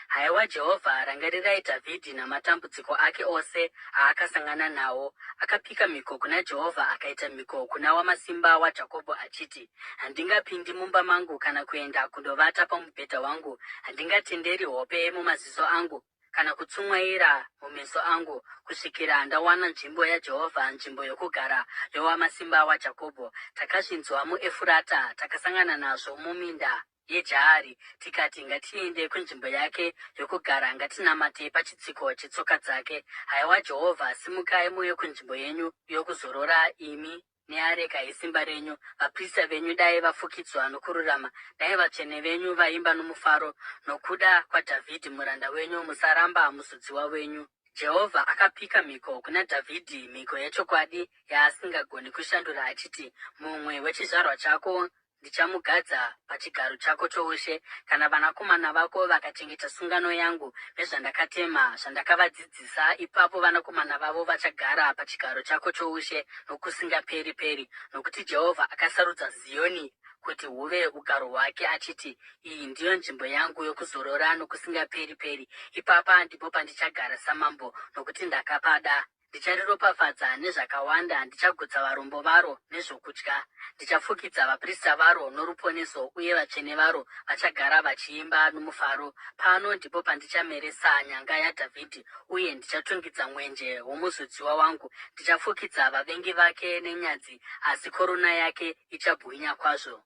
Haiwa Jehovha, rangarirai Dhavhidhi namatambudziko ake ose aakasangana nawo. Akapika mhiko kuna Jehovha akaita mhiko kuna Wamasimba waJakobho achiti, Handingapindi mumba mangu kana kuenda kundovata pamubhedha wangu, handingatenderi hope mumaziso angu, kana kutsumwaira mumeso angu, kusvikira ndawana nzvimbo yaJehovha, nzvimbo yokugara yoWamasimba waJakobho. Takazvinzwa muEfurata, takasangana nazvo muminda yeJaari, tikati, Ngatiende kunzvimbo yake yokugara, ngatinamate pachitsiko chetsoka dzake. Haiwa Jehovha, simukai muuye kunzvimbo yenyu yokuzorora, imi neareka yesimba renyu. Vaprista venyu dai vafukidzwa nokururama, dai vatsvene venyu vaimba nomufaro. Nokuda kwaDhavhidhi muranda wenyu, musaramba muzodziwa wenyu. Jehovha akapika mhiko kuna Dhavhidhi, mhiko yechokwadi yaasingagoni kushandura achiti, Mumwe wechizvarwa chako Ndichamugadza pachigaro chako choushe, kana vanakomana vako vakachengeta sungano yangu nezvandakatema, zvandakavadzidzisa, ipapo vanakomana vavo vachagara pachigaro chako choushe nokusingaperi-peri. Nokuti Jehovha akasarudza Ziyoni kuti huve ugaro hwake, achiti, Iyi ndiyo nzvimbo yangu yokuzorora nokusingaperi-peri, ipapa ndipo pandichagara samambo, nokuti ndakapada. Ndichariropafadza nezvakawanda, ndichagutsa varombo varo nezvokudya. Ndichafukidza vaprista varo noruponeso, uye vatsvene varo vachagara vachiimba nomufaro. Pano ndipo pandichameresa nyanga yaDhavhidhi, uye ndichatungidza mwenje womuzodziwa wangu. Ndichafukidza vavengi vake nenyadzi, asi korona yake ichabwinya kwazvo.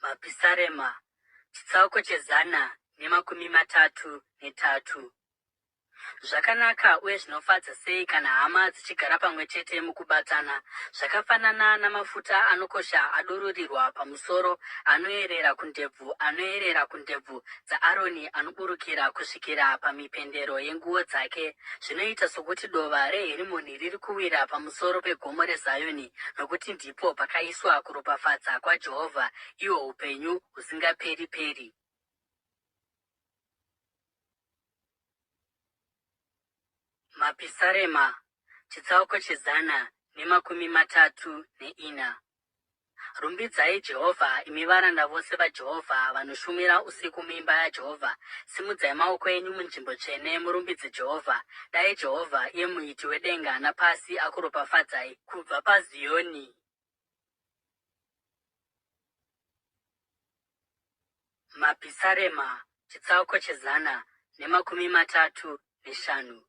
Mapisarema, chitsauko che-133. Zvakanaka uye zvinofadza sei kana hama dzichigara pamwe chete mukubatana! Zvakafanana namafuta anokosha adururirwa pamusoro, anoerera kundebvu, anoerera kundebvu dzaAroni, anoburukira kusvikira pamipendero yenguo dzake. Zvinoita sokuti dova reHerimoni riri kuwira pamusoro peGomo reZioni, nokuti ndipo pakaiswa kuropafadza kwaJehovha, ihwo upenyu husingaperi-peri. Mapisarema, chitsauko che-134. Rumbidzai Jehovha, imi varanda vose vaJehovha, vanoshumira usiku muimba yaJehovha. Simudzai maoko enyu munzvimbo tsvene murumbidze Jehovha. Dai Jehovha, iye Muiti wedenga napasi, akuropafadzai kubva paZioni. Mapisarema, chitsauko che-135.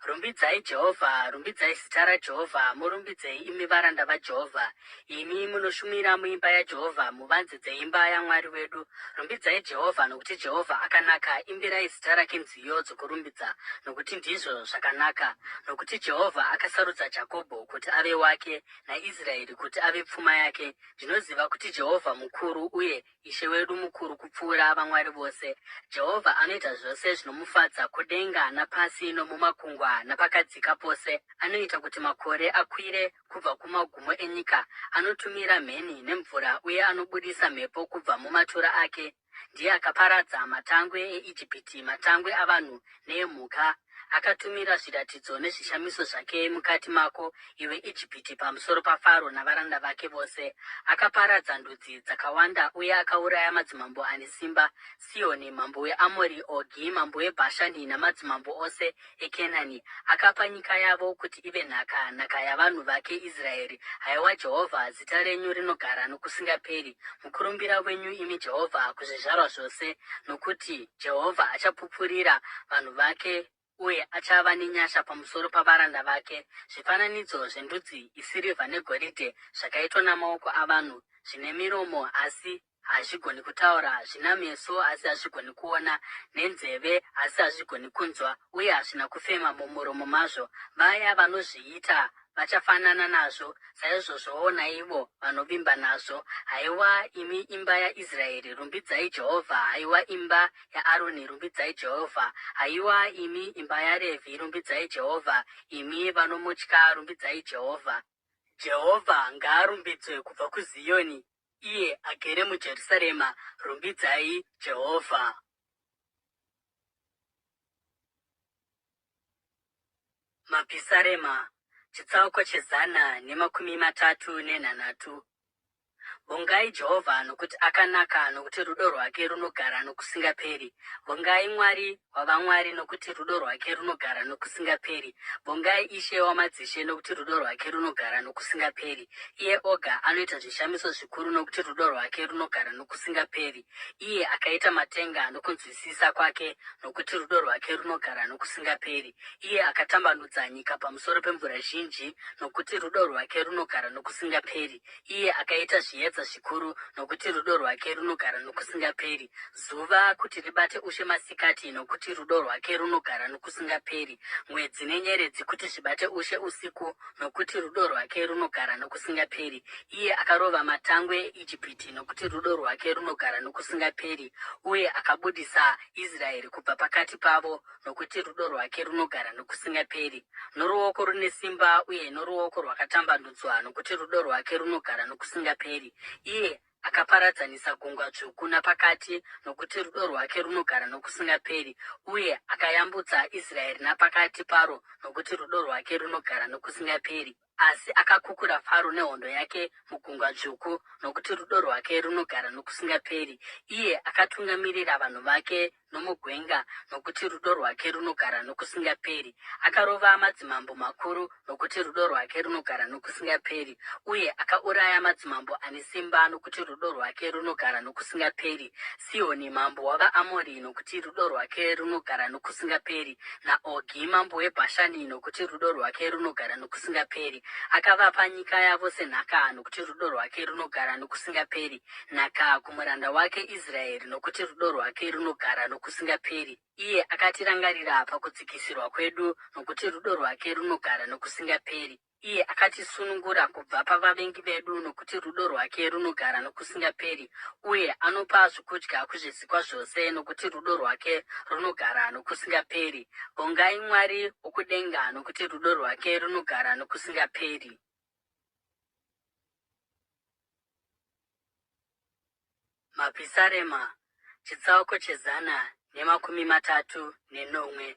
Rumbidzai Jehovha, rumbidzai zita raJehovha, murumbidzei imi varanda vaJehovha, imi munoshumira muimba yaJehovha, muvanze dzeimba yaMwari wedu. Rumbidzai Jehovha, nokuti Jehovha akanaka, imbirai zita rake nziyo dzokurumbidza, nokuti ndizvo zvakanaka. Nokuti Jehovha akasarudza Jakobho kuti ave wake, naIsraeri kuti ave pfuma yake. Ndinoziva kuti Jehovha mukuru uye Ishe wedu mukuru kupfuura vamwari vose. Jehovha anoita zvose zvinomufadza kudenga napasi nomumakungwa napakadzika pose. Anoita kuti makore akwire kubva kumagumo enyika. Anotumira mheni nemvura uye anobudisa mhepo kubva mumatura ake. Ndiye akaparadza matangwe eIjipiti, matangwe avanhu neemhuka. Akatumira zviratidzo nezvishamiso zvake mukati mako, iwe Ijipiti, pamusoro paFaro navaranda vake vose. Akaparadza ndudzi dzakawanda uye akauraya madzimambo ane simba, Sihoni mambo weAmori, Ogi mambo weBhashani namadzimambo ose eKenani. Akapa nyika yavo kuti ive nhaka, nhaka yavanhu vake Israeri. Haiwa Jehovha, zita renyu rinogara nokusingaperi, mukurumbira wenyu, imi Jehovha, kuzvizvarwa zvose, nokuti Jehovha achapupurira vanhu vake uye achava nenyasha pamusoro pavaranda vake. Zvifananidzo zvendudzi isirivha negoridhe zvakaitwa namaoko avanhu, zvine miromo asi hazvigoni kutaura, zvina meso asi hazvigoni kuona, nenzeve asi hazvigoni kunzwa, uye hazvina kufema mumuromo mazvo. Vaya vanozviita vachafanana nazvo, saizvozvowo naivo vanovimba nazvo. Haiwa imi imba yaIsraeri, rumbidzai Jehovha! Haiwa imba yaAroni, rumbidzai Jehovha! Haiwa imi imba yaRevhi, rumbidzai Jehovha! Imi vanomutya, rumbidzai Jehovha! Jehovha ngaarumbidzwe kubva kuZiyoni, iye agere muJerusarema, rumbidzai Jehovha. Mapisarema, chitsauko che137. Vongai Jehovha, nokuti akanaka, nokuti rudo rwake runogara nokusingaperi. Vongai Mwari wavamwari, nokuti rudo rwake runogara nokusingaperi. Vongai Ishe wamadzishe, nokuti rudo rwake runogara nokusingaperi. Iye oga anoita zvishamiso zvikuru, nokuti rudo rwake runogara nokusingaperi. Iye akaita matenga nokunzwisisa kwake, nokuti rudo rwake runogara nokusingaperi. Iye akatambanudza nyika pamusoro pemvura zhinji, nokuti rudo rwake runogara nokusingaperi. Iye akaita zviedza zvikuru, nokuti rudo rwake runogara nokusingaperi. Zuva kuti ribate ushe masikati, nokuti rudo rwake runogara nokusingaperi. Mwedzi nenyeredzi kuti zvibate ushe usiku, nokuti rudo rwake runogara nokusingaperi. Iye akarova matangwe eIjipiti, nokuti rudo rwake runogara nokusingaperi, uye akabudisa Israeri kubva pakati pavo, nokuti rudo rwake runogara nokusingaperi. Noruoko rune simba uye noruoko rwakatambanudzwa, nokuti rudo rwake runogara nokusingaperi. Iye akaparadzanisa Gungwa Dzvuku napakati, nokuti rudo rwake runogara nokusingaperi, uye akayambutsa Israeri napakati paro, nokuti rudo rwake runogara nokusingaperi. Asi akakukura Faro nehondo yake muGungwa Dzvuku, nokuti rudo rwake runogara nokusingaperi. Iye akatungamirira vanhu vake nomugwenga, nokuti rudo rwake runogara nokusingaperi. Akarova madzimambo makuru, nokuti rudo rwake runogara nokusingaperi, uye akauraya madzimambo ane simba, nokuti rudo rwake runogara nokusingaperi. Sihoni mambo wavaAmori, nokuti rudo rwake runogara nokusingaperi, naOgi mambo weBhashani, nokuti rudo rwake runogara nokusingaperi. Akavapa nyika yavo senhaka, nokuti rudo rwake runogara nokusingaperi, nhaka kumuranda wake Israeri, nokuti rudo rwake runogara nokusingaperi. Iye akatirangarira pakudzikisirwa kwedu, nokuti rudo rwake runogara nokusingaperi. Iye akatisunungura kubva pavavengi vedu, nokuti rudo rwake runogara nokusingaperi. Uye anopa zvokudya kuzvisikwa zvose, nokuti rudo rwake runogara nokusingaperi. Vongai Mwari wokudenga, nokuti rudo rwake runogara nokusingaperi. Mapisarema, chitsauko che137.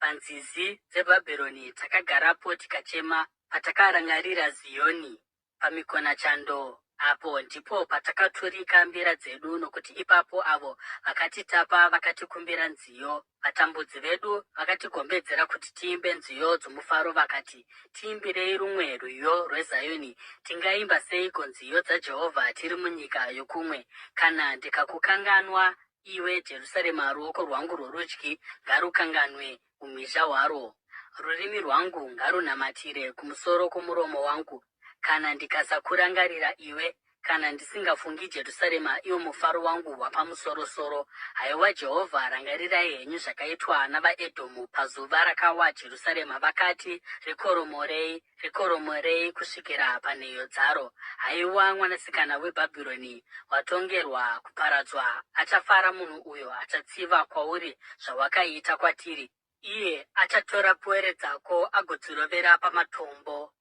Panzizi dzeBhabhironi takagarapo tikachema, patakarangarira Ziyoni pamikonachando, apo ndipo patakaturika mbira dzedu, nokuti ipapo avo vakatitapa vakatikumbira nziyo, vatambudzi vedu vakatigombedzera kuti tiimbe nziyo dzomufaro, vakati, Tiimbirei rumwe rwiyo rweZioni. Tingaimba seiko nziyo dzaJehovha tiri munyika yokumwe? Kana ndikakukanganwa, Iwe Jerusarema, ruoko rwangu rworudyi ngarukanganwe umhizha hwarwo, rurimi rwangu ngarunamatire kumusoro kwomuromo wangu, kana ndikasakurangarira iwe, kana ndisingafungi Jerusarema, iwo mufaro wangu wapamusoro-soro. Haiwa Jehovha, rangarirai henyu zvakaitwa navaEdhomu pazuva rakawa Jerusarema, vakati, Rikoromorei, Rikoromorei kusvikira panheyo dzaro. Haiwa mwanasikana weBhabhironi, watongerwa kuparadzwa, achafara munhu uyo achatsiva kwauri zvawakaita kwatiri. Iye achatora pwere dzako agodzirovera pamatombo.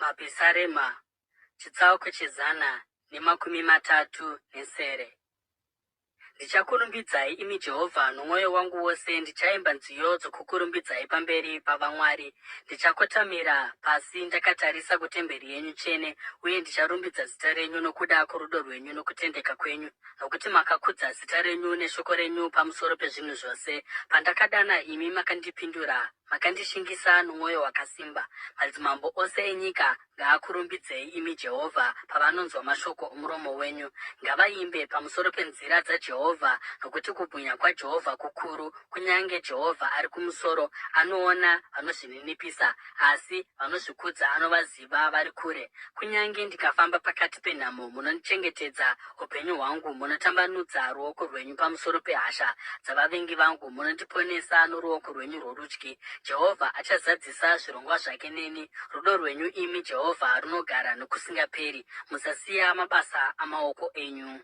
Mapisarema, chitsauko che137. Ndichakurumbidzai, imi Jehovha, nomwoyo wangu wose, ndichaimba nziyo dzokukurumbidzai pamberi pavamwari. Ndichakotamira pasi ndakatarisa kutemberi yenyu tsvene, uye ndicharumbidza zita renyu nokuda kworudo rwenyu nokutendeka kwenyu, nokuti makakudza zita renyu neshoko renyu pamusoro pezvinhu zvose. Pandakadana, imi makandipindura, makandishingisa nomwoyo wakasimba. Madzimambo ose enyika Ngaakurumbidzei, imi Jehovha, pavanonzwa mashoko omuromo wenyu. Ngavaimbe pamusoro penzira dzaJehovha, nokuti kubwinya kwaJehovha kukuru. Kunyange Jehovha ari kumusoro, anoona vanozvininipisa, asi vanozvikudza anovaziva vari kure. Kunyange ndikafamba pakati penhamo, munochengetedza upenyu hwangu, munotambanudza ruoko rwenyu pamusoro pehasha dzavavengi vangu, munondiponesa noruoko rwenyu rworudyi. Jehovha achazadzisa zvirongwa zvake neni. Rudo rwenyu imi Jehovha runogara nokusingaperi. Musasiya mabasa amaoko enyu.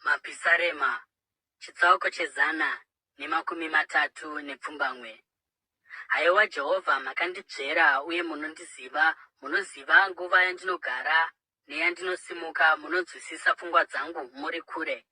Mapisarema, chitsauko che138. Haiwa Jehovha, makandidzvera uye munondiziva. Munoziva nguva yandinogara neyandinosimuka, munonzwisisa pfungwa dzangu muri kure.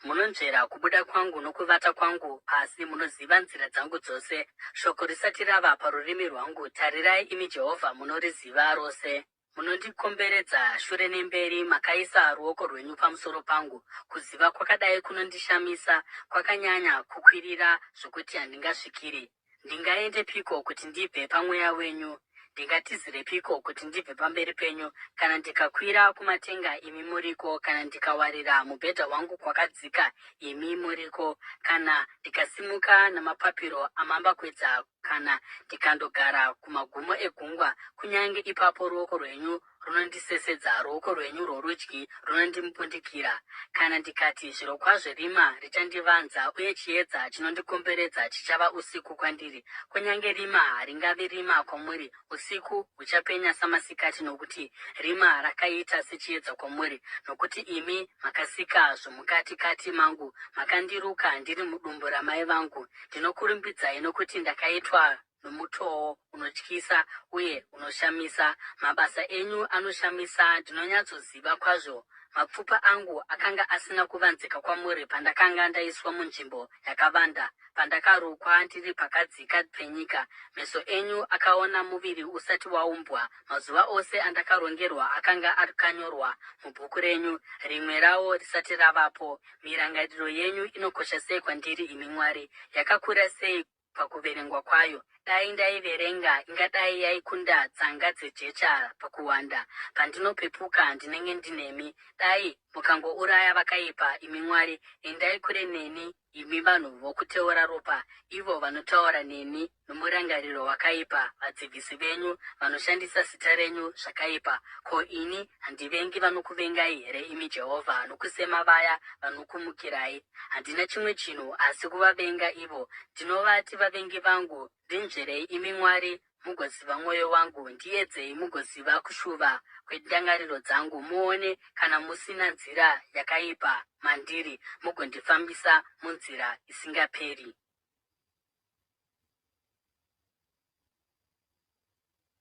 Munonzvera kubuda kwangu nokuvata kwangu pasi, munoziva nzira dzangu dzose. Shoko risati rava parurimi rwangu, tarirai, imi Jehovha, munoriziva rose. Munondikomberedza shure nemberi, makaisa ruoko rwenyu pamusoro pangu. Kuziva kwakadai kunondishamisa, kwakanyanya kukwirira zvokuti handingasvikiri. Ndingaendepiko kuti ndibve pamweya wenyu? Ndingatizirepiko kuti ndibve pamberi penyu? Kana ndikakwira kumatenga, imi muriko; kana ndikawarira mubhedha wangu kwakadzika, imi muriko. Kana ndikasimuka namapapiro amambakwedza, kana ndikandogara kumagumo egungwa, kunyange ipapo ruoko rwenyu runondisesedza, ruoko rwenyu rworudyi runondimbundikira. Kana ndikati, Zvirokwazvo rima richandivanza, uye chiedza chinondikomberedza chichava usiku kwandiri, kunyange rima haringavi rima kwamuri, usiku huchapenya samasikati, nokuti rima rakaita sechiedza kwamuri. Nokuti imi makasika zvomukati-kati mangu, makandiruka ndiri mudumbu ramai vangu. Ndinokurumbidzai nokuti ndakaitwa nomutoo unotyisa uye unoshamisa. Mabasa enyu anoshamisa, ndinonyatsoziva kwazvo. Mapfupa angu akanga asina kuvanzika kwamuri pandakanga ndaiswa munzvimbo yakavanda, pandakarukwa ndiri pakadzika penyika. Meso enyu akaona muviri usati waumbwa, mazuva ose andakarongerwa akanga akanyorwa mubhuku renyu, rimwe rawo risati ravapo. Mirangariro yenyu inokosha sei kwandiri, imi Mwari! Yakakura sei pakuverengwa kwayo. Dai ndaiverenga, ingadai yaikunda tsanga dzejecha pakuwanda. Pandinopepuka, ndinenge ndinemi. Dai mukangouraya vakaipa, imi Mwari! Endai kure neni, imi vanhu vokuteura ropa, ivo vanotaura neni nomurangariro wakaipa, vadzivisi venyu vanoshandisa zita renyu zvakaipa. Ko ini handivengi vanokuvengai here, imi Jehovha, nokusema vaya vanokumukirai? Handina chimwe chinhu asi kuvavenga ivo. Ndinovati vavengi vangu, Ndinzverei, imi Mwari, mugoziva mwoyo wangu, ndiedzei mugoziva kushuva kwendangariro dzangu, muone kana musina nzira yakaipa mandiri, mugondifambisa munzira isingaperi.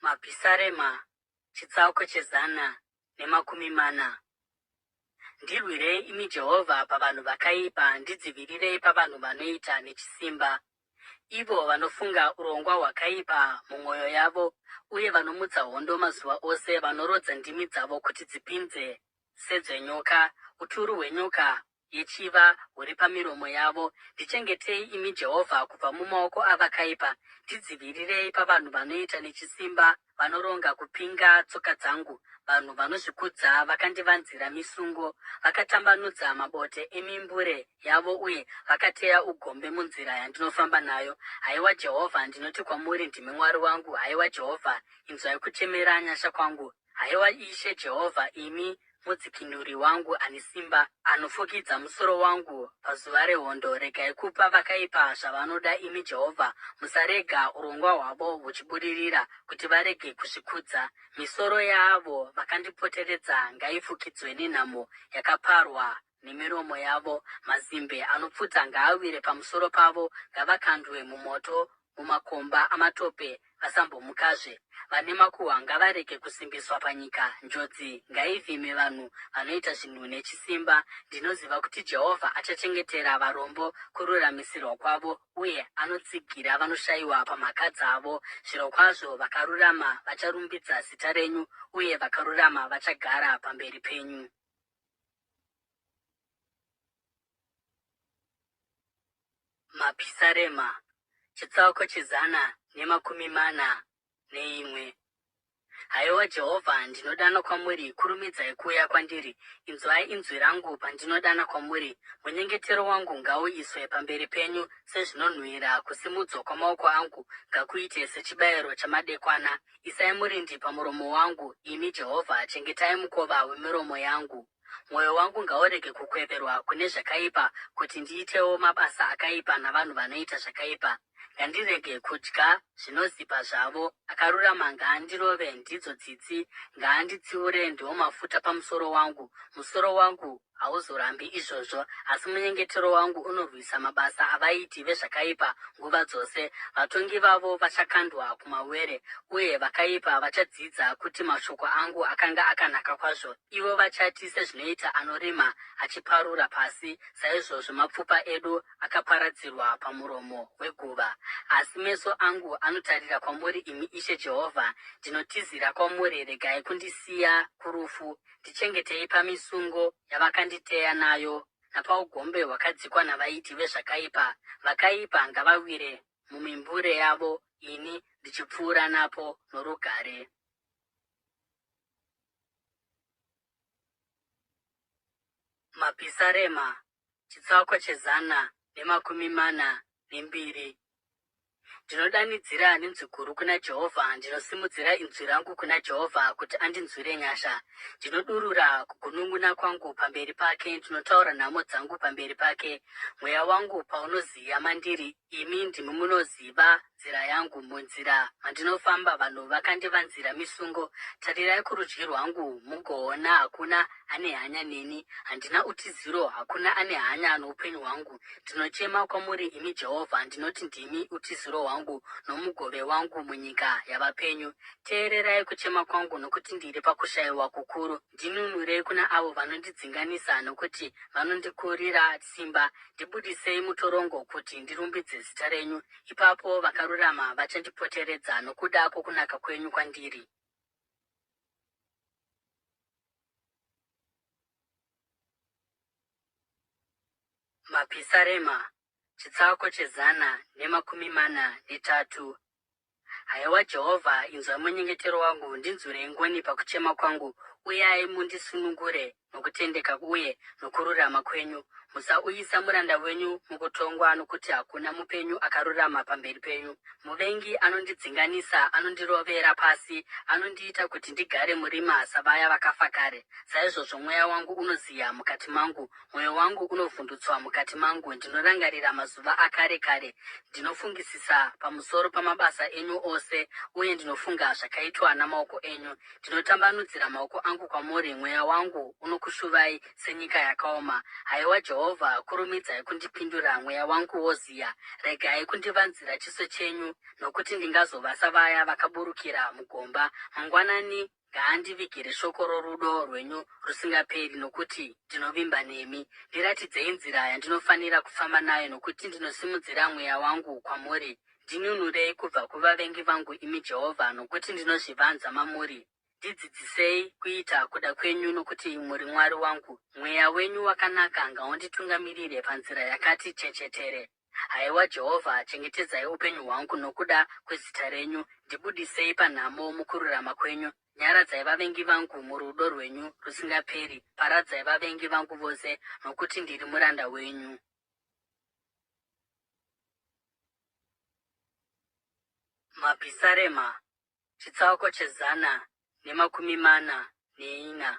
Mapisarema, chitsauko che140. Ndirwirei, imi Jehovha, pavanhu vakaipa, ndidzivirirei pavanhu vanoita nechisimba. Ivo vanofunga urongwa hwakaipa mumwoyo yavo, uye vanomutsa hondo mazuva ose, vanorodza ndimi dzavo kuti dzipinze sedzenyoka, uturu hwenyoka yechiva huri pamiromo yavo. Ndichengetei, imi Jehovha, kubva mumaoko avakaipa, ndidzivirirei pavanhu vanoita nechisimba, vanoronga kupinga tsoka dzangu. Vanhu vanozvikudza vakandivanzira misungo, vakatambanudza mabote emimbure yavo uye vakateya ugombe munzira yandinofamba nayo. Haiwa Jehovha, ndinoti kwamuri, ndimi Mwari wangu. Haiwa Jehovha, inzwai kuchemera nyasha kwangu. Haiwa Ishe Jehovha, imi Mudzikinuri wangu ane simba, anofukidza musoro wangu pazuva rehondo, regai kupa vakaipa zvavanoda, imi Jehovha, musarega urongwa hwavo huchibudirira, kuti varege kuzvikudza. Misoro yaavo vakandipoteredza ngaifukidzwe nenhamo yakaparwa nemiromo yavo, mazimbe anopfuta ngaawire pamusoro pavo, ngavakandwe mumoto, mumakomba amatope. vasambomukazve. Vane makuhwa ngavarege kusimbiswa panyika, njodzi ngaivhime vanhu vanoita zvinhu nechisimba. Ndinoziva kuti Jehovha achachengetera varombo kururamisirwa kwavo, uye anotsigira vanoshayiwa pamhaka dzavo. Zvirokwazvo vakarurama vacharumbidza zita renyu, uye vakarurama vachagara pamberi penyu. Mapisarema, chitsauko che141. Haiwa Jehovha, ndinodana kwamuri, kurumidzai kuuya kwandiri. Inzwai inzwi rangu pandinodana kwamuri. Munyengetero wangu ngauiswe pamberi penyu sezvinonhuhwira, kusimudzwa kwamaoko angu ngakuite sechibayiro chamadekwana. Isai murindi pamuromo wangu, imi Jehovha, chengetai mukova wemiromo yangu. Mwoyo wangu ngaurege kukweverwa kune zvakaipa, kuti ndiitewo mabasa akaipa navanhu vanoita zvakaipa. Ngandirege kudya zvinozipa zvavo. Akarurama ngaandirove, ndidzo tsitsi, ngaanditsiure, ndiwo mafuta pamusoro wangu. Musoro wangu hauzorambi izvozvo, asi munyengetero wangu unorwisa mabasa avaiti vezvakaipa nguva dzose. Vatongi vavo vachakandwa kumawere, uye vakaipa vachadzidza kuti mashoko angu akanga akanaka kwazvo. Ivo vachati, Sezvinoita anorima achiparura pasi, saizvozvo mapfupa edu akaparadzirwa pamuromo weguva. Asi meso angu anotarira kwamuri, imi Ishe Jehovha, ndinotizira kwamuri, regai kundisiya kurufu. Ndichengetei pamisungo yavakanditeya nayo, napaugombe hwakadzikwa navaiti vezvakaipa. Vakaipa ngavawire mumimbure yavo, ini ndichipfuura napo norugare. Mapisarema, chitsauko che142. Ndinodanidzira nenzwi guru kuna Jehovha, ndinosimudzira inzwi rangu kuna Jehovha kuti andinzwire nyasha. Ndinodurura kugunun'una kwangu pamberi pake, ndinotaura nhamo dzangu pamberi pake. Mweya wangu paunoziya mandiri, imi ndimi munoziva nzira yangu, munzira mandinofamba vanhu vakandivanzira misungo. Tarirai kurudyi rwangu mugoona, hakuna ane hanya neni. Handina utiziro, hakuna ane hanya noupenyu hwangu. Ndinochema kwamuri, imi Jehovha, ndinoti ndimi utiziro hwangu nomugove wangu munyika yavapenyu. Teererai kuchema kwangu, nokuti ndiri pakushayiwa kukuru. Ndinunurei kuna avo vanondidzinganisa, nokuti vanondikurira simba. Ndibudisei mutorongo, kuti ndirumbidze zita renyu. Ipapo vakarurama vachandipoteredza nokuda kwokunaka kwenyu kwandiri. Mapisarema, chitsauko che143. Haiwa Jehovha, inzwai munyengetero wangu, ndinzwirei ngoni pakuchema kwangu. Uyai mundisunungure nokutendeka uye nokururama kwenyu. Musauyisa muranda wenyu mukutongwa, nokuti hakuna mupenyu akarurama pamberi penyu. Muvengi anondidzinganisa, anondirovera pasi, anondiita kuti ndigare murima savaya vakafa kare. Saizvozvo mweya wangu unoziya mukati mangu, Mwoyo wangu unovhundutswa mukati mangu, ndinorangarira mazuva akare kare. Ndinofungisisa pamusoro pamabasa enyu ose, uye ndinofunga zvakaitwa namaoko enyu. Ndinotambanudzira maoko angu kwamuri, mweya wangu unokushuvai senyika yakaoma. Haiwa Jehovha, kurumidzai kundipindura, mweya wangu woziya. Regai kundivanzira chiso chenyu, nokuti ndingazova savaya vakaburukira mugomba. Mangwanani Ngaandivigire shoko rorudo rwenyu rusingaperi, nokuti ndinovimba nemi. Ndiratidzei nzira yandinofanira kufamba nayo, nokuti ndinosimudzira mweya wangu kwamuri. Ndinunurei kubva kuvavengi vangu, imi Jehovha, nokuti ndinozvivanza mamuri. Ndidzidzisei kuita kuda kwenyu, nokuti muri Mwari wangu. Mweya wenyu wakanaka ngaunditungamirire panzira yakati chechetere. Haiwa Jehovha, chengetedzai upenyu hwangu nokuda kwezita renyu, ndibudisei panhamo mukururama kwenyu. Nyaradzai vavengi vangu murudo rwenyu rusingaperi, paradzai vavengi vangu vose, nokuti ndiri muranda wenyu. Mapisarema, chitsauko che144.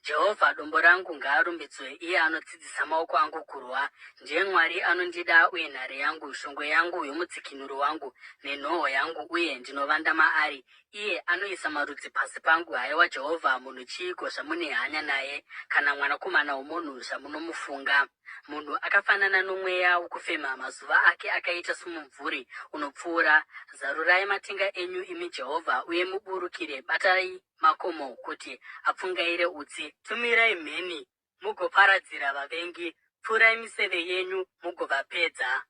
Jehovha dombo rangu ngaarumbidzwe, iye anodzidzisa maoko angu kurwa. Ndiye Mwari anondida uye nhare yangu, shongwe yangu yomudzikinuri wangu, nenhoo yangu, uye ndinovanda maari. Iye anoisa marudzi pasi pangu. Haiwa Jehovha, munhu chiiko zvamune hanya naye, kana mwanakomana womunhu zvamunomufunga? Munhu akafanana nomweya wokufema, mazuva ake akaita somumvuri unopfuura. Zarurai matenga enyu, imi Jehovha, uye muburukire, batai makomo kuti apfungaire utsi. Tumirai mheni mugoparadzira vavengi, pfurai miseve yenyu mugovapedza.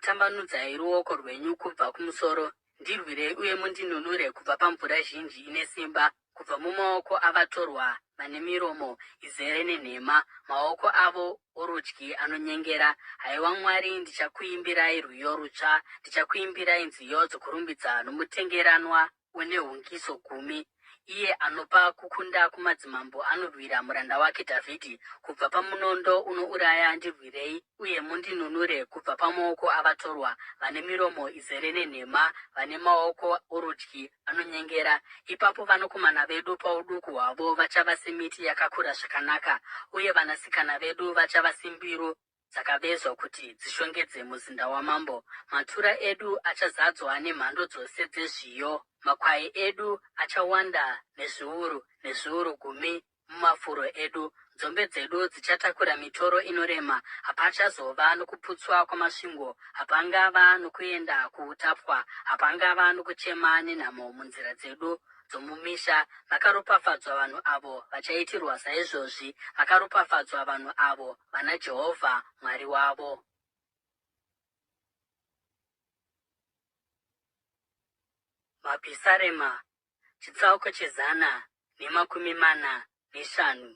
Tambanudzai ruoko rwenyu kubva kumusoro, ndirwirei uye mundinunure kubva pamvura zhinji ine simba, kubva mumaoko avatorwa vane miromo izere nenhema, maoko avo orudyi anonyengera. Haiwa Mwari, ndichakuimbirai rwiyo rutsva, ndichakuimbirai nziyo dzokurumbidza nomutengeranwa une hungiso gumi, iye anopa kukunda kumadzimambo, anorwira muranda wake Dhavhidhi kubva pamunondo unouraya. Ndirwirei uye mundinunure kubva pamaoko avatorwa, vane miromo izere nenhema, vane maoko orudyi anonyengera. Ipapo vanakomana vedu pauduku hwavo vachava semiti yakakura zvakanaka, uye vanasikana vedu vachava sembiru dzakavezwa kuti dzishongedze muzinda wamambo. Matura edu achazadzwa nemhando dzose dzezviyo, makwai edu achawanda nezviuru nezviuru gumi mumafuro edu. Nzombe dzedu dzichatakura mitoro inorema, hapachazova nokuputswa kwamasvingo, hapangava nokuenda kuutapwa, hapangava nokuchema nenhamo munzira dzedu dzomumisha. Vakaropafadzwa vanhu avo vachaitirwa saizvozvi, vakaropafadzwa vanhu avo vana Jehovha Mwari wavo. Mapisarema, chitsauko che145.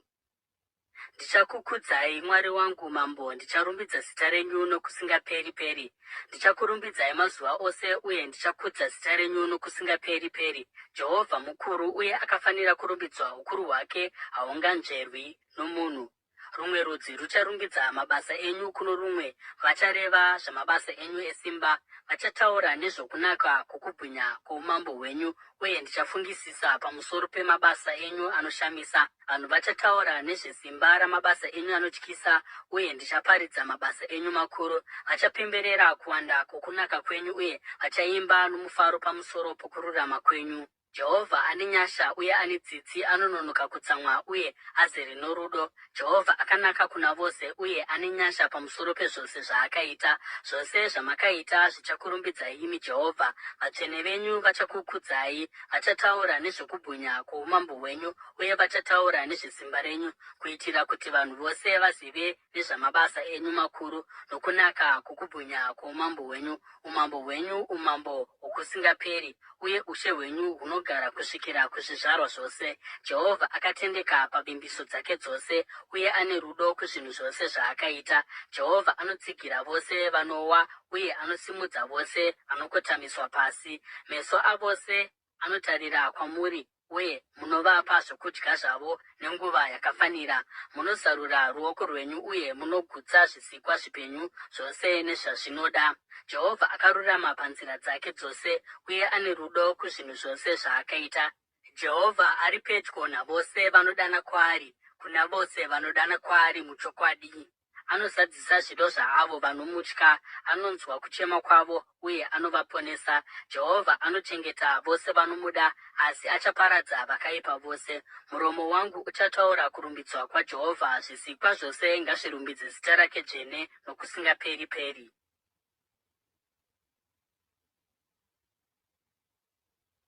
Ndichakukudzai, Mwari wangu, Mambo, ndicharumbidza zita renyu nokusingaperi-peri. Ndichakurumbidzai mazuva ose, uye ndichakudza zita renyu nokusingaperi-peri. Jehovha mukuru uye akafanira kurumbidzwa, ukuru hwake hahunganzverwi nomunhu. Rumwe rudzi rucharumbidza mabasa enyu kuno rumwe, vachareva zvamabasa enyu esimba. Vachataura nezvokunaka kwokubwinya kwoumambo hwenyu, uye ndichafungisisa pamusoro pemabasa enyu anoshamisa. Vanhu vachataura nezvesimba ramabasa enyu anotyisa, uye ndichaparidza mabasa enyu makuru. Vachapemberera kuwanda kwokunaka kwenyu, uye vachaimba nomufaro pamusoro pokururama kwenyu. Jehovha ane nyasha uye ane tsitsi, anononoka kutsamwa uye azere norudo. Jehovha akanaka kuna vose uye ane nyasha pamusoro pezvose zvaakaita. Zvose zvamakaita zvichakurumbidzai imi Jehovha. Vatsvene venyu vachakukudzai. Vachataura nezvokubwinya kwoumambo hwenyu uye vachataura nezvesimba renyu, kuitira kuti vanhu vose vazive nezvamabasa enyu makuru nokunaka kwokubwinya kwoumambo hwenyu. Umambo hwenyu umambo hwokusingaperi, uye ushe hwenyu hunogara kusvikira kuzvizvarwa zvose. Jehovha akatendeka pavimbiso dzake dzose, uye ane rudo kuzvinhu zvose zvaakaita. Jehovha anotsigira vose vanowa, uye anosimudza vose vanokotamiswa pasi. Meso avose anotarira kwamuri, uye munovapa zvokudya zvavo nenguva yakafanira. Munozarura ruoko rwenyu uye munogutsa zvisikwa zvipenyu zvose nezvazvinoda. Jehovha akarurama panzira dzake dzose, uye ane rudo kuzvinhu zvose zvaakaita. Jehovha ari pedyo navose vanodana kwaari, kuna vose vanodana kwaari muchokwadi. Anozadzisa zvido zvaavo vanomutya, anonzwa kuchema kwavo uye anovaponesa. Jehovha anochengeta vose vanomuda, asi achaparadza vakaipa vose. Muromo wangu uchataura kurumbidzwa kwaJehovha, zvisikwa zvose ngazvirumbidze zita rake dzvene nokusingaperi-peri.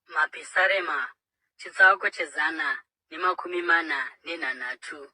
Mapisarema, chitsauko che143.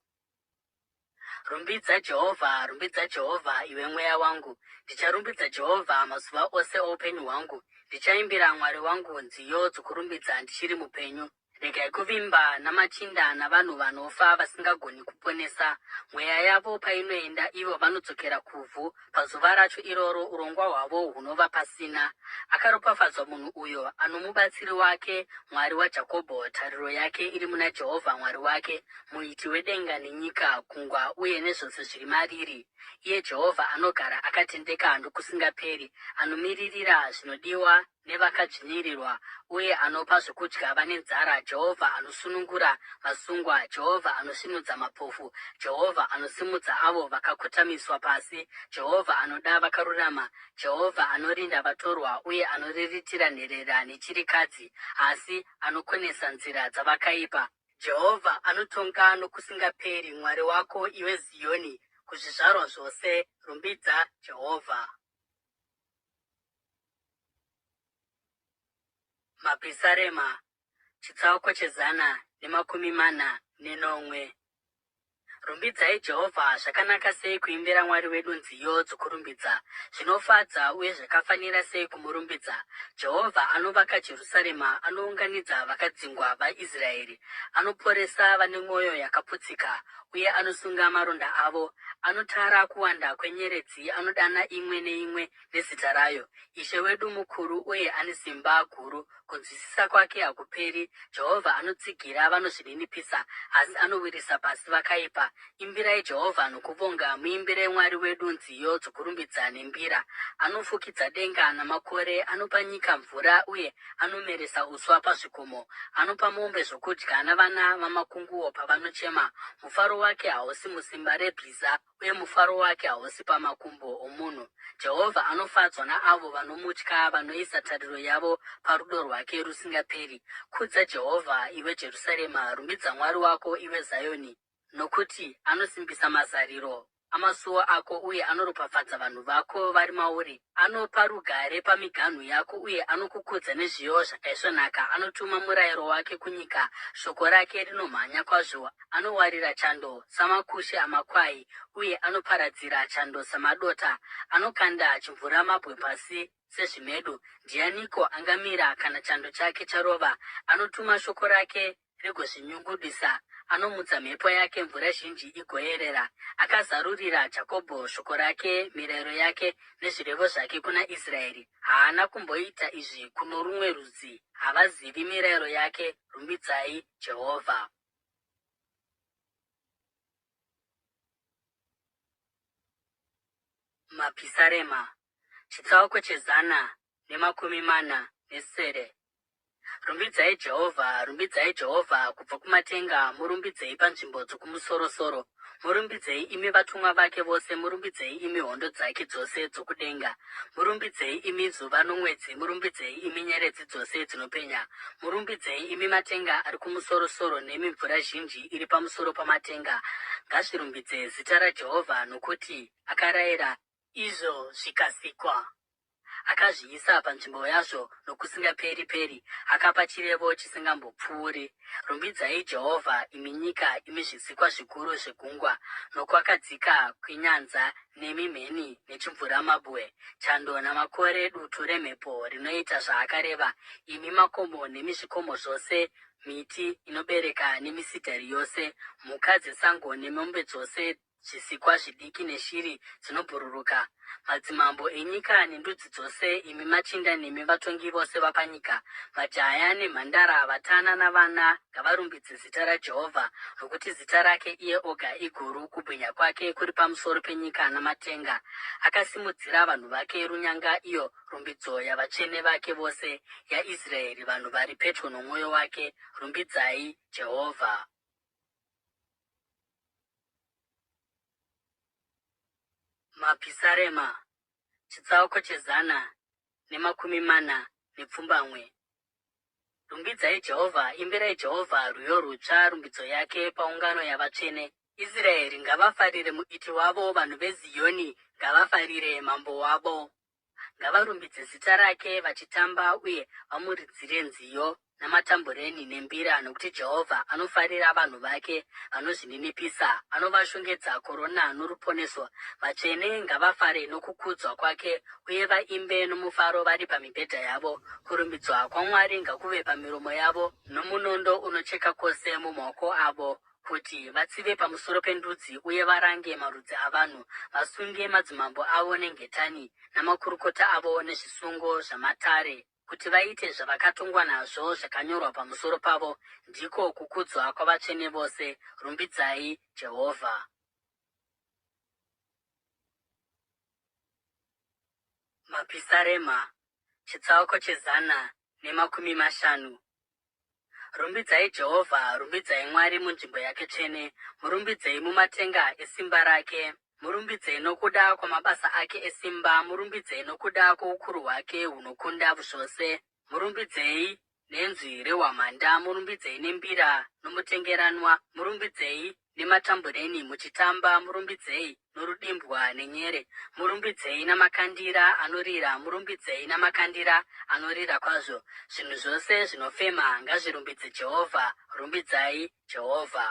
Rumbidza Jehovha, rumbidza Jehovha, iwe mweya wangu. Ndicharumbidza Jehovha mazuva ose oupenyu hwangu. Ndichaimbira Mwari wangu nziyo dzokurumbidza ndichiri mupenyu. Regai kuvimba namachinda navanhu vanofa vasingagoni kuponesa. Mweya yavo painoenda, ivo vanodzokera kuvhu, pazuva racho iroro urongwa hwavo hunova pasina. Akaropafadzwa munhu uyo anomubatsiri wake Mwari waJakobho, tariro yake iri muna Jehovha Mwari wake, Muiti wedenga nenyika, gungwa uye nezvose zviri mariri. Iye Jehovha anogara akatendeka nokusingaperi, anomiririra zvinodiwa. nevakadzvinyirirwa, uye anopa zvokudya vane nzara. Jehovha anosunungura vasungwa, Jehovha anosvinudza mapofu, Jehovha anosimudza avo vakakotamiswa pasi, Jehovha anoda vakarurama, Jehovha anorinda vatorwa uye anoriritira nherera nechirikadzi, asi anokonesa nzira dzavakaipa. Jehovha anotonga nokusingaperi, Mwari wako, iwe Ziyoni, kuzvizvarwa zvose. Rumbidza Jehovha. Mapisarema, chitsauko che147. Rumbidzai Jehovha. Zvakanaka sei kuimbira Mwari wedu nziyo dzokurumbidza! Zvinofadza uye zvakafanira sei kumurumbidza! Jehovha anovaka Jerusarema, anounganidza vakadzingwa vaIsraeri. Anoporesa vane mwoyo yakaputsika, uye anosunga maronda avo. Anotara kuwanda kwenyeredzi, anodana imwe neimwe nezita rayo. Ishe wedu mukuru uye ane simba guru, kunzwisisa kwake hakuperi. Jehovha anotsigira vanozvininipisa, asi anowirisa pasi vakaipa. Imbirai Jehovha nokuvonga, muimbire Mwari wedu nziyo dzokurumbidza nembira. Anofukidza denga namakore, anopa nyika mvura uye anomeresa uswa pazvikomo. Anopa mombe zvokudya navana vamakunguo pavanochema. Mufaro wake hausi musimba rebhiza, uye mufaro wake hausi pamakumbo omunhu. Jehovha anofadzwa naavo vanomutya, vanoisa tariro yavo parudo rwake rusingaperi. Kudza Jehovha, iwe Jerusarema, rumbidza Mwari wako, iwe Ziyoni, nokuti anosimbisa mazariro amasuo ako uye anoropafadza vanhu vako vari mauri. Anopa rugare pamiganhu yako uye anokukudza nezviyo zvakaisvonaka. Anotuma murayiro wake kunyika, shoko rake rinomhanya kwazvo. Anowarira chando samakushe amakwai uye anoparadzira chando samadota. Anokanda chimvuramabwe pasi sezvimedu. Ndianiko angamira kana chando chake charova? Anotuma shoko rake rigozvinyungudisa. Anomutsa mhepo yake, mvura zhinji igoyerera. Akazarurira Jakobho shoko rake, mirayiro yake nezvirevo zvake kuna Israeri. Haana kumboita izvi kuno rumwe rudzi, havazivi mirayiro yake. Rumbidzai Jehovha. Mapisarema, chitsauko che147. Rumbidzai Jehovha, rumbidzai Jehovha kubva kumatenga, murumbidzei panzvimbo dzokumusoro-soro. Murumbidzei imi vatumwa vake vose, murumbidzei imi hondo dzake dzose dzokudenga. Murumbidzei imi zuva nomwedzi, murumbidzei imi nyeredzi dzose dzinopenya. Murumbidzei imi matenga ari kumusoro-soro nemi mvura zhinji iri pamusoro pamatenga. Ngazvirumbidze zita raJehovha, nokuti akarayira izvo zvikasikwa. Akazviisa panzvimbo yazvo nokusingaperi-peri, akapa chirevo chisingambopfuuri. Rumbidzai Jehovha, imi nyika, imi zvisikwa zvikuru zvegungwa, nokwakadzika kwenyanza, nemi mheni nechimvuramabwe, chando namakore, dutu remhepo rinoita zvaakareva, imi makomo nemi zvikomo zvose, miti inobereka nemisidhari yose, mhuka dzesango nemombe dzose zvisikwa zvidiki neshiri dzinobhururuka, madzimambo enyika nendudzi dzose, imi machinda nemi vatongi vose vapanyika, majaya nemhandara, vatana navana, ngavarumbidze zita raJehovha, nokuti zita rake iye oga iguru, kubwinya kwake kuri pamusoro penyika namatenga. Akasimudzira vanhu vake runyanga, iyo rumbidzo yavatsvene vake vose, yaIsraeri, vanhu vari pedyo nomwoyo wake. Rumbidzai Jehovha. Mapisarema, chitsauko che148. Rumbidzai Jehovha, imbirai Jehovha rwiyo rutsva, rumbidzo yake paungano yavatsvene. Israeri ngavafarire muiti wavo, vanhu veZiyoni ngavafarire mambo wavo. Ngavarumbidze zita rake vachitamba uye vamuridzire nziyo namatambureni nembira, nokuti Jehovha anofarira vanhu vake vanozvininipisa, anovashongedza korona noruponeso. Vatsvene ngavafare nokukudzwa kwake uye vaimbe nomufaro vari pamibhedha yavo. Kurumbidzwa kwaMwari ngakuve pamiromo yavo, nomunondo unocheka kwose mumaoko avo, kuti vatsive pamusoro pendudzi uye varange marudzi avanhu, vasunge madzimambo avo nengetani, namakurukota avo nezvisungo zvamatare, kuti vaite zvavakatongwa nazvo zvakanyorwa pamusoro pavo, ndiko kukudzwa kwavatsvene vose. Rumbidzai Jehovha. Mapisarema, Chitsauko chezana nemakumi mashanu. Rumbidzai Jehovha, rumbidzai Mwari munzvimbo yake tsvene, murumbidzei mumatenga esimba rake. Murumbidzei nokuda kwamabasa ake esimba, murumbidzei nokuda kwoukuru hwake hunokunda zvose. Murumbidzei nenzwi rehwamanda, murumbidzei nembira nomutengeranwa, murumbidzei nematambureni muchitamba, murumbidzei norudimbwa nenyere, murumbidzei namakandira anorira, murumbidzei namakandira anorira kwazvo. Zvinhu zvose zvinofema ngazvirumbidze Jehovha. Rumbidzai Jehovha.